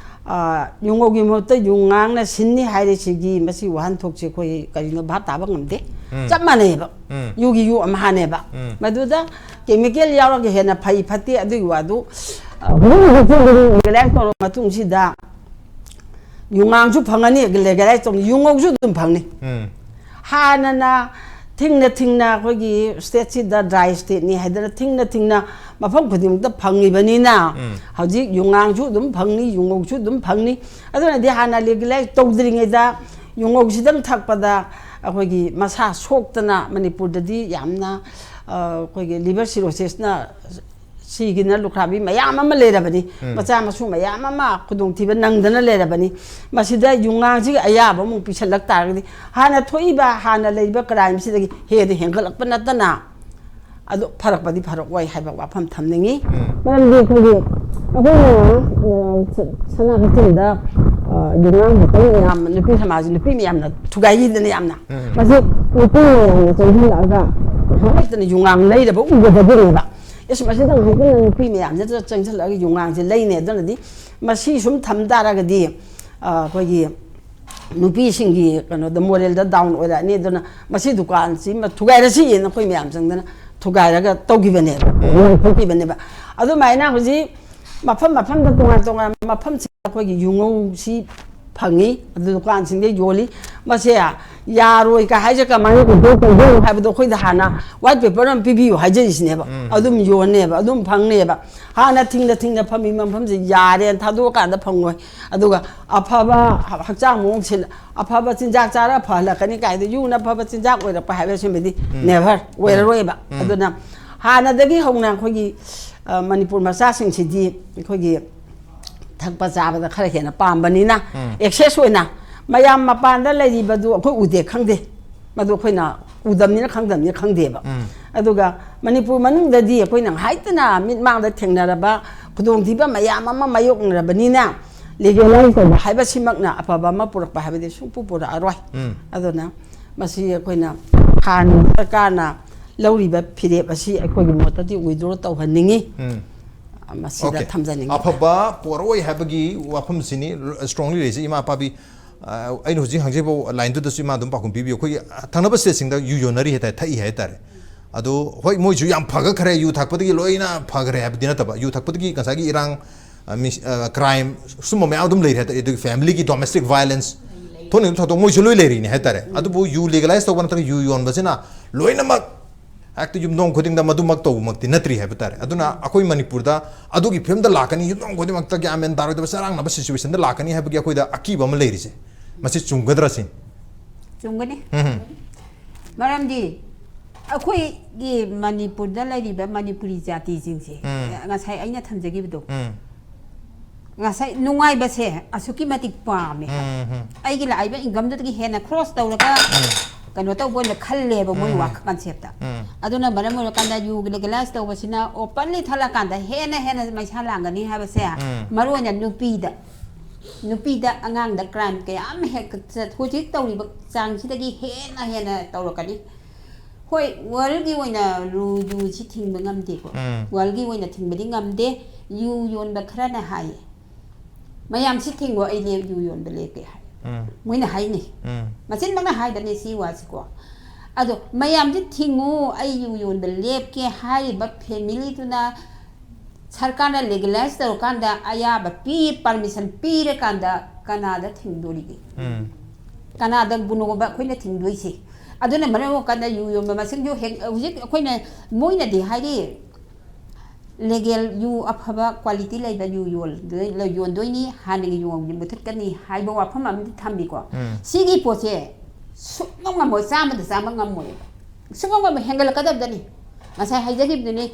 ꯑ, ꯌꯨꯉꯧꯒꯤ ꯃꯍꯨꯠꯇ ꯌꯨꯉꯥꯡꯅ ꯁꯤꯟꯅꯤ ꯍꯥꯏꯔꯤꯁꯤꯒꯤ ꯃꯁꯤ ꯋꯥꯍꯟꯊꯣꯛꯁꯦ ꯑꯩꯈꯣꯏ ꯀꯔꯤꯅꯣ ꯚꯥꯞ ꯇꯥꯕ ꯉꯝꯗꯦ꯫ ꯎꯝ꯫ ꯆꯞ ꯃꯥꯟꯅꯩꯌꯦꯕ꯫ ꯎꯝ꯫ ꯌꯨꯒꯤ ꯌꯨ ꯑꯃꯍꯥꯅꯦꯕ꯫ ꯎꯝ꯫ ꯃꯗꯨꯗ ꯀꯦꯃꯤꯀꯦꯜ ꯌꯥꯎꯔꯒ ꯍꯦꯟꯅ ꯐꯩ ꯐꯠꯇꯦ ꯑꯗꯨꯒꯤ ꯋꯥꯗꯨ, ꯑ, ꯂꯤꯒꯦꯂꯥꯏꯁ ꯇꯧꯔꯕ ꯃꯇꯨꯡꯁꯤꯗ ꯌꯨꯉꯥꯡꯁꯨ ꯐꯪꯉꯅꯤ, ꯂꯤꯒꯦꯂꯥꯏꯁ ꯇꯧꯅꯤ, ꯌꯨꯉꯧꯁꯨ ꯑꯗꯨꯝ ꯐꯪꯅꯤ꯫ ꯎꯝ꯫ ꯍꯥꯟꯅꯅ ꯊꯤꯡꯅ ꯊꯤꯡꯅ ꯑꯩꯈꯣꯏꯒꯤ ꯁ꯭ꯇꯦꯠꯁꯤꯗ ꯗ꯭ꯔꯥꯏ ꯁ꯭ꯇꯦꯠꯅꯤ ꯍꯥꯏꯗꯅ ꯊꯤꯡꯅ ꯊꯤꯡꯅ ꯃꯐꯝ ꯈꯨꯗꯤꯡꯃꯛꯇ ꯐꯪꯉꯤꯕꯅꯤꯅ, ꯎꯝ꯫ ꯍꯧꯖꯤꯛ ꯌꯨꯉꯥꯡꯁꯨ ꯑꯗꯨꯝ ꯐꯪꯅꯤ, ꯌꯨꯉꯧꯁꯨ ꯑꯗꯨꯝ ꯐꯪꯅꯤ꯫ ꯑꯗꯨꯅꯗꯤ ꯍꯥꯟꯅ ꯂꯤꯒꯦꯂꯥꯏꯁ ꯇꯧꯗ꯭ꯔꯤꯉꯩꯗ ꯌꯨꯉꯧꯁꯤꯗꯪ ꯊꯛꯄꯗ ꯑꯩꯈꯣꯏꯒꯤ ꯃꯁꯥ ꯁꯣꯛꯇꯅ ꯃꯅꯤꯄꯨꯔꯗꯗꯤ ꯌꯥꯝꯅ, ꯑ, ꯑꯩꯈꯣꯏꯒꯤ ꯂꯤꯚꯔ ꯁꯤꯔꯣꯁꯤꯁꯅ ꯁꯤꯒꯤꯅ ꯂꯨꯈ꯭ꯔꯥꯕꯤ ꯃꯌꯥꯝ ꯑꯃ ꯂꯩꯔꯕꯅꯤ꯫ ꯎꯝ꯫ ꯃꯆꯥ ꯃꯁꯨ ꯃꯌꯥꯝ ꯑꯃ ꯈꯨꯗꯣꯡꯊꯤꯕ ꯅꯪꯗꯅ ꯂꯩꯔꯕꯅꯤ꯫ ꯃꯁꯤꯗ ꯌꯨꯉꯥꯡꯁꯤꯒꯤ ꯑꯌꯥꯕ ꯑꯃꯨꯛ ꯄꯤꯁꯜꯂꯛ ꯇꯥꯔꯒꯗꯤ ꯍꯥꯟꯅ ꯊꯣꯛꯏꯕ, ꯍꯥꯟꯅ ꯂꯩꯔꯤꯕ ꯀ꯭ꯔꯥꯏꯝꯁꯤꯗꯒꯤ ꯍꯦꯟꯅ ꯍꯦꯟꯒꯠꯂꯛꯄ ꯅꯠꯇꯅ ꯑꯗꯨ ꯐꯔꯛꯄꯗꯤ ꯐꯔꯛꯑꯣꯏ ꯍꯥꯏꯕ ꯋꯥꯐꯝ ꯊꯝꯅꯤꯡꯉꯤ꯫ ꯎꯝ꯫ ꯃꯔꯝꯗꯤ ꯑꯩꯈꯣꯏꯒꯤ, ꯑꯩꯈꯣꯏꯅ, ꯑ, ꯁ-, ꯁꯅꯥ ꯀꯩꯊꯦꯜꯗ, ꯑ, ꯌꯨꯉꯥꯡ ꯈꯛꯇꯪ ꯌꯥꯝ ꯅꯨꯄꯤ ꯁꯃꯥꯖ, ꯅꯨꯄꯤ ꯃꯌꯥꯝꯅ ꯊꯨꯒꯥꯏꯈꯤꯗꯅ ꯌꯥꯝꯅ꯫ ꯎꯝ꯫ ꯃꯁꯤ ꯅꯨꯄꯤ ꯃꯌꯥꯝꯅ ꯆꯪꯁꯤꯜꯂꯛꯑꯒ ꯉꯥꯏꯍꯥꯛ ꯂꯩꯇꯅ ꯌꯨꯉꯥꯡ ꯂꯩꯔꯕ ꯎꯒꯗꯕꯅꯦꯕ꯫ ꯏꯁ, ꯃꯁꯤꯗ ꯉꯥꯏꯍꯥꯛ ꯂꯩꯇꯅ ꯅꯨꯄꯤ ꯃꯌꯥꯝꯁꯤꯗ ꯆꯪꯁꯤꯜꯂꯛꯑꯒ ꯌꯨꯉꯥꯡꯁꯦ ꯂꯩꯅꯦ꯫ ꯑꯗꯨꯅꯗꯤ ꯃꯁꯤ ꯁꯨꯝ ꯊꯝ ꯇꯥꯔꯒꯗꯤ, ꯑ, ꯑꯩꯈꯣꯏꯒꯤ ꯅꯨꯄꯤꯁꯤꯡꯒꯤ ꯀꯩꯅꯣꯗ ꯃꯣꯔꯦꯜꯗ ꯗꯥꯎꯟ ꯑꯣꯏꯔꯛꯑꯅꯤ꯫ ꯑꯗꯨꯅ ꯃꯁꯤ ꯗꯨꯀꯥꯟꯁꯤꯃ ꯊꯨꯒꯥꯏꯔꯁꯤꯅ ꯑꯩꯈꯣꯏ ꯃꯌꯥꯝ ꯆꯪꯗꯅ ꯊꯨꯒꯥꯏꯔꯒ ꯇꯧꯈꯤꯕꯅꯦꯕ, ꯂꯪꯊꯣꯛꯈꯤꯕꯅꯦꯕ꯫ ꯑꯗꯨꯃꯥꯏꯅ ꯍꯧꯖꯤꯛ ꯃꯐꯝ ꯃꯐꯝꯗ ꯇꯣꯉꯥꯟ ꯇꯣꯉꯥꯟꯕ ꯃꯐꯝꯁꯤꯡꯗ ꯑꯩꯈꯣꯏꯒꯤ ꯌꯨꯉꯧꯁꯤ ꯐꯪꯉꯤ, ꯑꯗꯨ ꯗꯨꯀꯥꯟꯁꯤꯡꯗ ꯌꯣꯜꯂꯤ꯫ ꯃꯁꯦ ꯌꯥꯔꯣꯏ ꯀ ꯍꯥꯏꯁꯦ ꯀꯃꯥꯏꯅ ꯀꯟꯇ꯭ꯔꯣꯜ ꯇꯧꯗꯣꯏꯅꯣ ꯍꯥꯏꯕꯗꯣ ꯑꯩꯈꯣꯏꯗ ꯍꯥꯟꯅ ꯋꯥꯏꯠ ꯄꯦꯄꯔ ꯑꯃ ꯄꯤꯕꯤꯌꯨ ꯍꯥꯏꯖꯔꯤꯁꯤꯅꯦꯕ꯫ ꯎꯝ꯫ ꯑꯗꯨꯝ ꯌꯣꯟꯅꯦꯕ, ꯑꯗꯨꯝ ꯐꯪꯅꯦꯕ꯫ ꯍꯥꯟꯅ ꯊꯤꯡꯅ ꯊꯤꯡꯅ ꯐꯝꯃꯤ ꯃꯐꯝꯁꯦ ꯌꯥꯔꯦꯅ ꯊꯥꯗꯣꯛꯑꯀꯥꯟꯗ ꯐꯪꯉꯣꯏ꯫ ꯑꯗꯨꯒ ꯑꯐꯕ ꯍꯛꯆꯥꯡ ꯃꯑꯣꯡ ꯁꯤꯜ-, ꯑꯐꯕ ꯆꯤꯟꯖꯥꯛ ꯆꯥꯔ ꯐꯍꯜꯂꯛꯀꯅꯤ ꯀꯥꯏꯗ ꯌꯨꯅ ꯑꯐꯕ ꯆꯤꯟꯖꯥꯛ ꯑꯣꯏꯔꯛꯄ ꯍꯥꯏꯕꯁꯤꯃꯗꯤ ꯎꯝ꯫ ꯅꯦꯚꯔ ꯎꯝ꯫ ꯑꯣꯏꯔꯔꯣꯏꯕ꯫ ꯎꯝ꯫ ꯑꯗꯨꯅ ꯍꯥꯟꯅꯗꯒꯤ ꯍꯧꯅ ꯑꯩꯈꯣꯏꯒꯤ, ꯑ, ꯃꯅꯤꯄꯨꯔ ꯃꯆꯥꯁꯤꯡꯁꯤꯗꯤ ꯑꯩꯈꯣꯏꯒꯤ ꯊꯛꯄ ꯆꯥꯕꯗ ꯈꯔ ꯍꯦꯟꯅ ꯄꯥꯝꯕꯅꯤꯅ ꯎꯝ꯫ ꯑꯦꯛꯁꯦꯁ ꯑꯣꯏꯅ ꯃꯌꯥꯝ ꯃꯄꯥꯟꯗ ꯂꯩꯔꯤꯕꯗꯨ ꯑꯩꯈꯣꯏ ꯎꯗꯦ ꯈꯪꯗꯦ, ꯃꯗꯨ ꯑꯩꯈꯣꯏꯅ ꯎꯗꯕꯅꯤꯅ ꯈꯪꯗꯕꯅꯤꯅ ꯈꯪꯗꯦꯕ꯫ ꯎꯝ꯫ ꯑꯗꯨꯒ ꯃꯅꯤꯄꯨꯔ ꯃꯅꯨꯡꯗꯗꯤ ꯑꯩꯈꯣꯏꯅ ꯍꯥꯏꯗꯅ ꯃꯤꯠꯃꯥꯡꯗ ꯊꯦꯡꯅꯔꯕ ꯈꯨꯗꯣꯡꯊꯤꯕ ꯃꯌꯥꯝ ꯑꯃ ꯃꯥꯌꯣꯛꯅꯔꯕꯅꯤꯅ ꯂꯤꯒꯦꯂꯥꯏꯁ ꯇꯧꯕ ꯍꯥꯏꯕꯁꯤꯃꯛꯅ ꯑꯐꯕ ꯑꯃ ꯄꯨꯔꯛꯄ ꯍꯥꯏꯕꯗꯤ ꯁꯨꯡꯄꯨ ꯄꯨꯔꯛꯑꯔꯣꯏ꯫ ꯎꯝ꯫ ꯑꯗꯨꯅ ꯃꯁꯤ ꯑꯩꯈꯣꯏꯅ ꯍꯥꯟꯅ ꯁꯔꯀꯥꯔꯅ ꯂꯧꯔꯤꯕ ꯐꯤꯔꯦꯞ ꯑꯁꯤ ꯑꯩꯈꯣꯏꯒꯤ ꯃꯣꯠꯇꯗꯤ ꯋꯤꯗ꯭ꯔꯣ ꯇꯧꯍꯟꯅꯤꯡꯉꯤ꯫ ꯎꯝ꯫ ꯃꯁꯤꯗ ꯑꯣꯀꯦ꯫ ꯊꯝꯖꯅꯤꯡꯉꯤ꯫ ꯑꯐꯕ ꯄꯣꯔꯛꯑꯣꯏ ꯍꯥꯏꯕꯒꯤ ꯋꯥꯐꯝꯁꯤꯅꯤ ꯁ꯭ꯇꯔꯣꯡꯂꯤ ꯂꯩꯔꯤꯁꯦ꯫ ꯏꯃꯥ ꯑꯄꯥꯕꯤ, ꯑ, ꯑꯩꯅ ꯍꯧꯖꯤꯛ ꯍꯪꯖꯔꯤꯕ ꯂꯥꯏꯟꯗꯨꯗꯁꯨ ꯏꯃꯥ ꯑꯗꯨꯝ ꯄꯥꯎꯈꯨꯝ ꯄꯤꯕꯤꯌꯨ꯫ ꯑꯩꯈꯣꯏꯒꯤ ꯊꯪꯅꯕ ꯁ꯭ꯇꯦꯠꯁꯤꯡꯗ ꯌꯨ ꯌꯣꯟꯅꯔꯤ ꯍꯥꯏꯇꯥꯔꯦ, ꯊꯛꯏ ꯍꯥꯏꯇꯥꯔꯦ꯫ ꯑꯗꯣ ꯍꯣꯏ, ꯃꯣꯏꯁꯨ ꯌꯥꯝ ꯐꯒꯠꯈ꯭ꯔꯦ, ꯌꯨ ꯊꯛꯄꯗꯒꯤ ꯂꯣꯏꯅ ꯐꯈ꯭ꯔꯦ ꯍꯥꯏꯕꯗꯤ ꯅꯠꯇꯕ, ꯌꯨ ꯊꯛꯄꯗꯒꯤ ꯉꯁꯥꯏꯒꯤ ꯏꯔꯥꯡ, ꯑ, ꯃꯤ-, ꯑ, ꯀ꯭ꯔꯥꯏꯝ, ꯁꯨꯝꯕ ꯃꯌꯥꯝ ꯑꯗꯨꯝ ꯂꯩꯔꯦ ꯍꯥꯏꯇꯥꯔꯦ꯫ ꯑꯗꯨꯒꯤ ꯐꯦꯃꯤꯂꯤꯒꯤ ꯗꯣꯃꯦꯁꯇꯤꯛ ꯚꯥꯏꯂꯦꯟꯁ, ꯊꯣꯛꯅꯤꯡꯕ ꯊꯧꯗꯣꯛ ꯃꯣꯏꯁꯨ ꯂꯣꯏ ꯂꯩꯔꯤꯅꯤ ꯍꯥꯏꯇꯥꯔꯦ꯫ ꯑꯗꯨꯕꯨ ꯌꯨ ꯂꯤꯒꯦꯂꯥꯏꯁ ꯇꯧꯕ ꯅꯠꯇ꯭ꯔꯒ ꯌꯨ ꯌꯣꯟꯕꯁꯤꯅ ꯂꯣꯏꯅꯃꯛ ꯍꯦꯛꯇ ꯌꯨꯝꯊꯣꯡ ꯈꯨꯗꯤꯡꯗ ꯃꯗꯨꯃꯛ ꯇꯧꯕꯃꯛꯇꯤ ꯅꯠꯇ꯭ꯔꯤ ꯍꯥꯏꯕ ꯇꯥꯔꯦ꯫ ꯑꯗꯨꯅ ꯑꯩꯈꯣꯏ ꯃꯅꯤꯄꯨꯔꯗ ꯑꯗꯨꯒꯤ ꯐꯤꯕꯝꯗ ꯂꯥꯛꯀꯅꯤ, ꯌꯨꯝꯊꯣꯡ ꯈꯨꯗꯤꯡꯃꯛꯇ ꯒ꯭ꯌꯥꯟ ꯃꯦꯟ ꯇꯥꯔꯣꯏꯗꯕ ꯆꯔꯥꯡꯅꯕ ꯁꯤꯆꯨꯋꯦꯁꯟꯗ ꯂꯥꯛꯀꯅꯤ ꯍꯥꯏꯕꯒꯤ ꯑꯩꯈꯣꯏꯗ ꯑꯀꯤꯕ ꯑꯃ ꯂꯩꯔꯤꯁꯦ, ꯃꯁꯤ ꯆꯨꯝꯒꯗ꯭ꯔꯥ ꯁꯤꯅꯤ꯫ ꯆꯨꯝꯒꯅꯤ꯫ ꯎꯝ꯫ ꯃꯔꯝꯗꯤ ꯑꯩꯈꯣꯏꯒꯤ ꯃꯅꯤꯄꯨꯔꯗ ꯂꯩꯔꯤꯕ ꯃꯅꯤꯄꯨꯔꯤ ꯖꯥꯇꯤꯁꯤꯡꯁꯦ, ꯎꯝ꯫ ꯉꯁꯥꯏ ꯑꯩꯅ ꯊꯝꯖꯈꯤꯕꯗꯣ, ꯎꯝ꯫ ꯉꯁꯥꯏ ꯅꯨꯡꯉꯥꯏꯕꯁꯦ ꯑꯁꯨꯛꯀꯤ ꯃꯇꯤꯛ ꯄꯥꯝꯃꯦ ꯍꯥꯏꯕ꯫ ꯎꯝ, ꯎꯝ꯫ ꯑꯩꯒꯤ ꯂꯥꯛꯏꯕ ꯏꯟꯀꯝꯗꯨꯗꯒꯤ ꯍꯦꯟꯅ ꯀ꯭ꯔꯣꯁ ꯇꯧꯔꯒ ꯀꯩꯅꯣ ꯇꯧꯕ ꯑꯣꯏꯅ ꯈꯜꯂꯦꯕ ꯃꯣꯏ ꯎꯝ꯫ ꯋꯥꯈꯜ ꯀꯟꯁꯦꯞꯇ꯫ ꯎꯝ꯫ ꯑꯗꯨꯅ ꯃꯔꯝ ꯑꯣꯏꯔꯀꯥꯟꯗ ꯌꯨ ꯂꯤꯒꯦꯂꯥꯏꯁ ꯇꯧꯕꯁꯤꯅ ꯑꯣꯄꯟꯂꯤ ꯊꯛꯂꯀꯥꯟꯗ ꯍꯦꯟꯅ ꯍꯦꯟꯅ ꯃꯩꯁꯥ ꯂꯥꯡꯒꯅꯤ ꯍꯥꯏꯕꯁꯦ, ꯎꯝ꯫ ꯃꯔꯨ ꯑꯣꯏꯅ ꯅꯨꯄꯤꯗ, ꯅꯨꯄꯤꯗ ꯑꯉꯥꯡꯗ ꯀ꯭ꯔꯥꯏꯝ ꯀꯌꯥ ꯑꯃ ꯍꯦꯛ ꯆꯠ-, ꯍꯧꯖꯤꯛ ꯇꯧꯔꯤꯕ ꯆꯥꯡꯁꯤꯗꯒꯤ ꯍꯦꯟꯅ ꯍꯦꯟꯅ ꯇꯧꯔꯛꯀꯅꯤ꯫ ꯍꯣꯏ, ꯋꯥꯔꯜꯒꯤ ꯑꯣꯏꯅ ꯔꯨ-, ꯌꯨꯁꯤ ꯊꯤꯡꯕ ꯉꯝꯗꯦꯀꯣ꯫ ꯎꯝ꯫ ꯋꯥꯔꯜꯒꯤ ꯑꯣꯏꯅ ꯊꯤꯡꯕꯗꯤ ꯉꯝꯗꯦ꯫ ꯌꯨ ꯌꯣꯟꯕ ꯈꯔꯅ ꯍꯥꯏꯌꯦ, "ꯃꯌꯥꯝꯁꯤ ꯊꯤꯡꯉꯣ, ꯑꯩ ꯂꯦꯞ-, ꯌꯨ ꯌꯣꯟꯕ ꯂꯦꯞꯀꯦ" ꯍꯥꯏ꯫ ꯎꯝ꯫ ꯃꯣꯏꯅ ꯍꯥꯏꯅꯩ꯫ ꯎꯝ꯫ ꯃꯆꯤꯟꯃꯛꯅ ꯍꯥꯏꯕꯅꯦ ꯁꯤ ꯋꯥꯁꯤꯀꯣ꯫ ꯑꯗꯣ ꯃꯌꯥꯝꯁꯤ ꯊꯤꯡꯉꯨ, ꯑꯩ ꯌꯨ ꯌꯣꯟꯕ ꯂꯦꯞꯀꯦ ꯍꯥꯏꯔꯤꯕ ꯐꯦꯃꯤꯂꯤꯗꯨꯅ ꯁꯔꯀꯥꯔꯅ ꯂꯤꯒꯦꯂꯥꯏꯁ ꯇꯧꯔꯀꯥꯟꯗ ꯑꯌꯥꯕ ꯄꯤ, ꯄꯔꯃꯤꯁꯟ ꯄꯤꯔꯀꯥꯟꯗ ꯀꯅꯥꯗ ꯊꯤꯡꯗꯣꯔꯤꯒꯦ? ꯎꯝ꯫ ꯀꯅꯥꯗ ꯕꯨꯅꯣꯕ ꯑꯩꯈꯣꯏꯅ ꯊꯤꯡꯗꯣꯏꯁꯦ? ꯑꯗꯨꯅ ꯃꯔꯝ ꯑꯣꯏꯔꯀꯥꯟꯗ ꯌꯨ ꯌꯣꯟꯕ ꯃꯁꯤꯡꯁꯨ ꯍꯦꯟ-, ꯍꯧꯖꯤꯛ ꯑꯩꯈꯣꯏꯅ, ꯃꯣꯏꯅꯗꯤ ꯍꯥꯏꯔꯤ, ꯂꯤꯒꯦꯜ ꯌꯨ ꯑꯐꯕ ꯀ꯭ꯋꯥꯂꯤꯇꯤ ꯂꯩꯕ ꯌꯨ ꯌꯣꯟꯗꯣꯏ-, ꯌꯣꯟꯗꯣꯏꯅꯤ, ꯍꯥꯟꯅꯒꯤ ꯌꯨ ꯃꯨꯊꯠꯀꯅꯤ ꯍꯥꯏꯕ ꯋꯥꯐꯝ ꯑꯃꯗꯤ ꯊꯝꯃꯤꯀꯣ꯫ ꯎꯝ꯫ ꯁꯤꯒꯤ ꯄꯣꯠꯁꯦ ꯁꯨꯡꯉꯝ ꯉꯝꯃꯣꯏ, ꯆꯥꯝꯃꯗ ꯆꯥꯝꯃ ꯉꯝꯃꯣꯏꯕ꯫ ꯁꯨꯡꯉꯝ ꯉꯝꯃꯣꯏ, ꯍꯦꯟꯒꯠꯂꯛꯀꯗꯕꯗꯅꯤ꯫ ꯉꯁꯥꯏ ꯍꯥꯏꯖꯈꯤꯕꯗꯨꯅꯤ,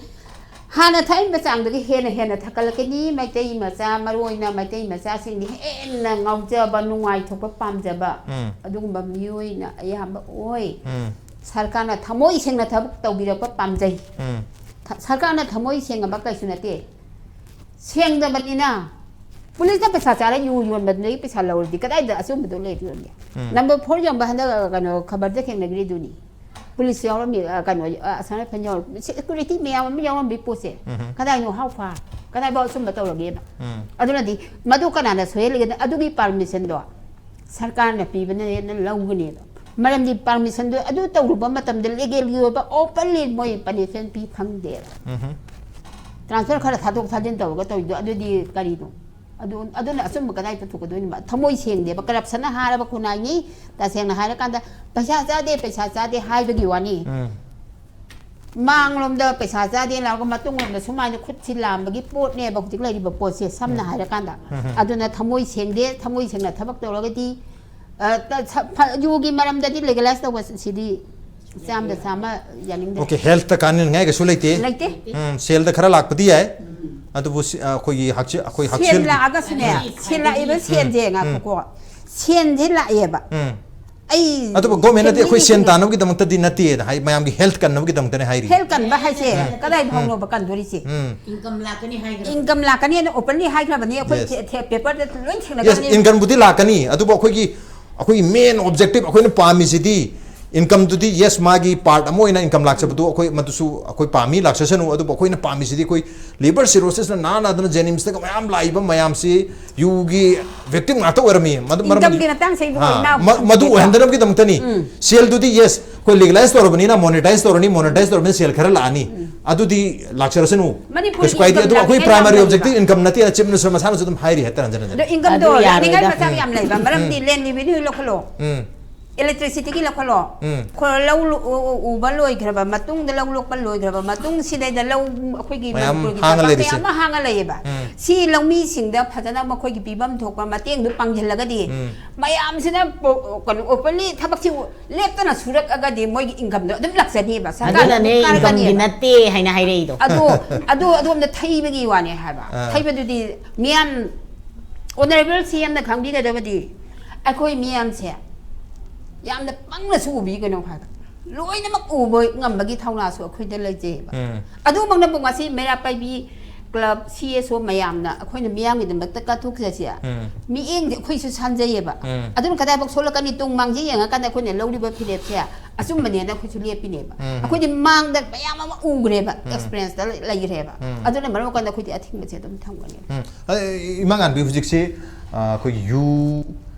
ꯍꯥꯟꯅ ꯊꯛꯏꯕ ꯆꯥꯡꯗꯒꯤ ꯍꯦꯟꯅ ꯍꯦꯟꯅ ꯊꯛꯀꯠꯂꯛꯀꯅꯤ꯫ ꯃꯩꯇꯩ ꯃꯆꯥ, ꯃꯔꯨ ꯑꯣꯏꯅ ꯃꯩꯇꯩ ꯃꯆꯥꯁꯤꯡꯗꯤ ꯍꯦꯟꯅ ꯉꯥꯎꯖꯕ, ꯅꯨꯡꯉꯥꯏꯊꯣꯛꯄ ꯄꯥꯝꯖꯕ, ꯎꯝ꯫ ꯑꯗꯨꯒꯨꯝꯕ ꯃꯤꯑꯣꯏꯅ ꯑꯌꯥꯝꯕ ꯑꯣꯏ꯫ ꯎꯝ꯫ ꯁꯔꯀꯥꯔꯅ ꯊꯃꯣꯏ ꯁꯦꯡꯅ ꯊꯕꯛ ꯇꯧꯕꯤꯔꯛꯄ ꯄꯥꯝꯖꯩ꯫ ꯎꯝ꯫ ꯊ-, ꯁꯔꯀꯥꯔꯅ ꯊꯃꯣꯏ ꯁꯦꯡꯉꯕ ꯀꯩꯁꯨ ꯅꯠꯇꯦ꯫ ꯁꯦꯡꯗꯕꯅꯤꯅ ꯄꯨꯂꯤꯁꯅ ꯄꯩꯁꯥ ꯆꯥꯔ ꯌꯨ ꯌꯣꯟꯕꯗꯨꯗꯒꯤ ꯄꯩꯁꯥ ꯂꯧꯔꯗꯤ ꯀꯗꯥꯏꯗ ꯑꯆꯨꯝꯕꯗꯣ ꯂꯩꯔꯤꯒꯦ? ꯎꯝ꯫ ꯅꯝꯕꯔ ꯐꯣꯔ ꯌꯣꯟꯕ ꯍꯟꯗꯛ, ꯑ, ꯀꯩꯅꯣ, ꯈꯕꯔꯗ ꯊꯦꯡꯅꯈ꯭ꯔꯤꯗꯨꯅꯤ꯫ ꯄꯨꯂꯤꯁ ꯌꯥꯎꯔꯝꯃꯤ, ꯑ, ꯀꯩꯅꯣ, ꯑ, ꯑꯁꯥꯝ ꯔꯥꯏꯐꯜ ꯌꯥꯎꯔꯝꯃꯤ, ꯁꯦꯀ꯭ꯌꯨꯔꯤꯇꯤ ꯃꯌꯥꯝ ꯑꯃ ꯌꯥꯎꯔꯝꯕꯒꯤ ꯄꯣꯠꯁꯦ꯫ ꯎꯝ꯫ ꯀꯗꯥꯏꯅꯣ? How far? ꯀꯗꯥꯏꯐꯥꯎ ꯑꯆꯨꯝꯕ ꯇꯧꯔꯒꯦꯕ? ꯎꯝ꯫ ꯑꯗꯨꯅꯗꯤ ꯃꯗꯨ ꯀꯅꯥꯅ ꯁꯣꯏꯍꯜꯂꯤꯒꯦ? ꯑꯗꯨꯒꯤ ꯄꯥꯔꯃꯤꯁꯟꯗꯣ ꯁꯔꯀꯥꯔꯅ ꯄꯤꯕꯅꯦꯅ ꯂꯧꯒꯅꯦꯕ꯫ ꯃꯔꯝꯗꯤ ꯄꯥꯔꯃꯤꯁꯟꯗꯣ ꯑꯗꯨ ꯇꯧꯔꯨꯕ ꯃꯇꯝꯗ ꯂꯤꯒꯦꯜꯒꯤ ꯑꯣꯏꯕ ꯑꯣꯄꯟꯂꯤ ꯃꯣꯏ ꯄꯅꯤꯁꯃꯦꯟ ꯄꯤ ꯐꯪꯗꯦꯕ꯫ ꯎꯝ꯫ ꯇ꯭ꯔꯥꯟꯁꯐꯔ ꯈꯔ ꯊꯥꯗꯣꯛ ꯊꯥꯖꯤꯟ ꯇꯧꯔꯒ ꯇꯧꯔꯤꯗꯣ ꯑꯗꯨꯗꯤ ꯀꯔꯤꯅꯣ? ꯑꯗꯨ ꯑꯗꯨꯅ ꯑꯆꯨꯝꯕ ꯀꯗꯥꯏ ꯄꯨꯊꯣꯛꯀꯗꯣꯏꯅꯣꯕ? ꯊꯃꯣꯏ ꯁꯦꯡꯗꯦꯕ꯫ ꯀꯔꯞꯁꯟꯅ ꯍꯥꯏꯔꯕ ꯈꯨꯟꯅꯥꯏꯅꯤ꯫ ꯇꯁꯦꯡꯅ ꯍꯥꯏꯔꯀꯥꯟꯗ ꯄꯩꯁꯥ ꯆꯥꯗꯦ, ꯄꯩꯁꯥ ꯆꯥꯗꯦ ꯍꯥꯏꯕꯒꯤ ꯋꯥꯅꯤ꯫ ꯎꯝ꯫ ꯃꯥꯡꯂꯣꯝꯗ ꯄꯩꯁꯥ ꯆꯥꯗꯦ ꯂꯥꯎꯔꯒ ꯃꯇꯨꯡꯂꯣꯝꯗ ꯁꯨꯃꯥꯏꯅ ꯈꯨꯠꯁꯤ ꯂꯥꯝꯕꯒꯤ ꯄꯣꯠꯅꯦꯕ ꯍꯧꯖꯤꯛ ꯂꯩꯔꯤꯕ ꯄꯣꯠꯁꯦ, ꯁꯝꯅ ꯎꯝ꯫ ꯍꯥꯏꯔꯀꯥꯟꯗ꯫ ꯎꯝ, ꯎꯝ꯫ ꯑꯗꯨꯅ ꯊꯃꯣꯏ ꯁꯦꯡꯗꯦ, ꯊꯃꯣꯏ ꯁꯦꯡꯅ ꯊꯕꯛ ꯇꯧꯔꯒꯗꯤ, ꯑ, ꯇ-, ꯁ-, ꯐ-, ꯌꯨꯒꯤ ꯃꯔꯝꯗꯗꯤ ꯂꯤꯒꯦꯂꯥꯏꯁ ꯇꯧꯕ ꯁꯤꯗꯤ ꯆꯥꯝꯗ ꯆꯥꯝꯃ ꯌꯥꯅꯤꯡꯗꯦ꯫ ꯑꯣꯀꯦ, ꯍꯦꯜꯊꯇ ꯀꯥꯟꯅꯅꯤꯡꯉꯥꯏ ꯀꯩꯁꯨ ꯂꯩꯇꯦ꯫ ꯂꯩꯇꯦ꯫ ꯎꯝ, ꯁꯦꯜꯗ ꯈꯔ ꯂꯥꯛꯄꯗꯤ ꯌꯥꯏ꯫ ꯑꯗꯨꯕꯨ ꯁꯤ-, ꯑ, ꯑꯩꯈꯣꯏꯒꯤ ꯍꯛꯁꯦ-, ꯑꯩꯈꯣꯏ ꯁꯦꯜ ꯍꯛꯁꯦꯜꯒꯤ ꯂꯥꯛꯑꯒꯁꯨꯅꯦ, ꯁꯦꯜ ꯂꯥꯛꯏꯕ ꯎꯝ꯫ ꯁꯦꯜꯁꯦ, ꯎꯝ꯫ ꯉꯥꯏꯈꯣꯀꯣ꯫ ꯁꯦꯟꯁꯦ ꯂꯥꯛꯑꯦꯕ꯫ ꯎꯝ꯫ ꯑꯩ ꯑꯗꯨꯕꯨ ꯒꯣꯔꯃꯦꯟꯅꯗꯤ ꯑꯩꯈꯣꯏ ꯁꯦꯟ ꯐꯦꯃꯤꯂꯤꯒꯤ ꯇꯥꯟꯅꯕꯒꯤꯗꯃꯛꯇꯗꯤ ꯅꯠꯇꯦꯅ ꯍꯥꯏ, ꯃꯌꯥꯝꯒꯤ ꯍꯦꯜꯊ ꯀꯟꯅꯕꯒꯤꯗꯃꯛꯇꯅꯦ ꯍꯥꯏꯔꯤ꯫ ꯍꯦꯜꯊ ꯀꯟꯕ ꯍꯥꯏꯁꯦ ꯎꯝ꯫ ꯀꯗꯥꯏ ꯎꯝ꯫ ꯐꯥꯎꯅꯣꯕ ꯀꯟꯗꯣꯔꯤꯁꯦ? ꯎꯝ꯫ ꯏꯟꯀꯝ ꯂꯥꯛꯀꯅꯤ ꯍꯥꯏꯈ꯭ꯔꯕꯅꯤ꯫ ꯏꯟꯀꯝ ꯂꯥꯛꯀꯅꯤ ꯍꯥꯏꯅ ꯑꯣꯄꯟꯂꯤ ꯍꯥꯏꯈ꯭ꯔꯕꯅꯤ꯫ ꯑꯩꯈꯣꯏ Yes. ꯊꯦ-, ꯊꯦ-, ꯄꯦꯄꯔꯗ ꯂꯣꯏ Yes, ꯊꯦꯡꯅꯒꯅꯤ꯫ ꯏꯟꯀꯝꯕꯨꯗꯤ ꯂꯥꯛꯀꯅꯤ, ꯑꯗꯨꯕꯨ ꯑꯩꯈꯣꯏꯒꯤ, ꯑꯩꯈꯣꯏꯒꯤ ꯃꯦꯟ ꯑꯣꯕꯖꯦꯛꯇꯤꯚ ꯑꯩꯈꯣꯏꯅ ꯄꯥꯝꯃꯤꯁꯤꯗꯤ ꯏꯟꯀꯝꯗꯨꯗꯤ, ꯌꯦꯁ, ꯃꯥꯒꯤ ꯄꯥꯔꯠ ꯑꯃ ꯑꯣꯏꯅ ꯏꯟꯀꯝ ꯂꯥꯛꯆꯕꯗꯣ ꯑꯩꯈꯣꯏ ꯃꯗꯨꯁꯨ ꯑꯩꯈꯣꯏ ꯄꯥꯝꯃꯤ, ꯂꯥꯛꯆꯁꯅꯨ꯫ ꯑꯗꯨꯕꯨ ꯑꯩꯈꯣꯏꯅ ꯄꯥꯝꯃꯤꯁꯤꯗꯤ ꯑꯩꯈꯣꯏ ꯂꯤꯚꯔ ꯁꯤꯔꯣꯁꯤꯁꯅ ꯅꯥ ꯅꯥꯗꯅ ꯖꯦꯅꯤꯝꯁꯇꯒ ꯃꯌꯥꯝ ꯂꯥꯛꯏꯕ ꯃꯌꯥꯝꯁꯤ ꯌꯨꯒꯤ ꯚꯤꯛꯇꯤꯝ ꯉꯥꯛꯇ ꯑꯣꯏꯔꯝꯃꯤ꯫ ꯃꯗꯨ ꯃꯔꯝ ꯏꯟꯀꯝꯒꯤ ꯃꯇꯥꯡꯁꯦ ꯑꯩ ꯑꯥ, ꯏꯅꯥꯎ ꯃ-, ꯃꯗꯨ ꯁꯪꯗꯦꯀꯣ꯫ ꯑꯣꯏꯍꯟꯗꯅꯕꯒꯤꯗꯃꯛꯇꯅꯤ꯫ ꯎꯝ꯫ ꯁꯦꯜꯗꯨꯗꯤ, ꯌꯦꯁ, ꯑꯩꯈꯣꯏ ꯂꯤꯒꯦꯂꯥꯏꯁ ꯇꯧꯔꯕꯅꯤꯅ, ꯃꯣꯅꯤꯇꯥꯏꯁ ꯇꯧꯔꯅꯤ, ꯃꯣꯅꯤꯇꯥꯏꯁ ꯇꯧꯔꯕꯅꯤꯅ ꯁꯦꯜ ꯈꯔ ꯂꯥꯛꯑꯅꯤ꯫ ꯎꯝ꯫ ꯑꯗꯨꯗꯤ ꯂꯥꯛꯆꯔꯁꯅꯨ꯫ ꯃꯅꯤꯄꯨꯔꯒꯤ ꯀꯩꯁꯨ ꯀꯥꯏꯗꯦ꯫ ꯏꯟꯀꯝ ꯑꯗꯨꯕꯨ ꯑꯩꯈꯣꯏ ꯂꯥꯛꯅꯤꯡꯉꯥꯏ ꯄ꯭ꯔꯥꯏꯃꯥꯔꯤ ꯌꯥꯝ ꯑꯣꯕꯖꯦꯛꯇꯤꯚ ꯂꯩꯕ꯫ ꯏꯟꯀꯝ ꯅꯠꯇꯦꯅ ꯆꯤꯐ ꯃꯤꯅꯤꯁꯇꯔ ꯃꯁꯥꯅꯁꯨ ꯑꯗꯨꯝ ꯍꯥꯏꯔꯤ ꯍꯥꯏꯇꯥꯔꯦ, ꯍꯟꯖꯤꯟ ꯍꯟꯖꯤꯟ꯫ ꯑꯗꯣ ꯏꯟꯀꯝꯗꯣ ꯑꯗꯨ ꯌꯥꯔꯣꯏꯗ꯫ ꯂꯥꯛꯅꯤꯡꯉꯥꯏ ꯃꯆꯥꯛ ꯎꯝ꯫ ꯌꯥꯝ ꯂꯩꯕ꯫ ꯃꯔꯝꯗꯤ ꯎꯝ꯫ ꯂꯦꯟ ꯔꯤꯚꯤꯅ꯭ꯌꯨ ꯂꯧꯈꯠꯂꯣ꯫ ꯎꯝ꯫ ꯏꯂꯦꯛꯇ꯭ꯔꯤꯁꯤꯇꯤꯒꯤ ꯂꯧꯈꯠꯂꯣ꯫ ꯎꯝ꯫ ꯈꯣ-, ꯂꯧ ꯂꯣ-, ꯎ-, ꯎꯕ ꯂꯣꯏꯈ꯭ꯔꯕ ꯃꯇꯨꯡꯗ, ꯂꯧ ꯂꯣꯛꯄ ꯂꯣꯏꯈ꯭ꯔꯕ ꯃꯇꯨꯡ, ꯁꯤꯗꯩꯗ ꯂꯧ, ꯑꯩꯈꯣꯏꯒꯤ ꯃꯌꯥꯝ ꯃꯅꯤꯄꯨꯔꯒꯤ ꯍꯥꯡꯉ ꯊꯕꯛ ꯂꯩꯔꯤꯁꯦ꯫ ꯃꯌꯥꯝ ꯑꯃ ꯍꯥꯡꯉ ꯂꯩꯌꯦꯕ꯫ ꯎꯝ꯫ ꯁꯤ ꯂꯧꯃꯤꯁꯤꯡꯗ ꯐꯖꯅ ꯃꯈꯣꯏꯒꯤ ꯄꯤꯐꯝ ꯊꯣꯛꯄ ꯃꯇꯦꯡꯗꯨ ꯄꯥꯡꯁꯤꯜꯂꯒꯗꯤ, ꯎꯝ꯫ ꯃꯌꯥꯝꯁꯤꯅ ꯄꯣ-, ꯀꯩꯅꯣ, ꯑꯣꯄꯟꯂꯤ ꯊꯕꯛꯁꯤ ꯂꯦꯞꯇꯅ ꯁꯨꯔꯛꯑꯒꯗꯤ ꯃꯣꯏꯒꯤ ꯏꯟꯀꯝꯗꯣ ꯑꯗꯨꯝ ꯂꯥꯛꯆꯅꯤꯕ, ꯁꯔꯀꯥꯔꯗ ꯑꯗꯨꯅꯅꯦ ꯑꯗꯨꯝ ꯏꯟꯀꯝꯒꯤ ꯀꯥꯔꯛꯀꯅꯤꯕ꯫ ꯅꯠꯇꯦ ꯍꯥꯏꯅ ꯍꯥꯏꯔꯛꯏꯗꯣ꯫ ꯑꯗꯣ, ꯑꯗꯣ ꯑꯗꯣꯝꯗ ꯊꯩꯕꯒꯤ ꯋꯥꯅꯦ ꯍꯥꯏꯕ꯫ ꯑꯥ꯫ ꯊꯩꯕꯗꯨꯗꯤ ꯃꯤꯌꯥꯝ, ꯑꯣꯅꯔꯦꯕꯜ ꯁꯤ ꯑꯦꯝꯅ ꯈꯪꯕꯤꯒꯗꯕꯗꯤ, ꯑꯩꯈꯣꯏ ꯃꯤꯌꯥꯝꯁꯦ ꯌꯥꯝꯅ ꯄꯪꯅꯁꯨ ꯎꯕꯤꯒꯅꯨ ꯍꯥꯏꯕ꯫ ꯂꯣꯏꯅꯃꯛ ꯎꯕ ꯉꯝꯕꯒꯤ ꯊꯧꯅꯥꯁꯨ ꯑꯩꯈꯣꯏꯗ ꯂꯩꯖꯩꯑꯕ꯫ ꯎꯝ꯫ ꯑꯗꯨꯃꯛꯅꯕꯨ ꯉꯁꯤ ꯃꯩꯔꯥ ꯄꯥꯏꯕꯤ ꯀ꯭ꯂꯕ, ꯁꯤ ꯑꯦꯁ ꯑꯣ ꯃꯌꯥꯝꯅ ꯑꯩꯈꯣꯏꯅ ꯃꯤꯌꯥꯝꯒꯤꯗꯃꯛꯇ ꯀꯠꯊꯣꯛꯆꯁꯦ꯫ ꯎꯝ꯫ ꯃꯤꯠꯌꯦꯡꯗꯤ ꯑꯩꯈꯣꯏꯁꯨ ꯁꯥꯟꯖꯩꯌꯦꯕ꯫ ꯎꯝ꯫ ꯑꯗꯨꯅ ꯀꯗꯥꯏꯐꯥꯎ ꯁꯣꯛꯂꯛꯀꯅꯤ? ꯇꯨꯡ ꯃꯥꯡꯖꯤꯟ ꯌꯦꯡꯉꯀꯥꯟꯗ ꯑꯩꯈꯣꯏꯅ ꯂꯧꯔꯤꯕ ꯐꯤꯔꯦꯞꯁꯦ ꯑꯆꯨꯝꯕꯅꯦꯅ ꯑꯩꯈꯣꯏꯁꯨ ꯂꯦꯞꯄꯤꯅꯦꯕ꯫ ꯎꯝ꯫ ꯑꯩꯈꯣꯏꯗꯤ ꯃꯥꯡꯗ ꯃꯌꯥꯝ ꯑꯃ ꯎꯈ꯭ꯔꯦꯕ, ꯎꯝ꯫ ꯑꯦꯛꯁꯄꯤꯔꯤꯌꯦꯟꯁꯇ ꯂꯩꯈ꯭ꯔꯦꯕ꯫ ꯎꯝ꯫ ꯑꯗꯨꯅ ꯃꯔꯝ ꯑꯣꯏꯀꯥꯟꯗ ꯑꯩꯈꯣꯏꯗꯤ ꯑꯊꯤꯡꯕꯁꯦ ꯑꯗꯨꯝ ꯊꯝꯒꯅꯤ꯫ ꯎꯝ꯫ ꯑ, ꯏꯃꯥ ꯉꯥꯟꯕꯤ, ꯍꯧꯖꯤꯛꯁꯤ, ꯑ, ꯑꯩꯈꯣꯏꯒꯤ ꯌꯨ,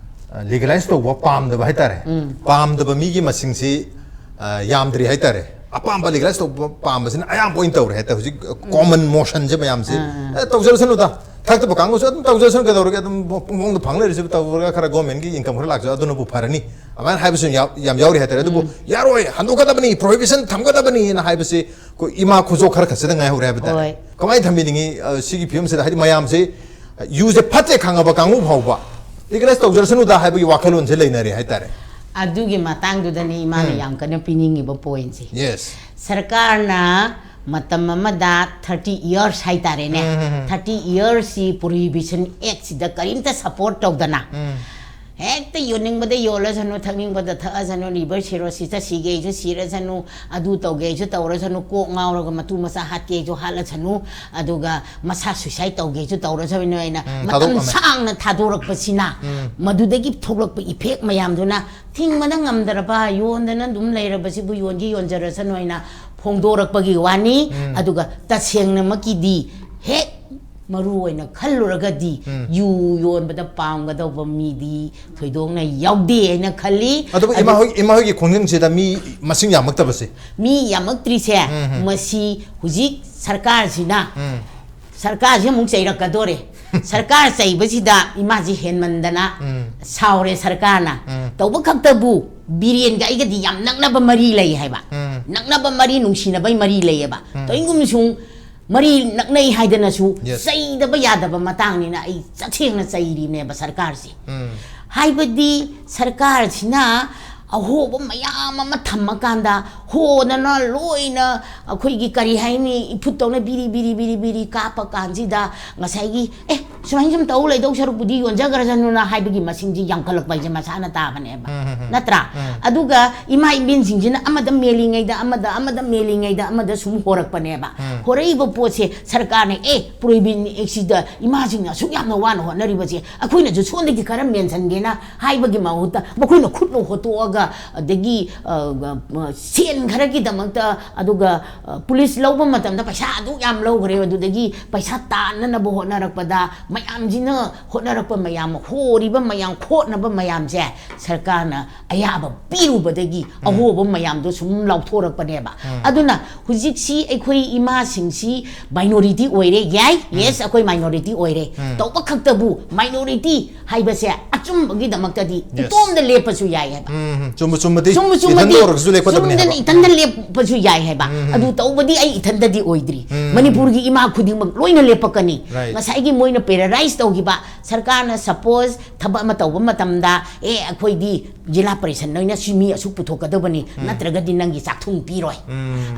ꯑ, ꯂꯤꯒꯦꯂꯥꯏꯁ ꯇꯧꯕ ꯄꯥꯝꯗꯕ ꯍꯥꯏꯇꯥꯔꯦ꯫ ꯎꯝ꯫ ꯄꯥꯝꯗꯕ ꯃꯤꯒꯤ ꯃꯁꯤꯡꯁꯤ, ꯑ, ꯌꯥꯝꯗ꯭ꯔꯤ ꯍꯥꯏꯇꯥꯔꯦ꯫ ꯑꯄꯥꯝꯕ ꯂꯤꯒꯦꯂꯥꯏꯁ ꯇꯧꯕ ꯄꯥꯝꯕꯁꯤꯅ ꯑꯌꯥꯝꯕ ꯑꯣꯏꯅ ꯇꯧꯔꯦ ꯍꯥꯏꯇꯥꯔꯦ꯫ ꯍꯧꯖꯤꯛ, ꯑ, ꯎꯝ꯫ ꯀꯣꯃꯟ ꯃꯣꯁꯟꯁꯦ ꯃꯌꯥꯝꯁꯦ, ꯑꯥ, ꯑꯥ꯫ ꯑꯦ, ꯇꯧꯖꯔꯁꯅꯨꯗ꯫ ꯊꯛꯇꯕ ꯀꯥꯡꯕꯨꯁꯨ ꯑꯗꯨꯝ ꯇꯧꯖꯁꯅꯨ, ꯀꯩꯗꯧꯔꯒꯦ, ꯑꯗꯨꯝ ꯄꯨꯡ ꯄꯨꯡꯗ ꯐꯪ ꯂꯩꯔꯤꯁꯤꯕꯨ, ꯇꯧꯔꯒ ꯈꯔ ꯒꯣꯔꯃꯦꯟꯒꯤ ꯏꯟꯀꯝ ꯈꯔ ꯂꯥꯛꯆ ꯑꯗꯨꯅꯕꯨ ꯐꯔꯅꯤ꯫ ꯑꯗꯨꯃꯥꯏꯅ ꯍꯥꯏꯕꯁꯨ ꯌꯥꯝ ꯌꯥꯎ- ꯌꯥꯝ ꯌꯥꯎꯔꯤ ꯍꯥꯏꯇꯥꯔꯦ꯫ ꯑꯗꯨꯕꯨ ꯌꯥꯔꯣꯏ, ꯍꯟꯗꯣꯛꯀꯗꯕꯅꯤ, ꯄ꯭ꯔꯣꯍꯤꯕꯤꯁꯟ ꯊꯝꯒꯗꯕꯅꯤꯅ ꯍꯥꯏꯕꯁꯤ ꯑꯩꯈꯣꯏ ꯏꯃꯥ ꯈꯨꯖꯣꯛ ꯈꯔ ꯈꯛꯁꯤꯗ ꯉꯥꯏꯍꯧꯔꯦ ꯍꯥꯏꯕ ꯇꯥꯔꯦ꯫ ꯍꯣꯏ꯫ ꯀꯃꯥꯏꯅ ꯊꯝꯕꯤꯅꯤꯡꯉꯤ? ꯑ, ꯁꯤꯒꯤ ꯐꯤꯕꯝꯁꯤꯗ, ꯍꯥꯏꯗꯤ, ꯃꯌꯥꯝꯁꯦ ꯌꯨꯁꯦ ꯐꯠꯇꯦ ꯈꯪꯉꯕ ꯀꯥꯡꯕꯨ ꯐꯥꯎꯕ ꯂꯤꯒꯦꯂꯥꯏꯁ ꯇꯧꯖꯔꯁꯅꯨꯗ ꯍꯥꯏꯕꯒꯤ ꯋꯥꯈꯜꯂꯣꯟꯁꯦ ꯂꯩꯅꯔꯦ ꯍꯥꯏꯇꯥꯔꯦ꯫ ꯑꯗꯨꯒꯤ ꯃꯇꯥꯡꯗꯨꯗꯅꯤ ꯏꯃꯥꯅ ꯌꯥꯝ ꯀꯟꯅ ꯄꯤꯅꯤꯡꯉꯤꯕ ꯄꯣꯏꯟꯁꯦ꯫ ꯌꯦꯁ꯫ ꯁꯔꯀꯥꯔꯅ ꯃꯇꯝ ꯑꯃꯗ ꯊꯥꯔꯇꯤ ꯏꯌꯔꯁ ꯍꯥꯏꯇꯥꯔꯦꯅꯦ, ꯊꯥꯔꯇꯤ ꯏꯌꯔꯁꯁꯤ ꯄ꯭ꯔꯣꯍꯤꯕꯤꯁꯟ ꯑꯦꯛꯁꯤꯗ ꯀꯔꯤꯝꯇ ꯁꯄꯣꯔꯠ ꯇꯧꯗꯅ, ꯍꯦꯛꯇ ꯌꯣꯟꯅꯤꯡꯕꯗ ꯌꯣꯜꯂꯁꯅꯨ, ꯊꯛꯅꯤꯡꯕꯗ ꯊꯛꯑꯁꯅꯨ, ꯂꯤꯚꯔ ꯁꯤꯔꯣꯁꯤꯁꯇ ꯁꯤꯒꯦꯁꯨ ꯁꯤꯔꯁꯅꯨ, ꯑꯗꯨ ꯇꯧꯒꯦꯁꯨ ꯇꯧꯔꯁꯅꯨ, ꯀꯣꯛ ꯉꯥꯎꯔꯒ ꯃꯇꯨ ꯃꯆꯥ ꯍꯥꯠꯀꯦꯁꯨ ꯍꯥꯠꯂꯁꯅꯨ, ꯑꯗꯨꯒ ꯃꯁꯥ ꯁꯨꯏꯁꯥꯏꯠ ꯇꯧꯒꯦꯁꯨ ꯇꯧꯔꯁꯅꯨ ꯍꯥꯏꯅ ꯃꯇꯝ ꯊꯥꯗꯣꯛꯑꯝꯃꯦ꯫ ꯁꯥꯡꯅ ꯊꯥꯗꯣꯔꯛꯄꯁꯤꯅ ꯃꯗꯨꯗꯒꯤ ꯊꯣꯛꯂꯛꯄ ꯏꯐꯦꯛ ꯃꯌꯥꯝꯗꯨꯅ ꯊꯤꯡꯕꯗ ꯉꯝꯗ꯭ꯔꯕ, ꯌꯣꯟꯗꯅ ꯑꯗꯨꯝ ꯂꯩꯔꯕꯁꯤꯕꯨ ꯌꯣꯟꯒꯦ ꯌꯣꯟꯖꯔꯁꯅꯨ ꯍꯥꯏꯅ ꯐꯣꯡꯗꯣꯔꯛꯄꯒꯤ ꯋꯥꯅꯤ꯫ ꯑꯗꯨꯒ ꯇꯁꯦꯡꯅꯃꯛꯀꯤꯗꯤ ꯍꯦꯛ ꯃꯔꯨ ꯑꯣꯏꯅ ꯈꯜꯂꯨꯔꯒꯗꯤ ꯌꯨ ꯌꯣꯟꯕꯗ ꯄꯥꯝꯒꯗꯧꯕ ꯃꯤꯗꯤ ꯊꯣꯏꯗꯣꯛꯅ ꯌꯥꯎꯗꯦ ꯍꯥꯏꯅ ꯈꯜꯂꯤ꯫ ꯑꯗꯨꯕꯨ ꯑꯗꯨ ꯏꯃꯥ ꯍꯣꯏ, ꯏꯃꯥ ꯍꯣꯏꯒꯤ ꯈꯣꯡꯖꯪꯁꯤꯗ ꯃꯤ ꯃꯁꯤꯡ ꯌꯥꯝꯃꯛꯇꯕꯁꯦ꯫ ꯃꯤ ꯌꯥꯝꯃꯛꯇ꯭ꯔꯤꯁꯦ ꯃꯁꯤ ꯍꯧꯖꯤꯛ ꯁꯔꯀꯥꯔꯁꯤꯅ, ꯁꯔꯀꯥꯔꯁꯤ ꯑꯃꯨꯛ ꯆꯩꯔꯛꯀꯗꯣꯔꯦ꯫ ꯁꯔꯀꯥꯔ ꯆꯩꯕꯁꯤꯗ ꯏꯃꯥꯁꯤ ꯍꯦꯟꯃꯟꯗꯅ ꯁꯥꯎꯔꯦ ꯁꯔꯀꯥꯔꯅ꯫ ꯇꯧꯕ ꯈꯛꯇꯕꯨ ꯕꯤꯔꯦꯟꯒ ꯑꯩꯒꯗꯤ ꯌꯥꯝ ꯅꯛꯅꯕ ꯃꯔꯤ ꯂꯩ ꯍꯥꯏꯕ, ꯅꯛꯅꯕ ꯃꯔꯤ, ꯅꯨꯡꯁꯤꯅꯕꯩ ꯃꯔꯤ ꯂꯩꯌꯦꯕ꯫ ꯇꯧꯏꯒꯨꯝꯁꯨꯡ ꯃꯔꯤ ꯅꯛꯅꯩ ꯍꯥꯏꯗꯅꯁꯨ Yes. ꯆꯩꯗꯕ ꯌꯥꯗꯕ ꯃꯇꯥꯡꯅꯤꯅ ꯑꯩ ꯇꯁꯦꯡꯅ ꯆꯩꯔꯤꯅꯦꯕ ꯁꯔꯀꯥꯔꯁꯦ꯫ ꯍꯥꯏꯕꯗꯤ ꯁꯔꯀꯥꯔꯁꯤꯅ ꯑꯍꯣꯕ ꯃꯌꯥꯝ ꯑꯃ ꯊꯝꯃꯀꯥꯟꯗ ꯍꯣꯗꯅ ꯂꯣꯏꯅ ꯑꯩꯈꯣꯏꯒꯤ ꯀꯔꯤ ꯍꯥꯏꯅꯤ, ꯏꯐꯨꯠꯇꯧꯅ ꯕꯤꯔꯤ ꯕꯤꯔꯤ ꯕꯤꯔꯤ ꯕꯤꯔꯤ ꯀꯥꯞꯄ ꯀꯥꯟꯁꯤꯗ ꯉꯁꯥꯏꯒꯤ, "ꯑꯦ, ꯁꯨꯃꯥꯏꯅ ꯁꯨꯝ ꯇꯧ ꯂꯩꯗꯧ ꯁꯔꯨꯛꯄꯨꯗꯤ ꯌꯣꯟꯖꯈ꯭ꯔꯁꯅꯨꯅ" ꯍꯥꯏꯕꯒꯤ ꯃꯁꯤꯡꯁꯤ ꯌꯥꯝꯈꯠꯂꯛꯄ ꯍꯥꯏꯁꯦ ꯃꯁꯥꯅ ꯇꯥꯕꯅꯦꯕ꯫ ꯅꯠꯇ꯭ꯔꯥ? ꯑꯗꯨꯒ ꯏꯃꯥ ꯏꯕꯦꯟꯁꯤꯡꯁꯤꯅ ꯑꯃꯗ ꯃꯦꯜꯂꯤꯉꯩꯗ ꯑꯃꯗ, ꯑꯃꯗ ꯃꯦꯜꯂꯤꯉꯩꯗ ꯑꯃꯗ ꯁꯨꯝ ꯍꯣꯔꯛꯄꯅꯦꯕ꯫ ꯍꯣꯔꯛꯏꯕ ꯄꯣꯠꯁꯦ ꯁꯔꯀꯥꯔꯅ, "ꯑꯦ, ꯄ꯭ꯔꯣꯍꯤꯕꯤꯁꯟ ꯑꯦꯛꯁꯤꯗ ꯏꯃꯥꯁꯤꯡꯅ ꯑꯁꯨꯛ ꯌꯥꯝꯅ ꯋꯥꯅ ꯍꯣꯠꯅꯔꯤꯕꯁꯦ ꯑꯩꯈꯣꯏꯅꯁꯨ ꯁꯣꯝꯗꯒꯤ ꯈꯔ ꯃꯦꯟꯁꯤꯟꯒꯦꯅ" ꯍꯥꯏꯕꯒꯤ ꯃꯍꯨꯠꯇ ꯃꯈꯣꯏꯅ ꯈꯨꯠꯅ ꯍꯣꯠꯇꯣꯛꯑꯒ, ꯑꯗꯒꯤ, ꯑ, ꯑ, ꯁꯦꯠ ꯈꯔꯒꯤꯗꯃꯛꯇ, ꯑꯗꯨꯒ ꯄꯨꯂꯤꯁ ꯂꯧꯕ ꯃꯇꯝꯗ ꯄꯩꯁꯥ ꯑꯗꯨꯛ ꯌꯥꯝ ꯂꯧꯈ꯭ꯔꯦ, ꯑꯗꯨꯗꯒꯤ ꯄꯩꯁꯥ ꯇꯥꯟꯅꯅꯕ ꯍꯣꯠꯅꯔꯛꯄꯗ, ꯃꯌꯥꯝꯁꯤꯅ ꯍꯣꯠꯅꯔꯛꯄ ꯃꯌꯥꯝ, ꯍꯣꯔꯤꯕ ꯃꯌꯥꯝ, ꯈꯣꯠꯅꯕ ꯃꯌꯥꯝꯁꯦ ꯁꯔꯀꯥꯔꯅ ꯑꯌꯥꯕ ꯄꯤꯔꯨꯕꯗꯒꯤ ꯑꯍꯣꯕ ꯃꯌꯥꯝꯗꯣ ꯁꯨꯝ ꯂꯥꯎꯊꯣꯔꯛꯄꯅꯦꯕ꯫ ꯑꯗꯨꯅ ꯍꯧꯖꯤꯛꯁꯤ ꯑꯩꯈꯣꯏ ꯏꯃꯥꯁꯤꯡꯁꯤ minority ꯑꯣꯏꯔꯦ, ꯌꯥꯏ, yes, ꯑꯩꯈꯣꯏ minority ꯑꯣꯏꯔꯦ꯫ ꯇꯧꯕ ꯈꯛꯇꯕꯨ minority ꯍꯥꯏꯕꯁꯦ ꯑꯆꯨꯝꯕꯒꯤꯗꯃꯛꯇꯗꯤ ꯏꯇꯣꯝꯗ ꯂꯦꯞꯄꯁꯨ ꯌꯥꯏ ꯍꯥꯏꯕ꯫ ꯎꯝ, ꯆꯨꯝꯕ ꯆꯨꯝꯕꯗꯤ ꯆꯨꯝꯕ ꯏꯊꯟꯗ ꯆꯨꯝꯕꯗꯤ ꯑꯣꯏꯔꯒꯁꯨ ꯂꯦꯞꯀꯗꯕꯅꯤ ꯍꯥꯏꯕ꯫ ꯆꯨꯝꯗꯅ ꯏꯊꯟꯗ ꯂꯦꯞꯄꯁꯨ ꯌꯥꯏ ꯍꯥꯏꯕ꯫ ꯑꯗꯨ ꯇꯧꯕꯗꯤ ꯑꯩ ꯏꯊꯟꯗꯗꯤ ꯑꯣꯏꯗ꯭ꯔꯤ꯫ ꯃꯅꯤꯄꯨꯔꯒꯤ ꯏꯃꯥ ꯈꯨꯗꯤꯡꯃꯛ ꯂꯣꯏꯅ ꯂꯦꯞꯄꯛꯀꯅꯤ꯫ Right. ꯉꯁꯥꯏꯒꯤ ꯃꯣꯏꯅ paralyze ꯇꯧꯈꯤꯕ, ꯁꯔꯀꯥꯔꯅ suppose ꯊꯕꯛ ꯑꯃ ꯇꯧꯕ ꯃꯇꯝꯗ, "ꯑꯦ, ꯑꯩꯈꯣꯏꯗꯤ ꯖꯤꯂꯥ ꯄꯔꯤꯁꯟ ꯅꯣꯏꯅ ꯁꯤ ꯃꯤ ꯑꯁꯨꯛ ꯄꯨꯊꯣꯛꯀꯗꯕꯅꯤ, ꯅꯠꯇ꯭ꯔꯒꯗꯤ ꯅꯪꯒꯤ ꯆꯥꯛꯊꯨꯡ ꯄꯤꯔꯣꯏ꯫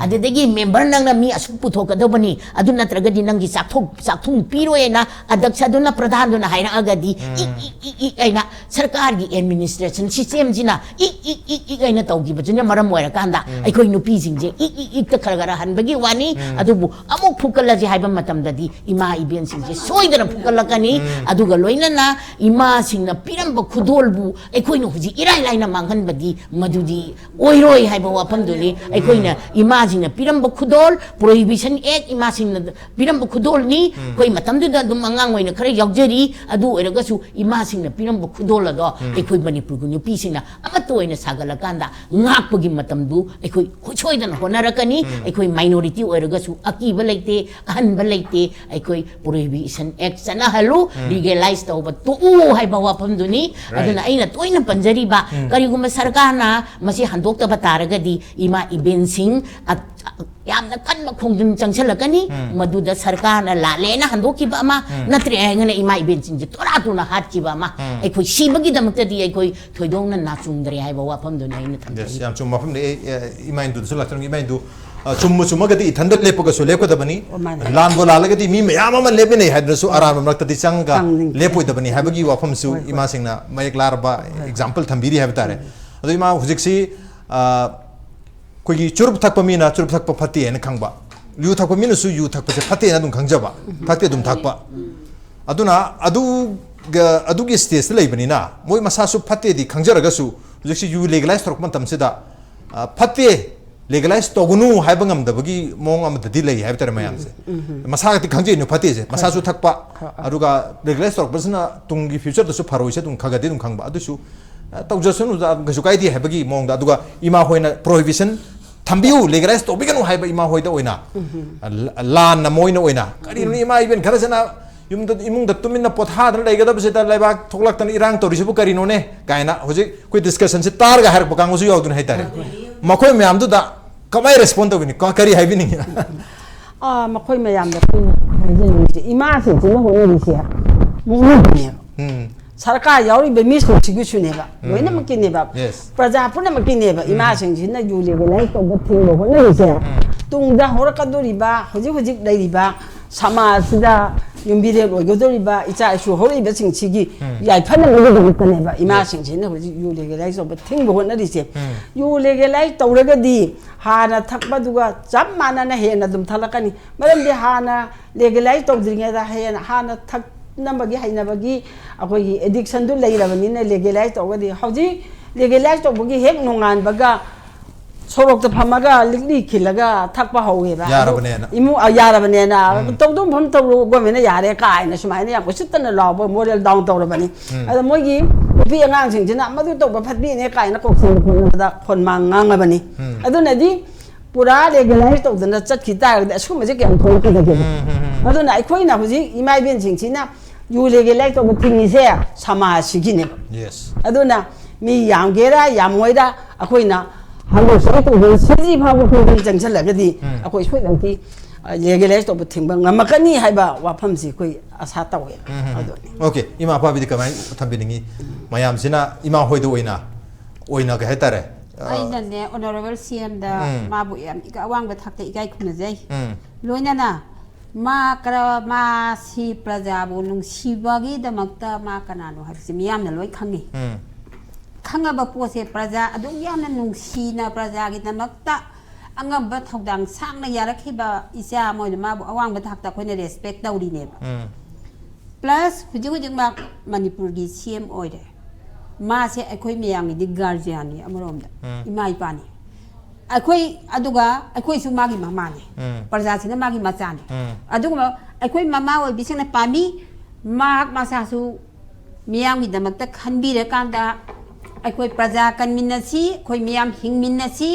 ꯑꯗꯨꯗꯒꯤ member ꯅꯪꯅ ꯃꯤ ꯑꯁꯨꯛ ꯄꯨꯊꯣꯛꯀꯗꯕꯅꯤ, ꯑꯗꯨ ꯅꯠꯇ꯭ꯔꯒꯗꯤ ꯅꯪꯒꯤ ꯆꯥꯛꯊꯣꯛ-, ꯆꯥꯛꯊꯨꯡ ꯄꯤꯔꯣꯏꯅ ꯑꯗꯛꯁꯗꯨꯅ, ꯄ꯭ꯔꯙꯥꯟꯗꯨꯅ ꯍꯥꯏꯔꯛꯑꯒꯗꯤ ꯏꯛ, ꯏꯛ, ꯏꯛ, ꯏꯛ ꯍꯥꯏꯅ ꯁꯔꯀꯥꯔꯒꯤ administration system ꯁꯤꯅ ꯏꯛ, ꯏꯛ, ꯏꯛ, ꯏꯛ ꯍꯥꯏꯅ ꯇꯧꯈꯤꯕꯗꯨꯅ ꯃꯔꯝ ꯑꯣꯏꯔꯀꯥꯟꯗ ꯑꯩꯈꯣꯏ ꯅꯨꯄꯤꯁꯤꯡꯁꯦ ꯏꯛ, ꯏꯛ, ꯏꯛꯇ ꯈꯔ ꯈꯔ ꯍꯟꯕꯒꯤ ꯋꯥꯅꯤ꯫ ꯑꯗꯨꯕꯨ ꯑꯃꯨꯛ ꯐꯨꯀꯠꯂꯁꯤ ꯍꯥꯏꯕ ꯃꯇꯝꯗꯗꯤ ꯏꯃꯥ ꯏꯕꯦꯟꯁꯤꯡꯁꯦ ꯁꯣꯏꯗꯅ ꯐꯨꯀꯠꯂꯛꯀꯅꯤ꯫ ꯑꯗꯨꯒ ꯂꯣꯏꯅꯅ ꯏꯃꯥꯁꯤꯡꯅ ꯄꯤꯔꯝꯕ ꯈꯨꯗꯣꯜꯕꯨ ꯑꯩꯈꯣꯏꯅ ꯍꯧꯖꯤꯛ ꯏꯔꯥꯏ ꯂꯥꯏꯅ ꯃꯥꯡꯍꯟꯕꯗꯤ ꯃꯗꯨꯗꯤ ꯑꯣꯏꯔꯣꯏ ꯍꯥꯏꯕ ꯋꯥꯐꯝꯗꯨꯅꯤ꯫ ꯑꯩꯈꯣꯏꯅ ꯏꯃꯥꯁꯤꯡꯅ ꯄꯤꯔꯝꯕ ꯈꯨꯗꯣꯜ, Prohibition Act, ꯏꯃꯥꯁꯤꯡꯅ ꯄꯤꯔꯝꯕ ꯈꯨꯗꯣꯜꯅꯤ꯫ ꯑꯩꯈꯣꯏ ꯃꯇꯝꯗꯨꯗ ꯑꯗꯨꯝ ꯑꯉꯥꯡ ꯑꯣꯏꯅ ꯈꯔ ꯌꯥꯎꯖꯔꯤ꯫ ꯑꯗꯨ ꯑꯣꯏꯔꯒꯁꯨ ꯏꯃꯥꯁꯤꯡꯅ ꯄꯤꯔꯝꯕ ꯈꯨꯗꯣꯜ ꯑꯗꯣ ꯑꯩꯈꯣꯏ ꯃꯅꯤꯄꯨꯔꯒꯤ ꯅꯨꯄꯤꯁꯤꯡꯅ ꯑꯃꯠꯇ ꯑꯣꯏꯅ ꯁꯥꯒꯠꯂꯀꯥꯟꯗ ꯉꯥꯛꯄꯒꯤ ꯃꯇꯝꯗꯨ ꯑꯩꯈꯣꯏ ꯁꯣꯏꯗꯅ ꯍꯣꯠꯅꯔꯛꯀꯅꯤ꯫ ꯑꯩꯈꯣꯏ minority ꯑꯣꯏꯔꯒꯁꯨ ꯑꯀꯤꯕ ꯂꯩꯇꯦ, ꯑꯍꯟꯕ ꯂꯩꯇꯦ꯫ ꯑꯩꯈꯣꯏ Prohibition Act ꯆꯠꯅꯍꯜꯂꯨ, legalize ꯇꯧꯕ ꯇꯣꯛꯎ ꯍꯥꯏꯕ ꯋꯥꯐꯝꯗꯨꯅꯤ꯫ Right. ꯑꯗꯨꯅ ꯑꯩꯅ ꯇꯣꯏꯅ ꯄꯟꯖꯔꯤꯕ, ꯀꯔꯤꯒꯨꯝꯕ ꯁꯔꯀꯥꯔꯅ ꯃꯁꯤ ꯍꯟꯗꯣꯛꯇꯕ ꯇꯥꯔꯒꯗꯤ ꯏꯃꯥ ꯏꯕꯦꯟꯁꯤꯡ ꯑ-, ꯌꯥꯝꯅ ꯀꯟꯕ ꯈꯣꯡꯖꯪ ꯆꯪꯁꯤꯜꯂꯛꯀꯅꯤ꯫ ꯃꯗꯨꯗ ꯁꯔꯀꯥꯔꯅ ꯂꯥꯜꯂꯦꯅ ꯍꯟꯗꯣꯛꯈꯤꯕ ꯑꯃ, ꯅꯠꯇ꯭ꯔꯦ ꯍꯥꯏꯅ ꯏꯃꯥ ꯏꯕꯦꯟꯁꯤꯡꯁꯦ ꯇꯣꯔꯥ ꯇꯨꯅ ꯍꯥꯠꯈꯤꯕ ꯑꯃ, ꯑꯩꯈꯣꯏ ꯁꯤꯕꯒꯤꯗꯃꯛꯇꯗꯤ ꯑꯩꯈꯣꯏ ꯊꯣꯏꯗꯣꯛꯅ ꯅꯥꯆꯨꯡꯗ꯭ꯔꯦ ꯍꯥꯏꯕ ꯋꯥꯐꯝꯗꯨꯅꯤ ꯑꯩꯅ Yes, ꯊꯝꯖꯔꯤꯁꯦ꯫ ꯌꯥꯝ ꯆꯨꯝꯕ ꯃꯐꯝꯅꯤ꯫ ꯑꯩ, ꯑ, ꯏꯃꯥ ꯏꯟꯗꯨꯗꯁꯨ ꯂꯥꯛꯆꯔꯝꯒꯦ꯫ ꯏꯃꯥ ꯏꯟꯗꯨ, ꯑ, ꯆꯨꯝꯕꯨ ꯆꯨꯝꯃꯒꯗꯤ ꯏꯊꯟꯗ ꯂꯦꯞꯄꯒꯁꯨ ꯂꯦꯞꯀꯗꯕꯅꯤ꯫ ꯑꯣ, ꯃꯥꯅꯦ꯫ ꯂꯥꯟꯕꯨ ꯂꯥꯜꯂꯒꯗꯤ ꯃꯤ ꯃꯌꯥꯝ ꯑꯃ ꯂꯦꯞꯃꯤꯟꯅꯩ ꯍꯥꯏꯗꯨꯅꯁꯨ ꯑꯔꯥꯟꯕ ꯃꯔꯛꯇꯗꯤ ꯆꯪꯒ ꯆꯪꯅꯤꯡꯗꯦ꯫ ꯂꯦꯞꯄꯣꯏꯗꯕꯅꯤ ꯍꯥꯏꯕꯒꯤ ꯋꯥꯐꯝꯁꯨ ꯍꯣꯏ, ꯍꯣꯏ꯫ ꯏꯃꯥꯁꯤꯡꯅ ꯃꯌꯦꯛ ꯂꯥꯔꯕ example ꯊꯝꯕꯤꯔꯤ ꯍꯥꯏꯕ ꯇꯥꯔꯦ꯫ ꯑꯗꯣ ꯏꯃꯥ, ꯍꯧꯖꯤꯛꯁꯤ, ꯑ, ꯑꯩꯈꯣꯏꯒꯤ ꯆꯨꯔꯨꯞ ꯊꯛꯄ ꯃꯤꯅ ꯆꯨꯔꯨꯞ ꯊꯛꯄ ꯐꯠꯇꯦ ꯍꯥꯏꯅ ꯈꯪꯕ, ꯌꯨ ꯊꯛꯄ ꯃꯤꯅꯁꯨ ꯌꯨ ꯊꯛꯄꯁꯦ ꯐꯠꯇꯦꯅ ꯑꯗꯨꯝ ꯈꯪꯖꯕ, ꯊꯛꯇꯤ ꯑꯗꯨꯝ ꯊꯛꯄ꯫ ꯑꯗꯨꯅ ꯑꯗꯨꯒ, ꯑꯗꯨꯒꯤ stageꯇ ꯂꯩꯕꯅꯤꯅ ꯃꯣꯏ ꯃꯁꯥꯁꯨ ꯐꯠꯇꯦꯗꯤ ꯈꯪꯖꯔꯒꯁꯨ ꯍꯧꯖꯤꯛꯁꯤ ꯌꯨ legalize ꯇꯧꯔꯛꯄ ꯃꯇꯝꯁꯤꯗ, ꯑ, ꯐꯠꯇꯦ, ꯂꯤꯒꯦꯂꯥꯏꯁ ꯇꯧꯒꯅꯨ ꯍꯥꯏꯕ ꯉꯝꯗꯕꯒꯤ ꯃꯑꯣꯡ ꯑꯃꯗꯗꯤ ꯂꯩ ꯍꯥꯏꯕ ꯇꯥꯔꯦ ꯃꯌꯥꯝꯁꯦ꯫ ꯃꯁꯥꯒꯗꯤ ꯈꯪꯖꯩꯅꯣ ꯐꯠꯇꯦꯁꯦ, ꯃꯁꯥꯁꯨ ꯊꯛꯄ꯫ ꯑꯗꯨꯒ ꯂꯤꯒꯦꯂꯥꯏꯁ ꯇꯧꯔꯛꯄꯁꯤꯅ ꯇꯨꯡꯒꯤ ꯐ꯭ꯌꯨꯆꯔꯗꯁꯨ ꯐꯔꯣꯏꯁꯦ ꯑꯗꯨꯝ ꯈꯒꯗꯤ ꯑꯗꯨꯝ ꯈꯪꯕ꯫ ꯑꯗꯨꯁꯨ ꯑ, ꯇꯧꯖꯁꯅꯨꯗ, ꯀꯩꯁꯨ ꯀꯥꯏꯗꯦ ꯍꯥꯏꯕꯒꯤ ꯃꯑꯣꯡꯗ꯫ ꯑꯗꯨꯒ ꯏꯃꯥ ꯍꯣꯏꯅ ꯄ꯭ꯔꯣꯍꯤꯕꯤꯁꯟ ꯊꯝꯕꯤꯌꯨ, ꯂꯤꯒꯦꯂꯥꯏꯁ ꯇꯧꯕꯤꯒꯅꯨ ꯍꯥꯏꯕ ꯏꯃꯥ ꯍꯣꯏꯗ ꯑꯣꯏꯅ, ꯑ, ꯂ-, ꯂꯥꯟꯅ ꯃꯣꯏꯅ ꯑꯣꯏꯅ, "ꯀꯔꯤꯅꯣ ꯏꯃꯥ ꯏꯕꯦꯟ ꯈꯔꯁꯤꯅ ꯌꯨꯝꯗ, ꯏꯃꯨꯡꯗ ꯇꯨꯃꯤꯟꯅ ꯄꯣꯊꯥꯗꯅ ꯂꯩꯒꯗꯕꯁꯤꯗ ꯂꯩꯕꯥꯛ ꯊꯣꯛꯂꯛꯇꯅ ꯏꯔꯥꯡ ꯇꯧꯔꯤꯁꯤꯕꯨ ꯀꯔꯤꯅꯣꯅꯦ?" ꯀꯥꯏꯅ ꯍꯧꯖꯤꯛ ꯑꯩꯈꯣꯏ ꯗꯤꯁꯀꯁꯟꯁꯤ ꯇꯥꯔꯒ ꯍꯥꯏꯔꯛꯄ ꯀꯥꯡꯕꯨꯁꯨ ꯌꯥꯎꯗꯨꯅ ꯍꯥꯏꯇꯥꯔꯦ꯫ ꯃꯈꯣꯏ ꯃꯌꯥꯝꯗꯨꯗ ꯀꯃꯥꯏꯅ ꯔꯦꯁꯄꯣꯟ ꯇꯧꯕꯤꯅꯤ? ꯀ-, ꯀꯔꯤ ꯍꯥꯏꯕꯤꯅꯤꯡꯉꯤ? ꯑꯥ, ꯃꯈꯣꯏ ꯃꯌꯥꯝꯗ ꯑꯩꯈꯣꯏꯅ ꯍꯥꯏꯖꯅꯤꯡꯉꯤꯁꯦ, ꯏꯃꯥꯁꯤꯡꯁꯤꯅ ꯍꯣꯠꯅꯔꯤꯁꯦ ꯃꯤꯑꯣꯏꯕꯅꯦꯕ꯫ ꯎꯝ꯫ ꯁꯔꯀꯥꯔ ꯌꯥꯎꯔꯤꯕ ꯃꯤꯁꯤꯡꯁꯤꯒꯤꯁꯨꯅꯦꯕ, ꯎꯝ꯫ ꯂꯣꯏꯅꯃꯛꯀꯤꯅꯦꯕ, Yes. ꯄ꯭ꯔꯖꯥ ꯄꯨꯝꯅꯃꯛꯀꯤꯅꯦꯕ꯫ ꯎꯝ꯫ ꯏꯃꯥꯁꯤꯡꯁꯤꯅ ꯌꯨ ꯂꯦꯒꯦꯂꯥꯏꯁ ꯇꯧꯕ ꯊꯤꯡꯕ ꯍꯣꯠꯅꯔꯤꯁꯦ, ꯎꯝ꯫ ꯇꯨꯡꯗ ꯍꯧꯔꯛꯀꯗꯣꯔꯤꯕ, ꯍꯧꯖꯤꯛ ꯍꯧꯖꯤꯛ ꯂꯩꯔꯤꯕ ꯁꯃꯥꯖꯁꯤꯗ ꯌꯨꯝꯕꯤꯔꯦꯜ ꯑꯣꯏꯒꯗꯧꯔꯤꯕ ꯏꯆꯥ ꯏꯁꯨ ꯍꯧꯔꯛꯏꯕꯁꯤꯡꯁꯤꯒꯤ ꯎꯝ꯫ ꯌꯥꯏꯐꯅꯕꯒꯤꯗꯃꯛꯇꯅꯦꯕ ꯏꯃꯥꯁꯤꯡꯁꯤꯅ ꯍꯧꯖꯤꯛ ꯌꯨ ꯂꯦꯒꯦꯂꯥꯏꯁ ꯇꯧꯕ ꯊꯤꯡꯕ ꯍꯣꯠꯅꯔꯤꯁꯦ꯫ ꯎꯝ꯫ ꯌꯨ ꯂꯦꯒꯦꯂꯥꯏꯁ ꯇꯧꯔꯒꯗꯤ ꯍꯥꯟꯅ ꯊꯛꯄꯗꯨꯒ ꯆꯞ ꯃꯥꯟꯅꯅ ꯍꯦꯟꯅ ꯑꯗꯨꯝ ꯊꯛꯂꯛꯀꯅꯤ꯫ ꯃꯔꯝꯗꯤ ꯍꯥꯟꯅ ꯂꯦꯒꯦꯂꯥꯏꯁ ꯇꯧꯗ꯭ꯔꯤꯉꯩꯗ ꯍꯦꯟꯅ ꯍꯥꯟꯅ ꯊꯛꯅꯕꯒꯤ ꯍꯩꯅꯕꯒꯤ ꯑꯩꯈꯣꯏꯒꯤ ꯑꯦꯗꯤꯛꯁꯟꯗꯨ ꯂꯩꯔꯕꯅꯤꯅ ꯂꯦꯒꯦꯂꯥꯏꯁ ꯇꯧꯔꯒꯗꯤ, ꯍꯧꯖꯤꯛ ꯂꯦꯒꯦꯂꯥꯏꯁ ꯇꯧꯕꯒꯤ ꯍꯦꯛ ꯅꯣꯡꯉꯥꯟꯕꯒ ꯁꯣꯔꯣꯛꯇ ꯐꯝꯃꯒ ꯂꯤꯛꯂꯤ ꯈꯤꯜꯂꯒ ꯊꯛꯄ ꯍꯧꯋꯦꯕ꯫ ꯑꯗꯨ ꯌꯥꯔꯕꯅꯦꯅ꯫ ꯏꯃꯨꯡ, ꯑ, ꯌꯥꯔꯕꯅꯦꯅ꯫ ꯎꯝ꯫ ꯇꯧꯗꯧ ꯃꯐꯝ ꯇꯧꯔꯣ, ꯒꯣꯔꯃꯦꯟꯅ ꯌꯥꯔꯦ ꯀꯥꯏꯅ ꯁꯨꯃꯥꯏꯅ ꯌꯥꯝ ꯎꯁꯤꯠꯇꯅ ꯂꯥꯎꯕ, ꯃꯣꯔꯦꯜ ꯗꯥꯎꯟ ꯇꯧꯔꯕꯅꯤ꯫ ꯎꯝ꯫ ꯑꯗ ꯃꯣꯏꯒꯤ ꯅꯨꯄꯤ ꯑꯉꯥꯡꯁꯤꯡꯁꯤꯅ ꯃꯗꯨ ꯇꯧꯕ ꯐꯠꯇꯦꯅꯦ ꯀꯥꯏꯅ ꯀꯣꯛ ꯁꯦꯝꯕ ꯈꯣꯠꯅꯕꯗ ꯈꯣꯟꯃꯥꯡ ꯉꯥꯡꯉꯕꯅꯤ꯫ ꯎꯝ꯫ ꯑꯗꯨꯅꯗꯤ ꯄꯨꯔꯥ ꯂꯦꯒꯦꯂꯥꯏꯁ ꯇꯧꯗꯅ ꯆꯠꯈꯤ ꯇꯥꯔꯒꯗꯤ ꯑꯁꯤꯒꯨꯝꯕꯁꯦ ꯀꯌꯥꯝ ꯊꯣꯛꯂꯛꯀꯗꯒꯦ? ꯎꯝ, ꯎꯝ, ꯎꯝ꯫ ꯑꯗꯨꯅ ꯑꯩꯈꯣꯏꯅ ꯍꯧꯖꯤꯛ ꯏꯃꯥ ꯏꯕꯦꯟꯁꯤꯡꯁꯤꯅ ꯌꯨ ꯂꯦꯒꯦꯂꯥꯏꯁ ꯇꯧꯕ ꯊꯤꯡꯉꯤꯁꯦ ꯁꯃꯥꯖꯁꯤꯒꯤꯅꯦꯕ꯫ Yes꯫ ꯑꯗꯨꯅ ꯃꯤ ꯌꯥꯝꯒꯦꯔꯥ ꯌꯥꯝꯃꯣꯏꯔꯥ, ꯑꯩꯈꯣꯏꯅ ꯍꯟꯗꯣꯛ ꯁꯦꯡꯗꯣꯛ ꯇꯧꯗꯅ ꯁꯤꯗ꯭ꯔꯤ ꯐꯥꯎꯕ ꯑꯩꯈꯣꯏ ꯆꯪꯁꯤꯜꯂꯒꯗꯤ ꯎꯝ꯫ ꯑꯩꯈꯣꯏ ꯁꯣꯏꯗꯅꯀꯤ, ꯑ, ꯂꯦꯒꯦꯂꯥꯏꯁ ꯇꯧꯕ ꯊꯤꯡꯕ ꯉꯝꯃꯛꯀꯅꯤ ꯍꯥꯏꯕ ꯋꯥꯐꯝꯁꯤ ꯑꯩꯈꯣꯏ ꯑꯁꯥ ꯇꯧꯋꯦ꯫ ꯎꯝ, ꯎꯝ, ꯎꯝ꯫ ꯑꯗꯨꯅꯤ꯫ ꯑꯣꯀꯦ, ꯏꯃꯥ ꯑꯄꯥꯕꯤꯗꯤ ꯀꯃꯥꯏꯅ ꯊꯝꯕꯤꯅꯤꯡꯉꯤ? ꯃꯌꯥꯝꯁꯤꯅ ꯏꯃꯥ ꯍꯣꯏꯗ ꯑꯣꯏꯅ, ꯑꯣꯏꯅ ꯀꯩ ꯍꯥꯏꯇꯥꯔꯦ? ꯑ, ꯑꯩꯅꯅꯦ, ꯑꯣꯅꯔꯦꯕꯜ ꯁꯤ ꯑꯦꯝꯗ ꯎꯝ꯫ ꯃꯥꯕꯨ ꯌꯥꯝ ꯏꯀ-, ꯑꯋꯥꯡꯕ ꯊꯥꯛꯇ ꯏꯀꯥꯏ ꯈꯨꯝꯅꯖꯩ꯫ ꯎꯝ꯫ ꯂꯣꯏꯅꯅ ꯃꯥ ꯀꯔ-, ꯃꯥꯁꯤ ꯄ꯭ꯔꯖꯥꯕꯨ ꯅꯨꯡꯁꯤꯕꯒꯤꯗꯃꯛꯇ ꯃꯥ ꯀꯅꯥꯅꯣ ꯍꯥꯏꯕꯁꯤ ꯃꯤꯌꯥꯝꯅ ꯂꯣꯏ ꯈꯪꯉꯤ꯫ ꯎꯝ꯫ ꯈꯪꯉꯕ ꯄꯣꯠꯁꯦ, ꯄ꯭ꯔꯖꯥ ꯑꯗꯨꯛ ꯌꯥꯝꯅ ꯅꯨꯡꯁꯤꯅ ꯄ꯭ꯔꯖꯥꯒꯤꯗꯃꯛꯇ ꯑꯉꯝꯕ ꯊꯧꯗꯥꯡ ꯁꯥꯡꯅ ꯌꯥꯔꯛꯈꯤꯕ ꯏꯆꯥ ꯑꯃ ꯑꯣꯏꯅ ꯃꯥꯕꯨ ꯑꯋꯥꯡꯕ ꯊꯥꯛꯇ ꯑꯩꯈꯣꯏꯅ ꯔꯦꯁꯄꯦꯛ ꯇꯧꯔꯤꯅꯦꯕ꯫ ꯎꯝ꯫ ꯄ꯭ꯂꯁ ꯍꯧꯖꯤꯛ ꯍꯧꯖꯤꯛꯃꯛ ꯃꯅꯤꯄꯨꯔꯒꯤ ꯁꯤ ꯑꯦꯝ ꯑꯣꯏꯔꯦ꯫ ꯃꯥꯁꯦ ꯑꯩꯈꯣꯏ ꯃꯌꯥꯝꯒꯤꯗꯤ ꯒꯥꯔꯖꯤꯌꯥꯟꯅꯤ ꯑꯃꯔꯣꯝꯗ, ꯎꯝ꯫ ꯏꯃꯥ ꯏꯄꯥꯅꯤ꯫ ꯑꯩꯈꯣꯏ, ꯑꯗꯨꯒ ꯑꯩꯈꯣꯏꯁꯨ ꯃꯥꯒꯤ ꯃꯃꯥꯅꯤ, ꯎꯝ꯫ ꯄ꯭ꯔꯖꯥꯁꯤꯅ ꯃꯥꯒꯤ ꯃꯆꯥꯅꯤ꯫ ꯎꯝ꯫ ꯑꯗꯨꯒꯨꯝꯕ ꯑꯩꯈꯣꯏ ꯃꯃꯥ ꯑꯣꯏꯕꯤꯁꯤꯡꯅ ꯄꯥꯝꯃꯤ, ꯃꯍꯥꯛ ꯃꯁꯥꯁꯨ ꯃꯤꯌꯥꯝꯒꯤꯗꯃꯛꯇ ꯈꯟꯕꯤꯔꯀꯥꯟꯗ ꯑꯩꯈꯣꯏ ꯄ꯭ꯔꯖꯥ ꯀꯟꯃꯤꯟꯅꯁꯤ, ꯑꯩꯈꯣꯏ ꯃꯤꯌꯥꯝ ꯍꯤꯡꯃꯤꯟꯅꯁꯤ,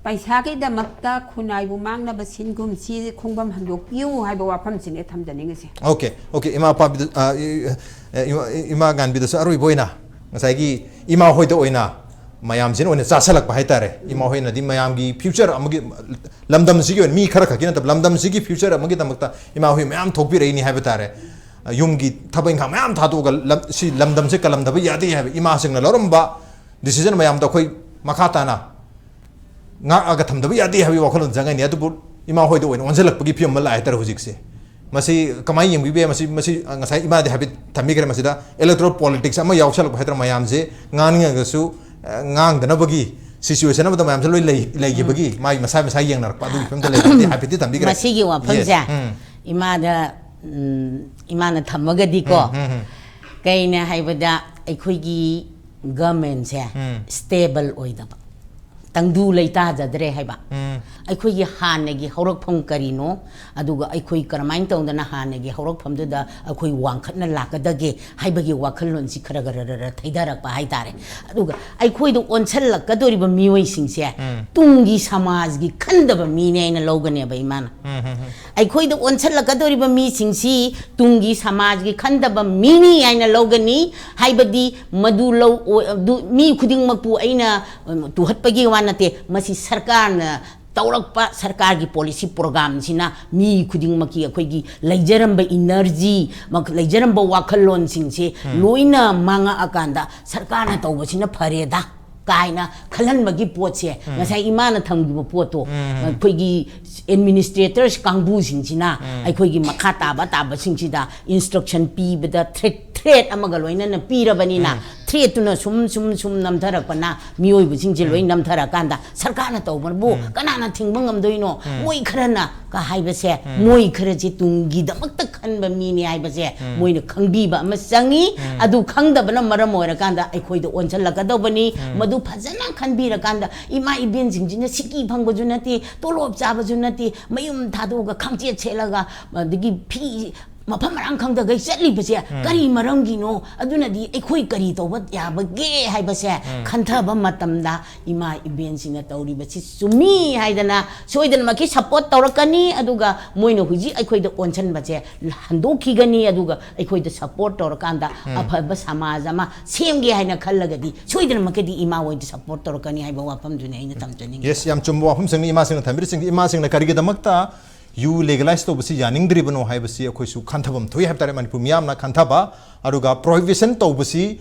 ꯄꯩꯁꯥꯒꯤꯗꯃꯛꯇ ꯈꯨꯟꯅꯥꯏꯕꯨ ꯃꯥꯡꯅꯕ ꯁꯤꯟꯒꯨꯝꯁꯤ, ꯈꯣꯡꯕꯝ ꯍꯟꯗꯣꯛꯄꯤꯌꯨ ꯍꯥꯏꯕ ꯋꯥꯐꯝꯁꯤꯅꯦ ꯊꯝꯖꯅꯤꯡꯉꯤꯁꯦ꯫ ꯑꯣꯀꯦ, ꯑꯣꯀꯦ, ꯏꯃꯥ ꯄꯥꯕꯤꯗ-, ꯑ, ꯏ-, ꯑ, ꯏꯃꯥ, ꯏꯃꯥ ꯉꯥꯟꯕꯤꯗꯁꯨ ꯑꯔꯣꯏꯕ ꯑꯣꯏꯅ ꯉꯁꯥꯏꯒꯤ ꯏꯃꯥ ꯍꯣꯏꯗ ꯑꯣꯏꯅ ꯃꯌꯥꯝꯁꯤꯅ ꯑꯣꯏꯅ ꯆꯥꯁꯜꯂꯛꯄ ꯍꯥꯏꯇꯥꯔꯦ꯫ ꯏꯃꯥ ꯍꯣꯏꯅꯗꯤ ꯃꯌꯥꯝꯒꯤ future ꯑꯃꯒꯤ, ꯂꯝꯗꯝꯁꯤꯒꯤ ꯑꯣꯏꯅ, ꯃꯤ ꯈꯔ ꯈꯛꯀꯤ ꯅꯠꯇꯕ, ꯂꯝꯗꯝꯁꯤꯒꯤ future ꯑꯃꯒꯤꯗꯃꯛꯇ ꯏꯃꯥ ꯍꯣꯏ ꯃꯌꯥꯝ ꯊꯣꯛꯄꯤꯔꯛꯏꯅꯤ ꯍꯥꯏꯕ ꯇꯥꯔꯦ꯫ ꯌꯨꯝꯒꯤ ꯊꯕꯛ ꯏꯪꯈꯥꯡ ꯃꯌꯥꯝ ꯊꯥꯗꯣꯛꯑꯒ ꯂꯝ-, ꯁꯤ ꯂꯝꯗꯝꯁꯦ ꯀꯜꯂꯝꯗꯕ ꯌꯥꯗꯦ ꯍꯥꯏꯕ ꯏꯃꯥꯁꯤꯡꯅ ꯂꯧꯔꯝꯕ decision ꯃꯌꯥꯝꯗꯣ ꯑꯩꯈꯣꯏ ꯃꯈꯥ ꯇꯥꯅ ꯉꯥꯛꯑꯒ ꯊꯝꯗꯕ ꯌꯥꯗꯦ ꯍꯥꯏꯕꯒꯤ ꯋꯥꯈꯜꯂꯣꯟ ꯆꯪꯉꯛꯏꯅꯤ꯫ ꯑꯗꯨꯕꯨ ꯏꯃꯥ ꯍꯣꯏꯗ ꯑꯣꯏꯅ ꯑꯣꯟꯁꯤꯜꯂꯛꯄꯒꯤ ꯐꯤꯕꯝ ꯑꯃ ꯂꯥꯛꯑꯦ ꯍꯥꯏꯇꯥꯔꯦ ꯍꯧꯖꯤꯛꯁꯦ꯫ ꯃꯁꯤ ꯀꯃꯥꯏꯅ ꯌꯦꯡꯕꯤꯕ ꯌꯥꯏ? ꯃꯁꯤ, ꯃꯁꯤ, ꯑ, ꯉꯁꯥꯏ ꯏꯃꯥꯗꯤ ꯍꯥꯏꯐꯦꯠ ꯊꯝꯕꯤꯈ꯭ꯔꯦ꯫ ꯃꯁꯤꯗ electoral politics ꯑꯃ ꯌꯥꯎꯁꯜꯂꯛꯄ ꯍꯥꯏꯇꯥꯔꯦ꯫ ꯃꯌꯥꯝꯁꯦ ꯉꯥꯡꯅꯤꯡꯉꯒꯁꯨ, ꯑ, ꯉꯥꯡꯗꯅꯕꯒꯤ situation ꯑꯃꯗ ꯃꯌꯥꯝꯁꯦ ꯂꯣꯏ ꯂꯩ-, ꯂꯩꯈꯤꯕꯒꯤ ꯃꯥꯏ ꯃꯁꯥ ꯃꯁꯥ ꯌꯦꯡꯅꯔꯛꯄ ꯑꯗꯨꯒꯤ ꯐꯤꯕꯝꯗ ꯂꯩꯕꯗꯤ ꯍꯥꯏꯐꯦꯠꯇꯤ ꯊꯝꯕꯤꯈ꯭ꯔꯦ꯫ ꯃꯁꯤꯒꯤ ꯋꯥꯐꯝꯁꯦ Yes. ꯎꯝ꯫ ꯏꯃꯥꯗ, ꯎꯝ, ꯏꯃꯥꯅ ꯊꯝꯃꯒꯗꯤꯀꯣ, ꯎꯝ, ꯎꯝ, ꯎꯝ꯫ ꯀꯩꯅ ꯍꯥꯏꯕꯗ ꯑꯩꯈꯣꯏꯒꯤ governmentꯁꯦ ꯎꯝ꯫ stable ꯑꯣꯏꯗꯕ, ꯇꯪꯗꯨ ꯂꯩꯇꯥꯖꯗ꯭ꯔꯦ ꯍꯥꯏꯕ꯫ ꯎꯝ꯫ ꯑꯩꯈꯣꯏꯒꯤ ꯍꯥꯟꯅꯒꯤ ꯍꯧꯔꯛꯐꯝ ꯀꯔꯤꯅꯣ, ꯑꯗꯨꯒ ꯑꯩꯈꯣꯏ ꯀꯔꯝꯍꯥꯏꯅ ꯇꯧꯗꯅ ꯍꯥꯟꯅꯒꯤ ꯍꯧꯔꯛꯐꯝꯗꯨꯗ ꯑꯩꯈꯣꯏ ꯋꯥꯡꯈꯠꯅ ꯂꯥꯛꯀꯗꯒꯦ ꯍꯥꯏꯕꯒꯤ ꯋꯥꯈꯜꯂꯣꯟꯁꯤ ꯈꯔ ꯈꯔ ꯈꯔ ꯈꯔ ꯊꯩꯊꯔꯛꯄ ꯍꯥꯏꯇꯥꯔꯦ꯫ ꯑꯗꯨꯒ ꯑꯩꯈꯣꯏꯗ ꯑꯣꯟꯁꯤꯜꯂꯛꯀꯗꯧꯔꯤꯕ ꯃꯤꯑꯣꯏꯁꯤꯡꯁꯦ ꯎꯝ꯫ ꯇꯨꯡꯒꯤ ꯁꯃꯥꯖꯒꯤ ꯈꯟꯗꯕ ꯃꯤꯅꯦ ꯍꯥꯏꯅ ꯂꯧꯒꯅꯦꯕ ꯏꯃꯥꯅ꯫ ꯎꯝ, ꯎꯝ, ꯎꯝ꯫ ꯑꯩꯈꯣꯏꯗ ꯑꯣꯟꯁꯤꯜꯂꯛꯀꯗꯧꯔꯤꯕ ꯃꯤꯁꯤꯡꯁꯤ ꯇꯨꯡꯒꯤ ꯁꯃꯥꯖꯒꯤ ꯈꯟꯗꯕ ꯃꯤꯅꯤ ꯍꯥꯏꯅ ꯂꯧꯒꯅꯤ꯫ ꯍꯥꯏꯕꯗꯤ ꯃꯗꯨ ꯂꯧ, ꯑꯗꯨ ꯃꯤ ꯈꯨꯗꯤꯡꯃꯛꯄꯨ ꯑꯩꯅ, ꯎꯝ, ꯇꯨꯍꯠꯄꯒꯤ ꯋꯥ ꯅꯠꯇꯦ꯫ ꯃꯁꯤ ꯁꯔꯀꯥꯔꯅ ꯇꯧꯔꯛꯄ ꯁꯔꯀꯥꯔꯒꯤ policy programꯁꯤꯅ ꯃꯤ ꯈꯨꯗꯤꯡꯃꯛꯀꯤ ꯑꯩꯈꯣꯏꯒꯤ ꯂꯩꯖꯔꯝꯕ energy, ꯃꯛ-, ꯂꯩꯖꯔꯝꯕ ꯋꯥꯈꯜꯂꯣꯟꯁꯤꯡꯁꯦ ꯂꯣꯏꯅ ꯃꯥꯡꯉꯛꯑꯀꯥꯟꯗ ꯁꯔꯀꯥꯔꯅ ꯇꯧꯕꯁꯤꯅ ꯐꯔꯦꯗ ꯀꯥꯏꯅ ꯈꯜꯍꯟꯕꯒꯤ ꯄꯣꯠꯁꯦ ꯉꯁꯥꯏ ꯏꯃꯥꯅ ꯊꯝꯈꯤꯕ ꯄꯣꯠꯇꯣ ꯑꯩꯈꯣꯏꯒꯤ administrators ꯀꯥꯡꯕꯨꯁꯤꯡꯁꯤꯅ ꯑꯩꯈꯣꯏꯒꯤ ꯃꯈꯥ ꯇꯥꯕ ꯇꯥꯕꯁꯤꯡꯁꯤꯗ instruction ꯄꯤꯕꯗ threat ꯇꯦꯠ ꯑꯃꯒ ꯂꯣꯏꯅꯅ ꯄꯤꯔꯕꯅꯤꯅ, ꯊ꯭ꯔꯦꯠꯇꯨꯅ ꯁꯨꯝ ꯁꯨꯝ ꯁꯨꯝ ꯅꯝꯊꯔꯛꯄꯅ, ꯃꯤꯑꯣꯏꯕꯁꯤꯡꯁꯦ ꯂꯣꯏ ꯅꯝꯊꯔꯀꯥꯟꯗ ꯁꯔꯀꯥꯔꯅ ꯇꯧꯕꯕꯨ ꯀꯅꯥꯅ ꯊꯤꯡꯕ ꯉꯝꯗꯣꯏꯅꯣ? ꯃꯣꯏ ꯈꯔꯅ ꯀ ꯍꯥꯏꯕꯁꯦ, ꯃꯣꯏ ꯈꯔꯁꯦ ꯇꯨꯡꯒꯤꯗꯃꯛꯇ ꯈꯟꯕ ꯃꯤꯅꯤ ꯍꯥꯏꯕꯁꯦ ꯃꯣꯏꯅ ꯈꯪꯕꯤꯕ ꯑꯃ ꯆꯪꯉꯤ꯫ ꯑꯗꯨ ꯈꯪꯗꯕꯅ ꯃꯔꯝ ꯑꯣꯏꯔꯀꯥꯟꯗ ꯑꯩꯈꯣꯏꯗ ꯑꯣꯟꯁꯤꯜꯂꯛꯀꯗꯧꯕꯅꯤ꯫ ꯃꯗꯨ ꯐꯖꯅ ꯈꯟꯕꯤꯔꯀꯥꯟꯗ, ꯏꯃꯥ ꯏꯕꯦꯟꯁꯤꯡꯁꯤꯅ ꯁꯤꯀꯤ ꯐꯪꯕꯁꯨ ꯅꯠꯇꯦ, ꯇꯣꯂꯣꯞ ꯆꯥꯕꯁꯨ ꯅꯠꯇꯦ, ꯃꯌꯨꯝ ꯊꯥꯗꯣꯛꯑꯒ ꯈꯪꯆꯦꯠ ꯁꯦꯠꯂꯒ, ꯑꯗꯒꯤ ꯐꯤ ꯃꯐꯝ ꯃꯔꯥꯡ ꯈꯪꯗꯈꯩ ꯆꯠꯂꯤꯕꯁꯦ ꯀꯔꯤ ꯃꯔꯝꯒꯤꯅꯣ? ꯑꯗꯨꯅꯗꯤ ꯑꯩꯈꯣꯏ ꯀꯔꯤ ꯇꯧꯕ ꯌꯥꯕꯒꯦ ꯍꯥꯏꯕꯁꯦ ꯈꯟꯊꯕ ꯃꯇꯝꯗ, ꯏꯃꯥ ꯏꯕꯦꯟꯁꯤꯡꯅ ꯇꯧꯔꯤꯕꯁꯤ ꯆꯨꯝꯃꯤ ꯍꯥꯏꯗꯅ ꯁꯣꯏꯗꯅꯃꯛꯀꯤ ꯁꯞꯄꯣꯔꯠ ꯇꯧꯔꯛꯀꯅꯤ꯫ ꯑꯗꯨꯒ ꯃꯣꯏꯅ ꯍꯧꯖꯤꯛ ꯑꯩꯈꯣꯏꯗ ꯑꯣꯟꯁꯤꯟꯕꯁꯦ ꯍꯟꯗꯣꯛꯈꯤꯒꯅꯤ꯫ ꯑꯗꯨꯒ ꯑꯩꯈꯣꯏꯗ ꯁꯞꯄꯣꯔꯠ ꯇꯧꯔꯀꯥꯟꯗ ꯑꯐꯕ ꯁꯃꯥꯖ ꯑꯃ ꯁꯦꯝꯒꯦ ꯍꯥꯏꯅ ꯈꯜꯂꯒꯗꯤ, ꯁꯣꯏꯗꯅꯃꯛꯀꯤꯗꯤ ꯏꯃꯥ ꯍꯣꯏꯗ ꯁꯞꯄꯣꯔꯠ ꯇꯧꯔꯛꯀꯅꯤ ꯍꯥꯏꯕ ꯋꯥꯐꯝꯗꯨꯅꯤ ꯑꯩꯅ ꯊꯝꯖꯅꯤꯡꯉꯤ꯫ ꯌꯦꯁ, ꯌꯥꯝ ꯆꯨꯝꯕ ꯋꯥꯐꯝꯁꯤꯡꯅꯤ ꯏꯃꯥꯁꯤꯡꯅ ꯊꯝꯕꯤꯔꯤꯁꯤꯡꯗꯤ꯫ ꯏꯃꯥꯁꯤꯡꯅ ꯀꯔꯤꯒꯤꯗꯃꯛꯇ ꯌꯨ ꯂꯦꯒꯂꯥꯏꯁ ꯇꯧꯕꯁꯤ ꯌꯥꯅꯤꯡꯗ꯭ꯔꯤꯕꯅꯣ ꯍꯥꯏꯕꯁꯤ ꯑꯩꯈꯣꯏꯁꯨ ꯈꯟꯊꯐꯝ ꯊꯣꯛꯏ ꯍꯥꯏꯕ ꯇꯥꯔꯦ, ꯃꯅꯤꯄꯨꯔ ꯃꯤꯌꯥꯝꯅ ꯈꯟꯊꯕ꯫ ꯑꯗꯨꯒ ꯄ꯭ꯔꯣꯍꯤꯕꯤꯁꯟ ꯇꯧꯕꯁꯤ,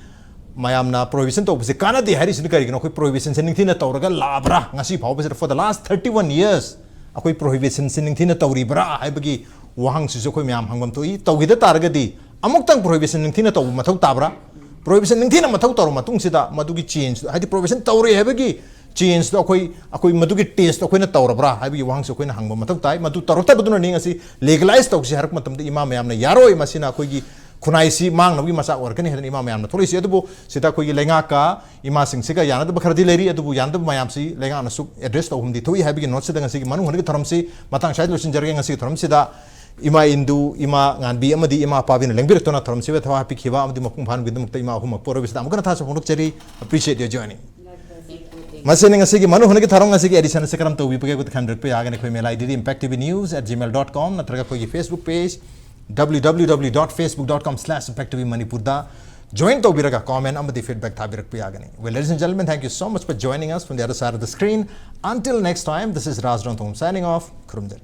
ꯃꯌꯥꯝꯅ ꯄ꯭ꯔꯣꯍꯤꯕꯤꯁꯟ ꯇꯧꯕꯁꯤ ꯀꯥꯟꯅꯗꯦ ꯍꯥꯏꯔꯤꯁꯤꯅ ꯀꯔꯤꯒꯤꯅꯣ? ꯑꯩꯈꯣꯏ ꯄ꯭ꯔꯣꯍꯤꯕꯤꯁꯟꯁꯦ ꯅꯤꯡꯊꯤꯅ ꯇꯧꯔꯒ ꯂꯥꯛꯑꯕ꯭ꯔꯥ? ꯉꯁꯤ ꯐꯥꯎꯕꯁꯤꯗ, for the last thirty one years, ꯑꯩꯈꯣꯏ ꯄ꯭ꯔꯣꯍꯤꯕꯤꯁꯟꯁꯤ ꯅꯤꯡꯊꯤꯅ ꯇꯧꯔꯤꯕ꯭ꯔꯥ ꯍꯥꯏꯕꯒꯤ ꯋꯥꯍꯪꯁꯤꯁꯨ ꯑꯩꯈꯣꯏ ꯃꯌꯥꯝ ꯍꯪꯐꯝ ꯊꯣꯛꯏ꯫ ꯇꯧꯈꯤꯗ ꯇꯥꯔꯒꯗꯤ ꯑꯃꯨꯛꯇꯪ ꯄ꯭ꯔꯣꯍꯤꯕꯤꯁꯟ ꯅꯤꯡꯊꯤꯅ ꯇꯧꯕ ꯃꯊꯧ ꯇꯥꯕ꯭ꯔꯥ? ꯄ꯭ꯔꯣꯍꯤꯕꯤꯁꯟ ꯅꯤꯡꯊꯤꯅ ꯃꯊꯧ ꯇꯧꯔ ꯃꯇꯨꯡꯁꯤꯗ ꯃꯗꯨꯒꯤ ꯆꯦꯟꯖ, ꯍꯥꯏꯗꯤ ꯄ꯭ꯔꯣꯍꯤꯕꯤꯁꯟ ꯇꯧꯔꯦ ꯍꯥꯏꯕꯒꯤ ꯆꯦꯟꯖꯇꯣ ꯑꯩꯈꯣꯏ, ꯑꯩꯈꯣꯏ ꯃꯗꯨꯒꯤ ꯇꯦꯁꯇꯣ ꯑꯩꯈꯣꯏꯅ ꯇꯧꯔꯕ꯭ꯔꯥ ꯍꯥꯏꯕꯒꯤ ꯋꯥꯍꯪꯁꯤ ꯑꯩꯈꯣꯏꯅ ꯍꯪꯕ ꯃꯊꯧ ꯇꯥꯏ꯫ ꯃꯗꯨ ꯇꯧꯔꯛꯇꯕꯗꯨꯅꯅꯤ ꯉꯁꯤ ꯂꯦꯒꯂꯥꯏꯁ ꯇꯧꯁꯤ ꯍꯥꯏꯔꯛꯄ ꯃꯇꯝꯗ ꯏꯃꯥ ꯃꯌꯥꯝꯅ ꯌꯥꯔꯣꯏ, ꯃꯁꯤꯅ ꯑꯩꯈꯣꯏꯒꯤ ꯈꯨꯟꯅꯥꯏꯁꯤ ꯃꯥꯡꯅꯕꯒꯤ ꯃꯆꯥꯛ ꯑꯣꯏꯔꯛꯀꯅꯤ ꯍꯥꯏꯗꯅ ꯏꯃꯥ ꯃꯌꯥꯝꯅ ꯊꯣꯛꯂꯛꯏꯁꯤ꯫ ꯑꯗꯨꯕꯨ ꯁꯤꯗ ꯑꯩꯈꯣꯏꯒꯤ ꯂꯩꯉꯥꯛꯀ ꯏꯃꯥꯁꯤꯡꯁꯤꯒ ꯌꯥꯅꯗꯕ ꯈꯔꯗꯤ ꯂꯩꯔꯤ, ꯑꯗꯨꯕꯨ ꯌꯥꯅꯗꯕ ꯃꯌꯥꯝꯁꯤ ꯂꯩꯉꯥꯛꯅꯁꯨ ꯑꯦꯗ꯭ꯔꯦꯁ ꯇꯧꯐꯝꯗꯤ ꯊꯣꯛꯏ ꯍꯥꯏꯕꯒꯤ ꯅꯣꯠꯁꯤꯗ ꯉꯁꯤꯒꯤ ꯃꯅꯨꯡ ꯍꯨꯠꯅꯒꯤ ꯊꯧꯔꯝꯁꯤ ꯃꯇꯥꯡ ꯁ꯭ꯋꯥꯏꯗ ꯂꯣꯏꯁꯤꯟꯖꯔꯒꯦ꯫ ꯉꯁꯤꯒꯤ ꯊꯧꯔꯝꯁꯤꯗ ꯏꯃꯥ ꯏꯟꯗꯨ, ꯏꯃꯥ ꯉꯥꯟꯕꯤ ꯑꯃꯗꯤ ꯏꯃꯥ ꯑꯄꯥꯕꯤꯅ ꯂꯦꯡꯕꯤꯔꯛꯇꯨꯅ ꯊꯧꯔꯝꯁꯤꯕꯨ ꯊꯋꯥꯏ ꯍꯥꯞꯄꯤꯈꯤꯕ ꯑꯃꯗꯤ ꯃꯄꯨꯡ ꯐꯥꯍꯟꯕꯒꯤꯗꯃꯛꯇ ꯏꯃꯥ ꯑꯍꯨꯝꯃꯛꯄꯨ ꯑꯔꯣꯏꯕꯁꯤꯗ ꯑꯃꯨꯛꯀ ꯍꯟꯅ ꯊꯥꯖꯕ ꯐꯣꯡꯗꯣꯛꯆꯔꯤ꯫ Appreciate your joining. ꯃꯁꯤꯅꯤ ꯉꯁꯤꯒꯤ ꯃꯅꯨꯡ ꯍꯨꯠꯅꯒꯤ ꯊꯧꯔꯝ꯫ ꯉꯁꯤꯒꯤ ꯑꯦꯗꯤꯁꯟ ꯑꯁꯤ ꯀꯔꯝ ꯇꯧꯕꯤꯕꯒꯦ ꯍꯥꯏꯕꯗꯨ ꯈꯟꯕꯤꯔꯛꯄ ꯌꯥꯒꯅꯤ꯫ ꯑꯩꯈꯣꯏ ꯃꯦꯜ ꯑꯥꯏ ꯗꯤꯗꯤ impact T V news at gmail dot com ꯅꯠꯇ꯭ꯔꯒ ꯑꯩꯈꯣꯏꯒꯤ Facebook page W W W dot facebook dot com slash impact T V Manipur ꯗ join ꯇꯧꯕꯤꯔꯒ comment ꯑꯃꯗꯤ feedback ꯊꯥꯕꯤꯔꯛꯄ ꯌꯥꯒꯅꯤ꯫ Well, ladies and gentlemen, thank you so much for joining us from the other side of the screen. Until next time, this is Raj Ronthom signing off. ꯈꯨꯔꯨꯝꯖꯔꯤ꯫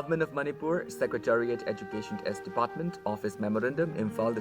Government of Manipur, Secretariat, Education S Department, Office Memorandum, Imphal.